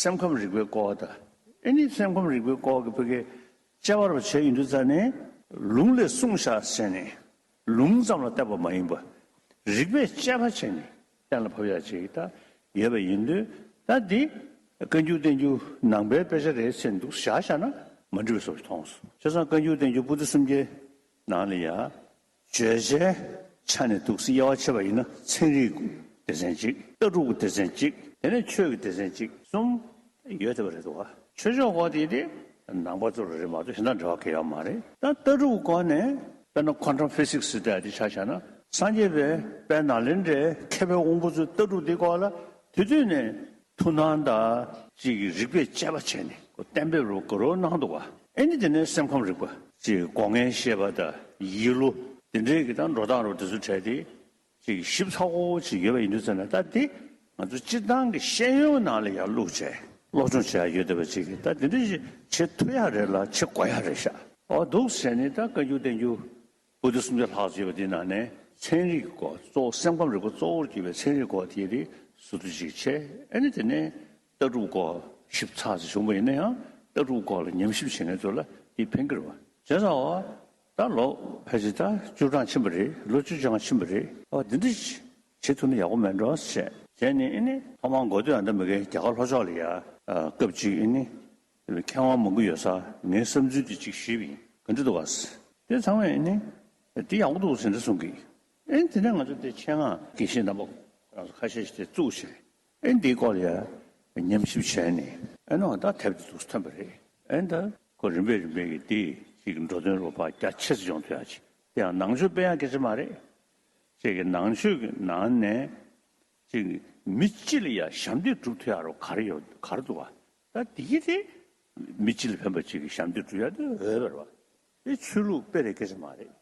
སེམས་ཁམས་རིག་པའི་སྐོར་དང་། ཨེ་ནི་སེམས་ཁམས་རིག་པའི་སྐོར་གྱི་བོད་སྐད་དཔྱད་པ་རུ་བྱས་ཡོང་དུས་ཙང་ནས་ལུང་ལས་གསུངས་བཞག་ཟེར་ནས་ལུང་ཙམ་ལ་བལྟས་པ་མ་ཡིན་པ། རིགས་པས་དཔྱད་པ་བྱས་ནས་གཏན་ལ་ཕབ་ཡག་ཅིག་ད་ཡོད་པ་ཡིན་དུས། ད་འདི་བཀའ་འགྱུར་བསྟན་འགྱུར་ནང་པའི་དཔེ་ཆ་རེད་ཟེར་འདུག་བཞག་བཞག་ན་མ་འགྲིག་པའི་བཟོ་ཞིག་མཐོང་སོང་། བྱས་ཙང་བཀའ་འགྱུར་བསྟན་འགྱུར་པོ་ཏི་སུམ་བརྒྱའི་ནང་ལ་ཡ། བརྗོད་བྱའི་ཆ་ནས་འདུག་སེ་དབྱེ་བ་ཕྱེ་བ་ཡིན་ན་ཚན་རིག་གི་སྡེ་ཚན་གཅིག་ལྟ་གྲུབ་ཀྱི་སྡེ་ཚན་གཅིག་དེ་ནས་ཆོས་ཀྱི་སྡེ་ཚན་གཅིག་གསུམ་ཡོད་བསྡད་པ་རེད་འདུག་ག་ཆོས་ཕྱོགས་སྐོར་དེ་དེ་ནང་པ་ཚོ་ལ་རེད་མ་གཏོགས་གཞན་དག་འབྲེལ་བ་གང་ཡང་ཡོད་མ་རེད། ད་ལྟ་གྲུབ་སྐོར་ནས་དཔེར་ན་ཁོན་ཊམ་ཕི་སིག་སི་ཟེར་ཡག་དེ་ཆ་བཞག་ན་སངས་རྒྱས་པའི་དཔལ་ནཱ་ལེནྡྲའི་མཁས་པའི་དབང་པོ་ཚོས་ལྟ་གྲུབ་དེ་སྐོར་ལ་དེ་དུས་ནས་ཐུགས་སྣང་དང་ཅིག་གི་རིགས་པས་དཔྱད་པ་བྱས་ནས་གཏན་འབེབས་རུ་ག་རུ་གནང་འདུག་ག་ཨེ་ནི་དེ་ནས་སེམས་ཁམས་རིག་པ་ཅིག་སྒོ་ལྔའི་ཤེས་པ་དང་ཡིད་བློ་དེ་འདྲའི་གི་དང་འགྲོ་སྟངས་རུ་དེ་ཚོ་བྲལ་ཏེ་ཅིག་ཞིབ་ཚགས་པོ་ཅིག་ཡོད་པ་ཡིན་དུས་ཙང་ནས། ད་དེ་ང་ཚོ་སྤྱིར་བཏང་གི་ཤེས་ཡོན་ནང་ལ་ཡར་བླུགས་བྱས་སློབ་སྦྱོང་བྱེད་ཡ་ཡོད་བསྡད་པ་ཅིག་གི་ད་དེ་འདྲ་ཞིག་བྱེད་ཐུབ་ཡ་རེད་ལ་བྱེད་དགོས་ཡ་རེད་ཤག་ཨོ་འདུག་ཟེར་ནས་ད་བཀའ་འགྱུར་བསྟན་འགྱུར་པོ་ཏི་སུམ་བརྒྱ་ལྷག་ཙམ་ཡོད་པ་དེའི་ནང་ནས་ཚན་རིག་གི་སྐོར་གཙོ་བོ་སེམས་ཁམས་རིག་པ་གཙོ་བོར་གྱུར་པའི་ཚན་རིག་སྐོར་དེ་རིགས་ཟུར་དུ་ཅིག་བྱས། ཨ་ནི་དེ་ནས་ལྟ་གྲུབ་སྐོར་ཞིབ་ཚགས་ཅིག་བྱུང་བ་ཡིན་ན་ཡང་ལྟ་གྲུབ་སྐོར་ལ་ཉམས་ཞིབ་བྱེད་མཁན་ཚོ་ལ་དེ་ཕན་གྱི་རེད་པ། བྱས་ཙང་ཨོ་ད་ལོ་ཕལ་ཆེར་ད་བཅུ་གྲངས་ཕྱིན་པ་རེད། ལོ་བཅུ་གྲངས་ཕྱིན་པ་རེད། ཨོ་འདི་འདྲ་བྱེད་ཐུབ་ན་ཡག་པོ་མེད་འགྲོ་ཟེར་བྱས་ནས། ཨ་ནི་ཐོག་མར་འགོ་སྟོད་ཨ་མདའ་མི་རྒན་རྒྱ་གར་ལྷོ་ཕྱོགས་ལ་ཡ་སྐབས་གཅིག་ཨ་ནི། མཁས་དབང་མང་པོ་ཡོད་ས་ངའི་བསམ་ཚུལ་དེ་གཅིག་ཞུས་པ་ཡིན། ག་འདྲ་འདུག་ག་དེ་ཚང་མས་ནི་འདི་ཡག་པོ་འདུག་ཟེར་འདྲ་གསུང་གི། ཨེ་དེ་ནས་ང་ཚོ་དེ་ཆེད་མངགས་དགེ་བཤེས་རྣམ་པ་ཁ་ཤས་ཤིག་དེ་བཙུགས་བྱས། ཨེ་འདིའི་སྐོར་ལ་ཡ་ཉམས་ཞིབ་བྱས་ནས་ཨེ་ནོ་ད་དེབ་དེ་འདུག་ཐོན་པ་རེད། ཨེ་ད་ཁོ་རིམ་པས་རིམ་པས་ཀྱི་དེ་ཅིག་འགྲོ་དོན་རུ་ཕར་རྒྱ་ཆེ་ཙམ་ཡོང་ཐུབ་ཡ་ཅིག་དེ་ཡང་ནང་ཆོས་སྤེལ་ཡ་སྐད་ཆ་མ་རེད། ཅིག་གི་ནང་ཆོས་ཀྱི་ནང་ནས། ཅིག་མི་སྤྱི་ལ་ཡང་ཞབས་འདེགས་སྒྲུབ་ཐུབ་ཡག་རོ་ག་རེ་ཡོད་ག་རེ་འདུག་ག་ད་དེ་གི་དེ་མི་སྤྱི་ལ་ཕན་པ་ཅིག་གི་ཞབས་འདེགས་སྒྲུབ་ཡག་དེ་འོས་པ་རེད་པ། དེ་ཆོས་ལུགས་སྤེལ་རེས་སྐད་ཆ་མ་རེད།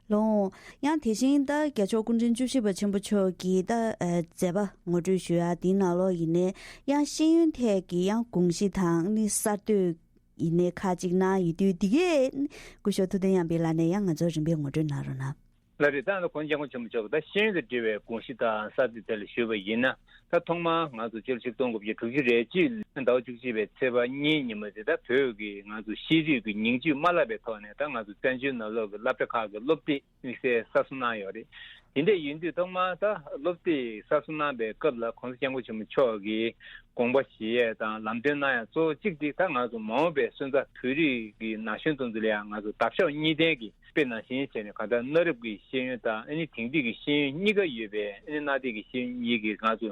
ལོ། ཡང་དེ་བཞིན་ད་རྒྱལ་མཆོག་སྐུ་ཕྲེང་བཅུ་བཞི་པ་ཆེན་པོ་མཆོག་གིས་ད་མཛད་པ་ངོ་སྤྲོད་ཞུ་ཡག་དེའི་ནང་ལོགས་ཡིན་ནའི་ཡང་ཤེས་ཡོན་ཐད་ཀྱི་ཡང་དགོངས་གཞི་དང་ནི་གསར་གཏོད་ཡིན་ནའི་ཁག་ཅིག་གནང་ཡོད་དུས་འདི་གས་སྐུ་ཞབས་ཐུབ་བསྟན་དབྱངས་པའི་ལགས་ནས་ཡང་ང་ཚོར་རིམ་པས་ངོ་སྤྲོད་གནང་རོགས་གནང་། ལགས་རེད། ད་ལྟ་གོང་ས་སྐྱབས་མགོན་ཆེན་པོ་མཆོག་གིས་ད་ཤེས་ཡོན་དང་འབྲེལ་བའི་དགོངས་གཞི་དང་གསར་གཏོད་ཐད་ལ་ཞུས་པ་ཡིན་ན། ད་ཐོག་མར་ང་ཚོ་སྤྱི་ལོ་ཆིག་སྟོང་དགུ་བརྒྱ་དྲུག་ཅུ་རེ་གཅིག་ཟླ་བ་བཅུ་གཅིག་པའི་ཚེས་པ་གཉིས་ཉིན་མོ་དེ་ད་བོད་ཀྱི་ང་ཚོ་ཤེས་རིག་གི་ཉིང་བཅུད་མ་བརླག་པའི་ཐོག་ནས་ད་ང་ཚོ་བཙན་བྱོལ་ནང་ལོགས་ཀྱི་སློབ་གྲྭ་ཁག་གི་སློབ་དེབ་དམིགས་བསལ་གསར་བཟོ་གནང་ཡོད་རེད། དེ་འདྲ་ཡིན་དུས་ཐོག་མར་ད་སློབ་དེབ་གསར་བཟོ་གནང་པའི་སྐབས་ལ་གོང་ས་སྐྱབས་མགོན་ཆེན་པོ་མཆོག་གིས་དགོངས་པ་བཞེས་ཡས་དང་ལམ་སྟོན་གནང་ཡས་གཙོ་བོ་གཅིག་དེ་ད་ང་ཚོ་མ་འོངས་པའི་སོན་རྩ་བོད་རིགས་ཀྱི་ན་གཞོན་དེ་ཚོ་ལ་ཡང་ང་ཚོ་འདབ་ཆགས་གཉིས་ལྡན་གྱི་དཔེ་ནང་བཞིན་བྱས་ནས་གང་ལྟར་གནའ་རབས་ཀྱི་ཤེས་ཡོན་དང་ཨ་ནི་དེང་དུས་ཀྱི་ཤེས་ཡོན་གཉིས་ཀ་ཡོད་པའི་ཨ་ནི་གནའ་དེང་གི་ཤེས་ཡོན་གཉིས་ཀྱི་ང་ཚོ་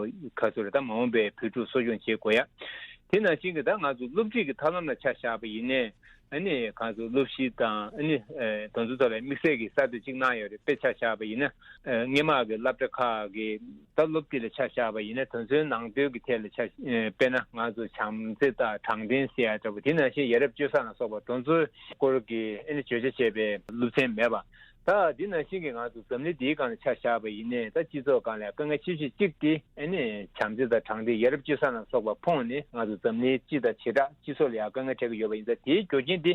ག་ཚོད་རེད་ད་མ་འོངས་པའི་བོད་ཕྲུག་གསོ་སྐྱོང་བྱེད་དགོས་ཡ། དེ་ནང་བཞིན་གྱི་ད་ང་ཚོ་སློབ་ཁྲིད་ཀྱི་ཐབས་ལམ་ལ་ཆ་བཞག་པ་ཡིན་ནའི། ཨ་ནི་ང་ཚོ་སློབ་གཞི་དང་ཨ་ནི་ཨེ་དེ་ཚོ་ཐོག་ལ་དམིགས་བསལ་གྱི་གསར་གཏོད་ཅིག་གནང་ཡོད་རེད། དཔེ་ཆ་བཞག་པ་ཡིན་ན། ཨེ་སྔོན་མ་གི་སློབ་གྲྭ་ཁག་གི་ད་སློབ་ཁྲིད་ལ་ཆ་བཞག་པ་ཡིན་ན། དེ་ཚོའི་ནང་དོན་གྱི་ཐད་ལ་ཆ་ཨེ་དཔེར་ན་ང་ཚོ་བྱམས་བརྩེ་དང་དྲང་བདེན་ཟེར་ཡ་འདྲ་པོ། དེ་ནང་བཞིན་ཡ་རབས་སྤྱོད་བཟང་ལ་སོགས་པ་དེ་ཚོའི་སྐོར་གྱི་ཨ་ནི་བརྗོད་བྱ་བྱས་པའི་སློབ་ཚན་མེད་པ། ད་འདི་ནང་བཞིན་གྱི་ང་ཚོ་འཛམ་གླིང་འདིའི་སྒང་ལ་ཆ་བཞག་པ་ཡིན་ནའི། ད་སྤྱི་ཚོགས་སྒང་ལ་དཀའ་ངལ་ཆེ་ཤོས་གཅིག་དེ་ཨ་ནི་བྱམས་བརྩེ་དང་དྲང་བདེན། ཡ་རབས་སྤྱོད་བཟང་ལ་སོགས་པ་ཕོངས་ནས་ང་ཚོ་འཛམ་གླིང་སྤྱི་དང་བྱེ་བྲག་སྤྱི་ཚོགས་ལ་ཡང་དཀའ་ངལ་འཕྲད་ཀྱི་ཡོད་པ་ཡིན་ཙང་། དེའི་རྒྱུ་རྐྱེན་དེ་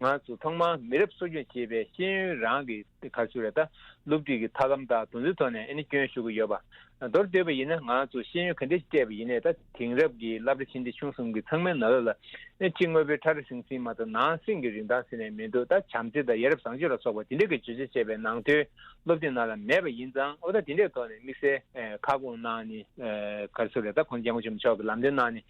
ང་ཚོ་ཐོག་མར་མི་རབས་གསོ་སྐྱོང་བྱེད་པའི་ཤེས་ཡོན་རང་གི་ག་རེ་ཟེར་རེད། ད་སློབ་ཁྲིད་ཀྱི་ཐབས་ལམ་དང་དེ་ཚོའི་ཐོག་ནས་ཨ་ནི་སྐྱོན་ཞུ་གི་ཡོད་པ། མདོར་བསྡུས་པ་ཡིན་ན། ང་ཚོ་ཤེས་ཡོན་ག་འདྲ་ཞིག་སྤྲད་པ་ཡིན་ནའི། ད་དེང་རབས་ཀྱི་སློབ་གྲྭ་ཆེ་འབྲིང་ཆུང་གསུམ་གྱི་ཚང་མའི་ནང་ལོགས་ལ་ཨེ་ཕྱི་དངོས་པོའི་ཕྲ་རབ་ཟང་ཟིང་མ་གཏོགས་ནང་སེམས་ཀྱི་རིན་ཐང་ཟེར་ནས་མི་འདུག་ད་བྱམས་བརྩེ་དང་ཡ་རབས་བཟང་སྤྱོད་ལ་སོགས་པ་དེ་འདྲ་གི་བརྗོད་བྱ་བྱས་པའི་ནང་དོན་སློབ་དེབ་ནང་ལ་མེད་པ་ཡིན་ཙང་། འོ་ད་དེ་འདྲའི་ཐོག་ནས་དམིགས་བསལ་ཨེ་ཁ་སྐོང་གནང་ནས། ཨེ་ག་རེ་ཟེར་རེད། ད་༸གོང་ས་༸སྐྱབས་མགོན་ཆེན་པོ་མཆོག་གིས་ལམ་སྟོན་གནང་ནས།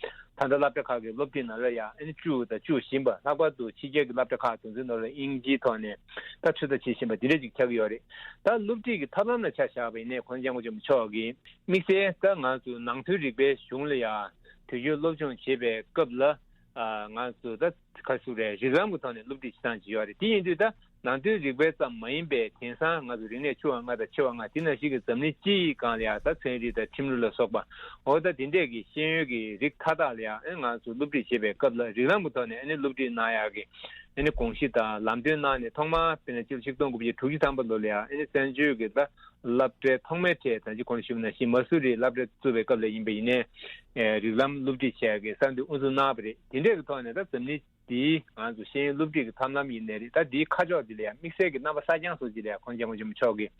ད་ལྟ་སློབ་གྲྭ་ཁག་གི་སློབ་དེབ་ནང་ལ་ཡང་ཨ་ནི་བཅུག་དང་བཅུག་བཞིན་པ། ལྷག་པར་དུ་ཕྱི་རྒྱལ་གྱི་སློབ་གྲྭ་ཁག་དེ་ཚོའི་ནང་ལ་དབྱིན་ཇིའི་ཐོག་ནས་ད་ཚོད་ལྟ་བྱེད་བཞིན་པ་དེ་འདྲ་ཅིག་ཆགས་ཀྱི་ཡོད་རེད། ད་སློབ་ཁྲིད་ཀྱི་ཐབས་ལམ་ལ་ཆ་བཞག་པ་ཡིན་ནའི།༸གོང་ས་༸སྐྱབས་མགོན་ཆེན་པོ་མཆོག་གིས་དམིགས་བསལ་ད་ང་ཚོ་ནང་དོན་རིག་པའི་གཞུང་ལ་ཡང་དུས་རྒྱུན་སློབ་སྦྱོང་བྱེད་པའི་སྐབས་ལ། ཨ་ང་ཚོ་ད་ག་རེ་ཟེར་རེད། རིགས་ལམ་གྱི་ཐོག་ནས་སློབ་ཁྲིད་བྱེད་སྟངས་ཅིག་ཡོད་རེད། དེ་ཡིན་དུས་ད་ནང་དོན་རིག་པའི་ཙམ་མ་ཡིན་པའི། དེང་སང་ང་ཚོ་རིག་གནས་ཆེ་བ་ལྔ་དང་ཆེ་བ་ལྔ་དེ་ནང་བཞིན་གྱི་འཛམ་གླིང་སྤྱིའི་སྒང་ལ་ཡང་ད་ཚན་རིག་དང་ཁྲིམས་ལུགས་ལ་སོགས་པ། འོ་ད་དེ་འདྲས་ཀྱི་ཤེས་ཡོན་གྱི་རིགས་མཐའ་དག་ལ་ཡང་ཨ་ནི་ང་ཚོ་སློབ་ཁྲིད་བྱེད་པའི་སྐབས་ལ། རིགས་ལམ་གྱི་ཐོག་ནས་ཨ་ནི་སློབ་ཁྲིད་གནང་ཡག་གི་ཨ་ནི་དགོངས་གཞི་དང་ལམ་སྟོན་གནང་ནས། ཐོག་མར་དཔེར་ན་སྤྱི་ལོ་ཆིག་སྟོང་དགུ་བརྒྱ་དྲུག་ཅུ་ཐམ་པ་ལོ་ལ་ཡང་ཨ་ནི་བཙན་བྱོལ་གྱི་ད་སློབ་གྲྭའི་ཐོག་མའི་གྲས། ད་ཅི་གོང་ཞུས་པ་ནང་བཞིན་མ་སུ་རིའི་སློབ་གྲྭ་བཙུགས་པའི་སྐབས་ལ་ཡིན་པ་ཡིན་ནའི། ཨེ་རིགས་ལམ་སློབ་ཁྲིད་བྱེད་ཡག་གི་གསར་འདོན་དབུ་འཛུགས་གནང་བ་རེད། དེ་འདྲས་ཀྱི་ཐོག་ནས་ད་འཛམ་གླིང་འདིའི་ང་ཚོ་ཤེས་ཡོན་སློབ་ཁྲིད་ཀྱི་ཐབས་ལམ་ཡིན་ནའི་རེད། ད་འདིའི་ཁ་ཕྱོགས་འདི་ལ་ཡང་དམིགས་བསལ་གྱི་རྣམ་པ་གསར་རྐྱང་བཟོ་ཅིག་ལ་ཡང་༸གོང་ས་༸སྐྱབས་མགོན་ཆེན་པོ་མཆོག་གིས་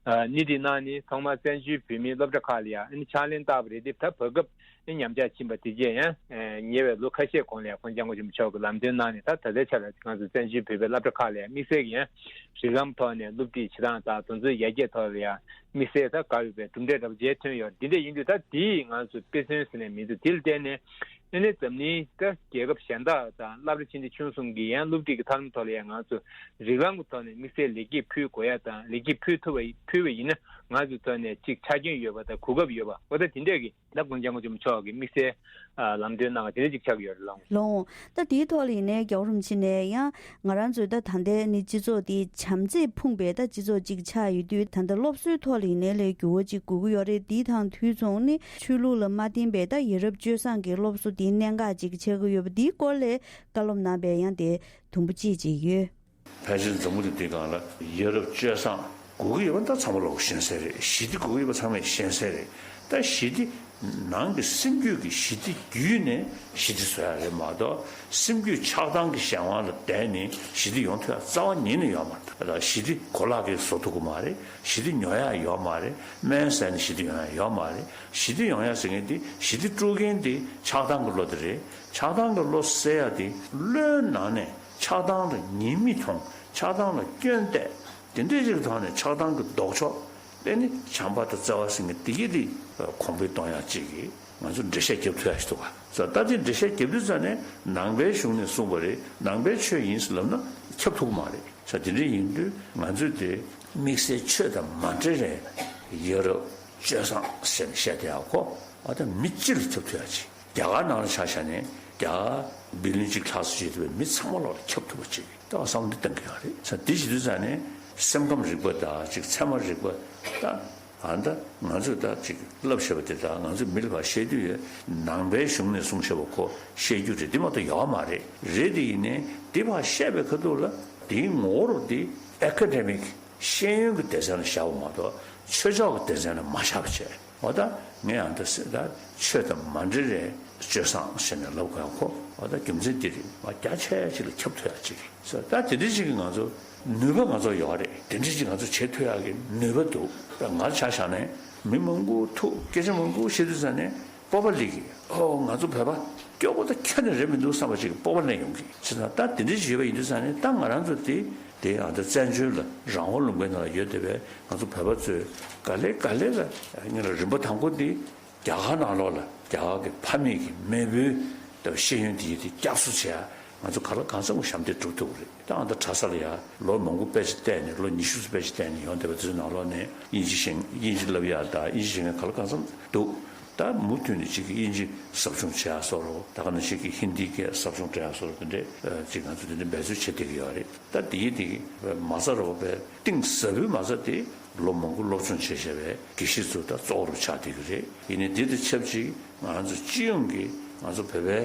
ཨ་སྣེ་ཁྲིད་གནང་ནས། ཐོག་མར་བཙན་བྱོལ་བོད་མིའི་སློབ་གྲྭ་ཁག་ལ་ཡང་ཨ་ནི་ཕྱག་ལེན་བསྟར་བ་རེད་དེ། ད་བར་སྐབས་ཨ་ཉམས་ཆག་ཕྱིན་པ་དེ་རྗེས་ཡང་ཉེ་བའི་ལོ་ཁ་ཤས་གོང་ལ་ཡང་༸གོང་ས་༸སྐྱབས་མགོན་ཆེན་པོ་མཆོག་གིས་ལམ་སྟོན་གནང་ནས། ད་ད་ལྟའི་ཆ་ལ་ང་ཚོ་བཙན་བྱོལ་བོད་པའི་སློབ་གྲྭ་ཁག་ལ་ཡང་དམིགས་བསལ་གྱི་ཡང་རིགས་ལམ་ཐོག་ནས་སློབ་ཁྲིད་བྱེད་སྟངས་དང་། དེ་ཚོའི་ཡར་རྒྱས་ཐོག་ལ་ཡང་དམིགས་བསལ་ད་དགའ་འོས་པའི་གྲུབ་འབྲས་འདྲ་པོ་མཇལ་ཐོན་ཡོད། འདི་འདྲ་ཡིན་དུས་ད་དེའི་ང་ཚོ་དཔེ་མཚོན་ཟེར་ནས་མི་འདུག་དེ་ལ་བརྟེན་ནས་ཨ་ནི་འཛམ་གླིང་ད་རྒྱལ་ཁབ་གཞན་དག་དང་སློབ་གྲྭ་ཆེ་འབྲིང་ཆུང་གསུམ་གྱི་ཡང་སློབ་ཁྲིད་ཀྱི་ཐབས་ལམ་ཐོག་ལ་ཡང་ང་ཚོ་རིགས་ལམ་གྱི་ཐོག་ནས་དམིགས་བསལ་ལེགས་སྐྱེས་ཕུལ་དགོས་ཡ་དང་། ལེགས་སྐྱེས་ཕུལ་ཐུབ་པ་ཕུལ་བ་ཡིན་ན་ང་ཚོའི་ཐོག་ནས་ཅིག་ཆ་རྐྱེན་ཡོད་པ་དང་གོ་སྐབས་ཡོད་པ། འོ་ད་དེ་འདྲས་ཀྱི་ད་༸གོང་ས་༸སྐྱབས་མགོན་ཆེན་པོ་མཆོག་གིས་དམིགས་བསལ་ཨ་ལམ་སྟོན་གནང་བ་དེ་འདྲ་ཅིག་ཆགས་ཀྱི་ཡོད་རེད་ལགས། ལགས། ད་དེའི་ཐོག་ལ་ཡིན་ནའི་རྒྱལ་བ་རིན་པོ་ཆེ་ནས་ཡང་ང་རང་ཚོའི་ད་ད་ལྟའི་ནི་སྤྱི་ཚོགས་དེ་བྱམས་བརྩེས་ཕུང་བའི་ད་སྤྱི་ཚོགས་ཅིག་ཆགས་ཡོད་དུས། ད་ལྟ་སློབ་གསོའི་ཐོག་ལ་ཡིན་ནའི་ལས་འགྱུར་བ་ཅིག་དགོས་ཀྱི་ཡོད་རེད། དེ་དང་དུས་མཚུངས་ནི་ཆོས་ལུགས་ལ་མ་བརྟེན་པའི་ད་ཡ་རབས་སྤྱོད་བཟང་གི་སློབ་གསོ་དེ་གནད་འགག་ཅིག་ཆགས་ཀྱི་ཡོད་པ། དེའི་སྐོར་ལ་བཀའ་སློབ་གནང་བའི་ཡང་དེ་དུམ་བུ་གཅིག་ཅིག་ཡོད། ཕལ་ཆེར་འཛམ་བུ་གླིང་འདིའི་སྒང་ལ་ཡ་རབས་སྤྱོད་བཟང་དགོས་ཀྱི་ཡོད་པ་ད་ཚང་མ་ལོག་ཤེས་གསལ་རེད། ཞི་བདེ་དགོས་ཀྱི་ཡོད་པ་ཚང་མས་ཤེས་གསལ་རེད། ད་ཞི་བདེ་ནང་གི་སེམས་རྒྱུད་ཀྱི་ཞི་བདེ་བརྒྱུད་ནས་ཞི་བདེ་བཟོ་ཡ་རེད་མ་གཏོགས། སེམས་རྒྱུད་ཆགས་སྡང་གི་གཞན་དབང་ལ་བརྟེན་ནས་ཞི་བདེ་ཡོང་ཐུབ་ཡ་རྩ་བ་ཉིད་ནས་ཡོད་མ་རེད། ད་ཞི་བདེ་གོ་ལག་གིས་བཟོ་ཐུབ་ཀྱི་མ་རེད། ཞི་བདེ་ཉོ་ཡ་ཡོད་མ་རེད། སྨན་ཟས་ནས་ཞི་བདེ་ཡོང་ཡ་ཡོད་མ་རེད། ཞི་བདེ་ཡོང་ཡ་ཟེར་མཁན་དེ། ཞི་བདེ་དཀྲུག་མཁན་དེ་ཆགས་སྡང་གི་བློ་དེ་རེད། ཆགས་སྡང་གི་བློ་སེལ་ཡ་དེ་བློའི་ནང་ནས་ཆགས་སྡང་ལ་ཉེས་དམིགས་མཐོང་། ཆགས་སྡང་ལ་སྐྱོན་བལྟས། དེ་འདྲའི་ཅིག་ཐོག་ནས་ཆགས་སྡང་གི་ལྡོག་ཕྱོགས་དེ་ནི་བྱམས་པ་དང་བརྩེ་བ་ཟེར་མཁན་དེ་གྱིས་དེ་གོང་འཕེལ་གཏོང་ཡག་ཅིག་གི་ང་ཚོ་འགྲེལ་བཤད་རྒྱབ་ཐུབ་ཡག་ཞིག་འདུག་ག་ས། ད་དེ་འགྲེལ་བཤད་རྒྱབ་དུས་ཙ་ནས་ནང་པའི་གཞུང་ནས་གསུངས་པ་རེད། ནང་པའི་ཆོས་ཡིན་ཟེར་ལབ་ན་ཁྱབ་ཐུབ་ཀྱི་མ་རེད་ས། དེ་འདྲ་ཡིན་དུས་ང་ཚོས་དེ་དམིགས་བསལ་ཆོས་དང་མ་འབྲེལ་བའི་ཡ་རབས་སྤྱོད་བཟང་ཟེར་ནས་བཤད་བསྡད་ཡག་ཁོ། ཨ་ད་མི་སྤྱི་ལ་ཁྱབ་ཐུབ་ཡག་ཅིག་རྒྱ་གར་ནང་ལ་ཆ་བཞག་ནས་རྒྱ་གར་བི་ལིན་གཅིག་ལྷག་ཙམ་བྱེད་ཐུབ་པའི་མི་ཚང་མ་ལོག་ལ་ཁྱབ་ཐུབ་པ་ཅིག་ད་བསམ་བློ་གཏང་གི་ཡོད་རེད་ས། དེ་བྱེད་དུས་ཙ་ནས་སེམས་ཁམས་རིག་པ་དང་ཅིག་ཚད་མ་རིག་པ་དང་། ཨ་ད་ང་ཚོས་ད་ཅིག་བསླབ་བྱས་པ་དེ་དང་ང་ཚོས་མི་ལ་ཕར་བཤད་དུས་ཡོད། ནང་པའི་གཞུང་ནས་གསུངས་བཞག་པ་ཁོ་བཤད་རྒྱུ་རེད། དེ་མ་གཏོགས་ཡོད་མ་རེད། རེད་དེ་ཡིན་ནའི་དེ་ཕར་བཤད་པའི་ཁ་ཐུག་ལ་དེའི་ངོ་བོར་དེ་ཨེ་ཀ་ཌེ་མིག་ཤེས་ཡོན་གྱི་སྡེ་ཚན་ལ་བཞག་པ་མ་གཏོགས་ཆོས་ཕྱོགས་ཀྱི་སྡེ་ཚན་ལ་མ་བཞག་པ་བྱས། འོ་ད་ངས་ཡང་ད་ཟེར། ད་ཆོས་དང་མ་འབྲེལ་བའི་སྤྱོད་བཟང་ཟེར་ནས་ལབ་དགོས་ཡག་ཁོ། འོ་ད་རྒྱུ་མཚན་འདི་རེད། མ་རྒྱ་ཆེ་ཅིག་ལ་ཁྱབ་ཐུབ་ཡག་ཅིག་རེད་ཟེར། ད་དེ་འདྲ་ཅིག་གིས་ང་ཚོ་ནུས་པ་ང་ཚོ་ཡོད་རེད། དེ་འདྲ་ཅིག་ང་ཚོ་བྱེད་ཐུབ་ཡག་གི་ནུས་པ་འདུག་ད་ང་ཆ་བཞག་ནས་མི་མང་པོ་ཐུག་སྐད་ཆ་མང་པོ་བཤད་དུས་ཙ་ནས་སྤོབས་པ་སླེབས་ཀྱི། ཨོ་ང་ཚོ་བོད་པ་སྐྱོ་པོ་ད་ཁྱོན་ནས་རེད་མི་འདུག་བསམ་པ་ཅིག་གི་སྤོབས་པ་སླེབས་ཡོང་གི། བྱས་ཙང་ད་དེ་འདྲ་ཅིག་ཡོད་པ་ཡིན་དུས་ཙ་ནས་ད་ང་རང་ཚོ་དེ་དེ་ཨ་ད་བཙན་བྱོལ་ལ་རང་དབང་ལུང་པའི་ནང་ལ་ཡོད་བསྡད་པའི་ང་ཚོ་བོད་པ་ཚོས་ག་ལེ་ག་ལེ་ལ་ངེད་ལ་རིམ་པ་དང་པོ་འདི་རྒྱ་གར་ནང་ལོགས་ལ་རྒྱ་གར་གྱི་ཕ་མེས་ཀྱི་མེས་པོའི་ཤེས་ཡོན་དེ་ཡིན་དེ་བསྐྱར་གསོ་བྱེད་ཡ་ང་ཚོ་གང་ལ་གང་འཚམ་གྱི་ཞབས་འདེགས་སྒྲུབ་ཐུབ་ཀྱི་རེད། ད་ཨ་ད་གྲྭ་ས་ལ་ཡ་ལོ་མང་པོ་དཔེ་ཆ་བལྟས་ནས་ལོ་ཉི་ཤུ་ཙམ་དཔེ་ཆ་བལྟས་ནས་ཡོང་བསྡད་པ་དེ་ཚོའི་ནང་ལོགས་ནས་དབྱིན་ཇི་ཤེས་དབྱིན་ཇི་བསླབ་ཡ་དང་དབྱིན་ཇི་ཤེས་མཁན་གང་ལ་གང་འཚམ་འདུག་ད་མུ་མཐུད་ནས་ཅིག་གི་དབྱིན་ཇི་ཟབ་སྦྱོང་བྱེད་ཡག་བཟོ་འདྲ། ད་ག་ནང་བཞིན་གྱི་ཧིན་དིའི་སྐད་ཟབ་སྦྱོང་སྤྲད་ཡག་བཟོ་འདྲ། དེ་འདྲས་ཅིག་ང་ཚོ་དེ་འདྲས་འབད་རྩོལ་བྱེད་བསྡད་ཀྱི་ཡོད་རེད། ད་དེ་ཡིན་དེ་མ་རྩ་རོགས་པའི་གཏིང་ཟབ་པོའི་མ་རྩ་དེ་ལོ་མང་པོ་སློབ་སྦྱོང་བྱས་བྱས་པའི་དགེ་བཤེས་ཚོ་ད་གཙོ་བོར་ཆགས་བསྡད་ཀྱི་རེད། ཡིན་ནའི་དེ་དང་ཆབས་ཅིག་ང་ཚོ་སྤྱི་ཡོངས་ཀྱི་ང་ཚོ་བོད་པའི་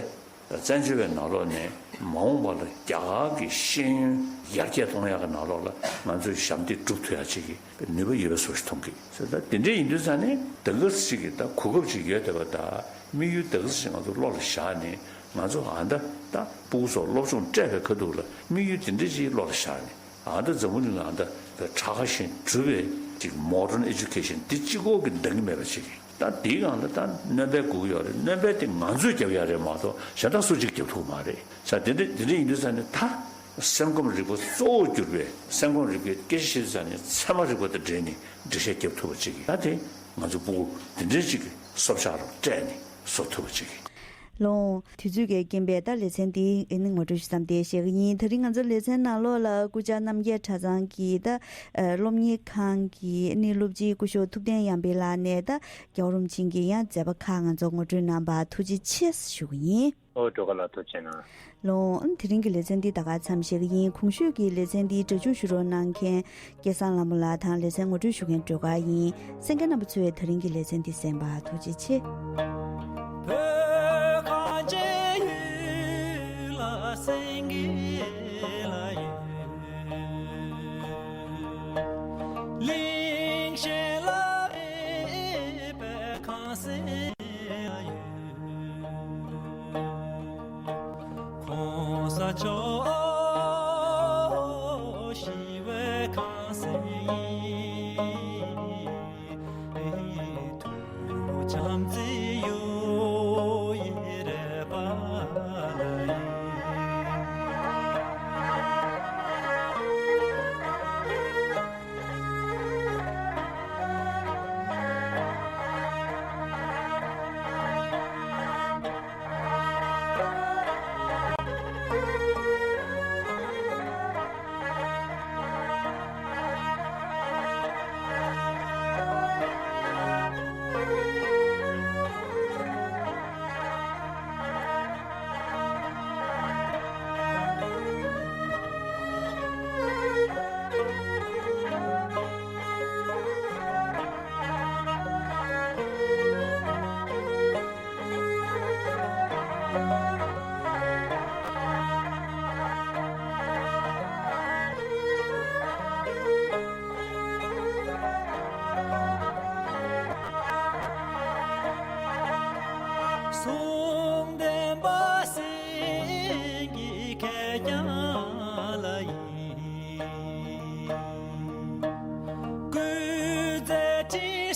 བཙན་བྱོལ་བའི་ནང་ལོགས་ནས་མ་འོངས་པ་ལ་རྒྱ་གར་གྱི་ཤེས་ཡོན་ཡར་རྒྱས་གཏོང་ཡག་གི་ནང་ལོགས་ལ་ང་ཚོས་ཞབས་འདེགས་སྒྲུབ་ཐུབ་ཡག་ཅིག་གི་ནུས་པ་ཡོད་པའི་བཟོ་ཞིག་མཐོང་གི། ད་དེ་འདྲ་ཡིན་དུས་ཙང་ནས་ད་ག་ཟེ་ཅིག་གི་ད་གོ་སྐབས་ཅིག་ཡོད་བསྡད་པ། ད་དམིགས་ཡུལ་ད་ག་ཟེ་ཅིག་ང་ཚོ་བློ་ལ་བཞག་ནས་ང་ཚོ་ཨ་ད་ད་སྤུ་གུ་ཚོ་སློབ་སྦྱོང་སྤྲད་པའི་ཁ་ཐུག་ལ་དམིགས་ཡུལ་དེ་འདྲ་ཅིག་བློ་ལ་བཞག་ནས། ཨ་ད་འཛམ་བུ་གླིང་ལ་ཨ་ད་ད་ཁྲ་ཁ་ཤིང་གྲུབ་པའི་ཅིག་modern education འདི་གཅིག་པོ་གིས་འདང་གི་མེད་པ་ཅིག་གི། ད་འདིའི་སྒང་ལ་ད་སྣོན་པ་དགོས་ཀྱི་ཡོད་རེད། སྣོན་པ་དེ་ང་ཚོས་རྒྱབ་ཡག་རེད་མ་གཏོགས་གཞན་དག་སུ་གཅིག་རྒྱབ་ཐུབ་མ་རེད། ས་དེ་འདྲ་དེ་འདྲ་ཡིན་དུས་ཙང་ནས་ད་སེམས་ཁམས་རིག་པ་གཙོ་བོར་གྱུར་པའི་སེམས་ཁམས་རིག་པའི་སྐད་ཆ་བཤད་དུས་ཙང་ནས་ཚད་མ་རིག་པ་དང་འབྲེལ་ནས་འགྲེལ་བཤད་རྒྱབ་ཐུབ་པ་ཅིག་གི། ད་དེ་ང་ཚོ་སྤུ་གུ་དེ་འདྲའི་ཅིག་གི་སོབ་ཆག་རུ་སྤྲད་ནས་བཟོ་ཐུབ་པ་ཅིག་གི། ལོང་། དུས་ཚོད་ཀྱི་རྐྱེན་པས་ད་ལེ་ཚན་འདི་ཨེ་ནི་ངོ་སྤྲོད་ཞུ་མཚམས་དེ་བཞག་གི་ཡིན། དེ་རིང་ང་ཚོ་ལེ་ཚན་ནང་ལོགས་ལ་སྐུ་བཅར་རྣམ་རྒྱལ་གྲྭ་ཚང་གི་ད་ཨ་སློབ་གཉེར་ཁང་གི་ཨེ་ནི་སློབ་སྤྱི་སྐུ་ཞབས་ཐུབ་བསྟན་གཡང་འཕེལ་ལགས་ནས་ད་རྒྱལ་བ་རིན་པོ་ཆེ་གི་ཡང་མཛད་པ་ཁག་ང་ཚོ་ངོ་སྤྲོད་གནང་བར་ཐུགས་རྗེ་ཆེ་ཞུ་གི་ཡིན། ཨོ་སྤྲོ་དགའ་ལགས་ཐུགས་རྗེ་གནང་། ལོང་། དེ་རིང་གི་ལེ་ཚན་འདི་ད་ག་མཚམས་བཞག་གི་ཡིན། གོང་ཞུས་ཀྱི་ལེ་ཚན་འདི་སྒྲ་འཇུག་ཞུ་རོགས་གནང་མཁན་སྐལ་བཟང་ལྷ་མོ་ལགས་དང་ལེ་ཚན་ངོ་སྤྲོད་ཞུ་མཁན་སྒྲོལ་དཀར་ཡིན། གསན་མཁན་རྣམ་པ་ཚོས་དེ་རིང་གི་ལེ་ཚན་འདི་གསན་པར་ཐུགས་རྗེ་ཆེ། བོད་གངས་ཅན་ཡུལ་ལ་སེང་གེ་ལ་ཡོད། གླིང་གཞན་ལ་མེད་པའི་ཁང་བཟང་ཡོད། གོང་ས་མཆོག་ཞི་བའི་ཁང་བཟང་ཡིན། ཐུགས་བྱམས་བརྩེ་གཡུ་ཡི་རལ་པ་ལ་ཡིན། གསུང་བདེན་པ་སེང་གེ་ཁེར་རྐྱང་ལ་ཡིན། སྐུ་ཚེ་ཁྲི་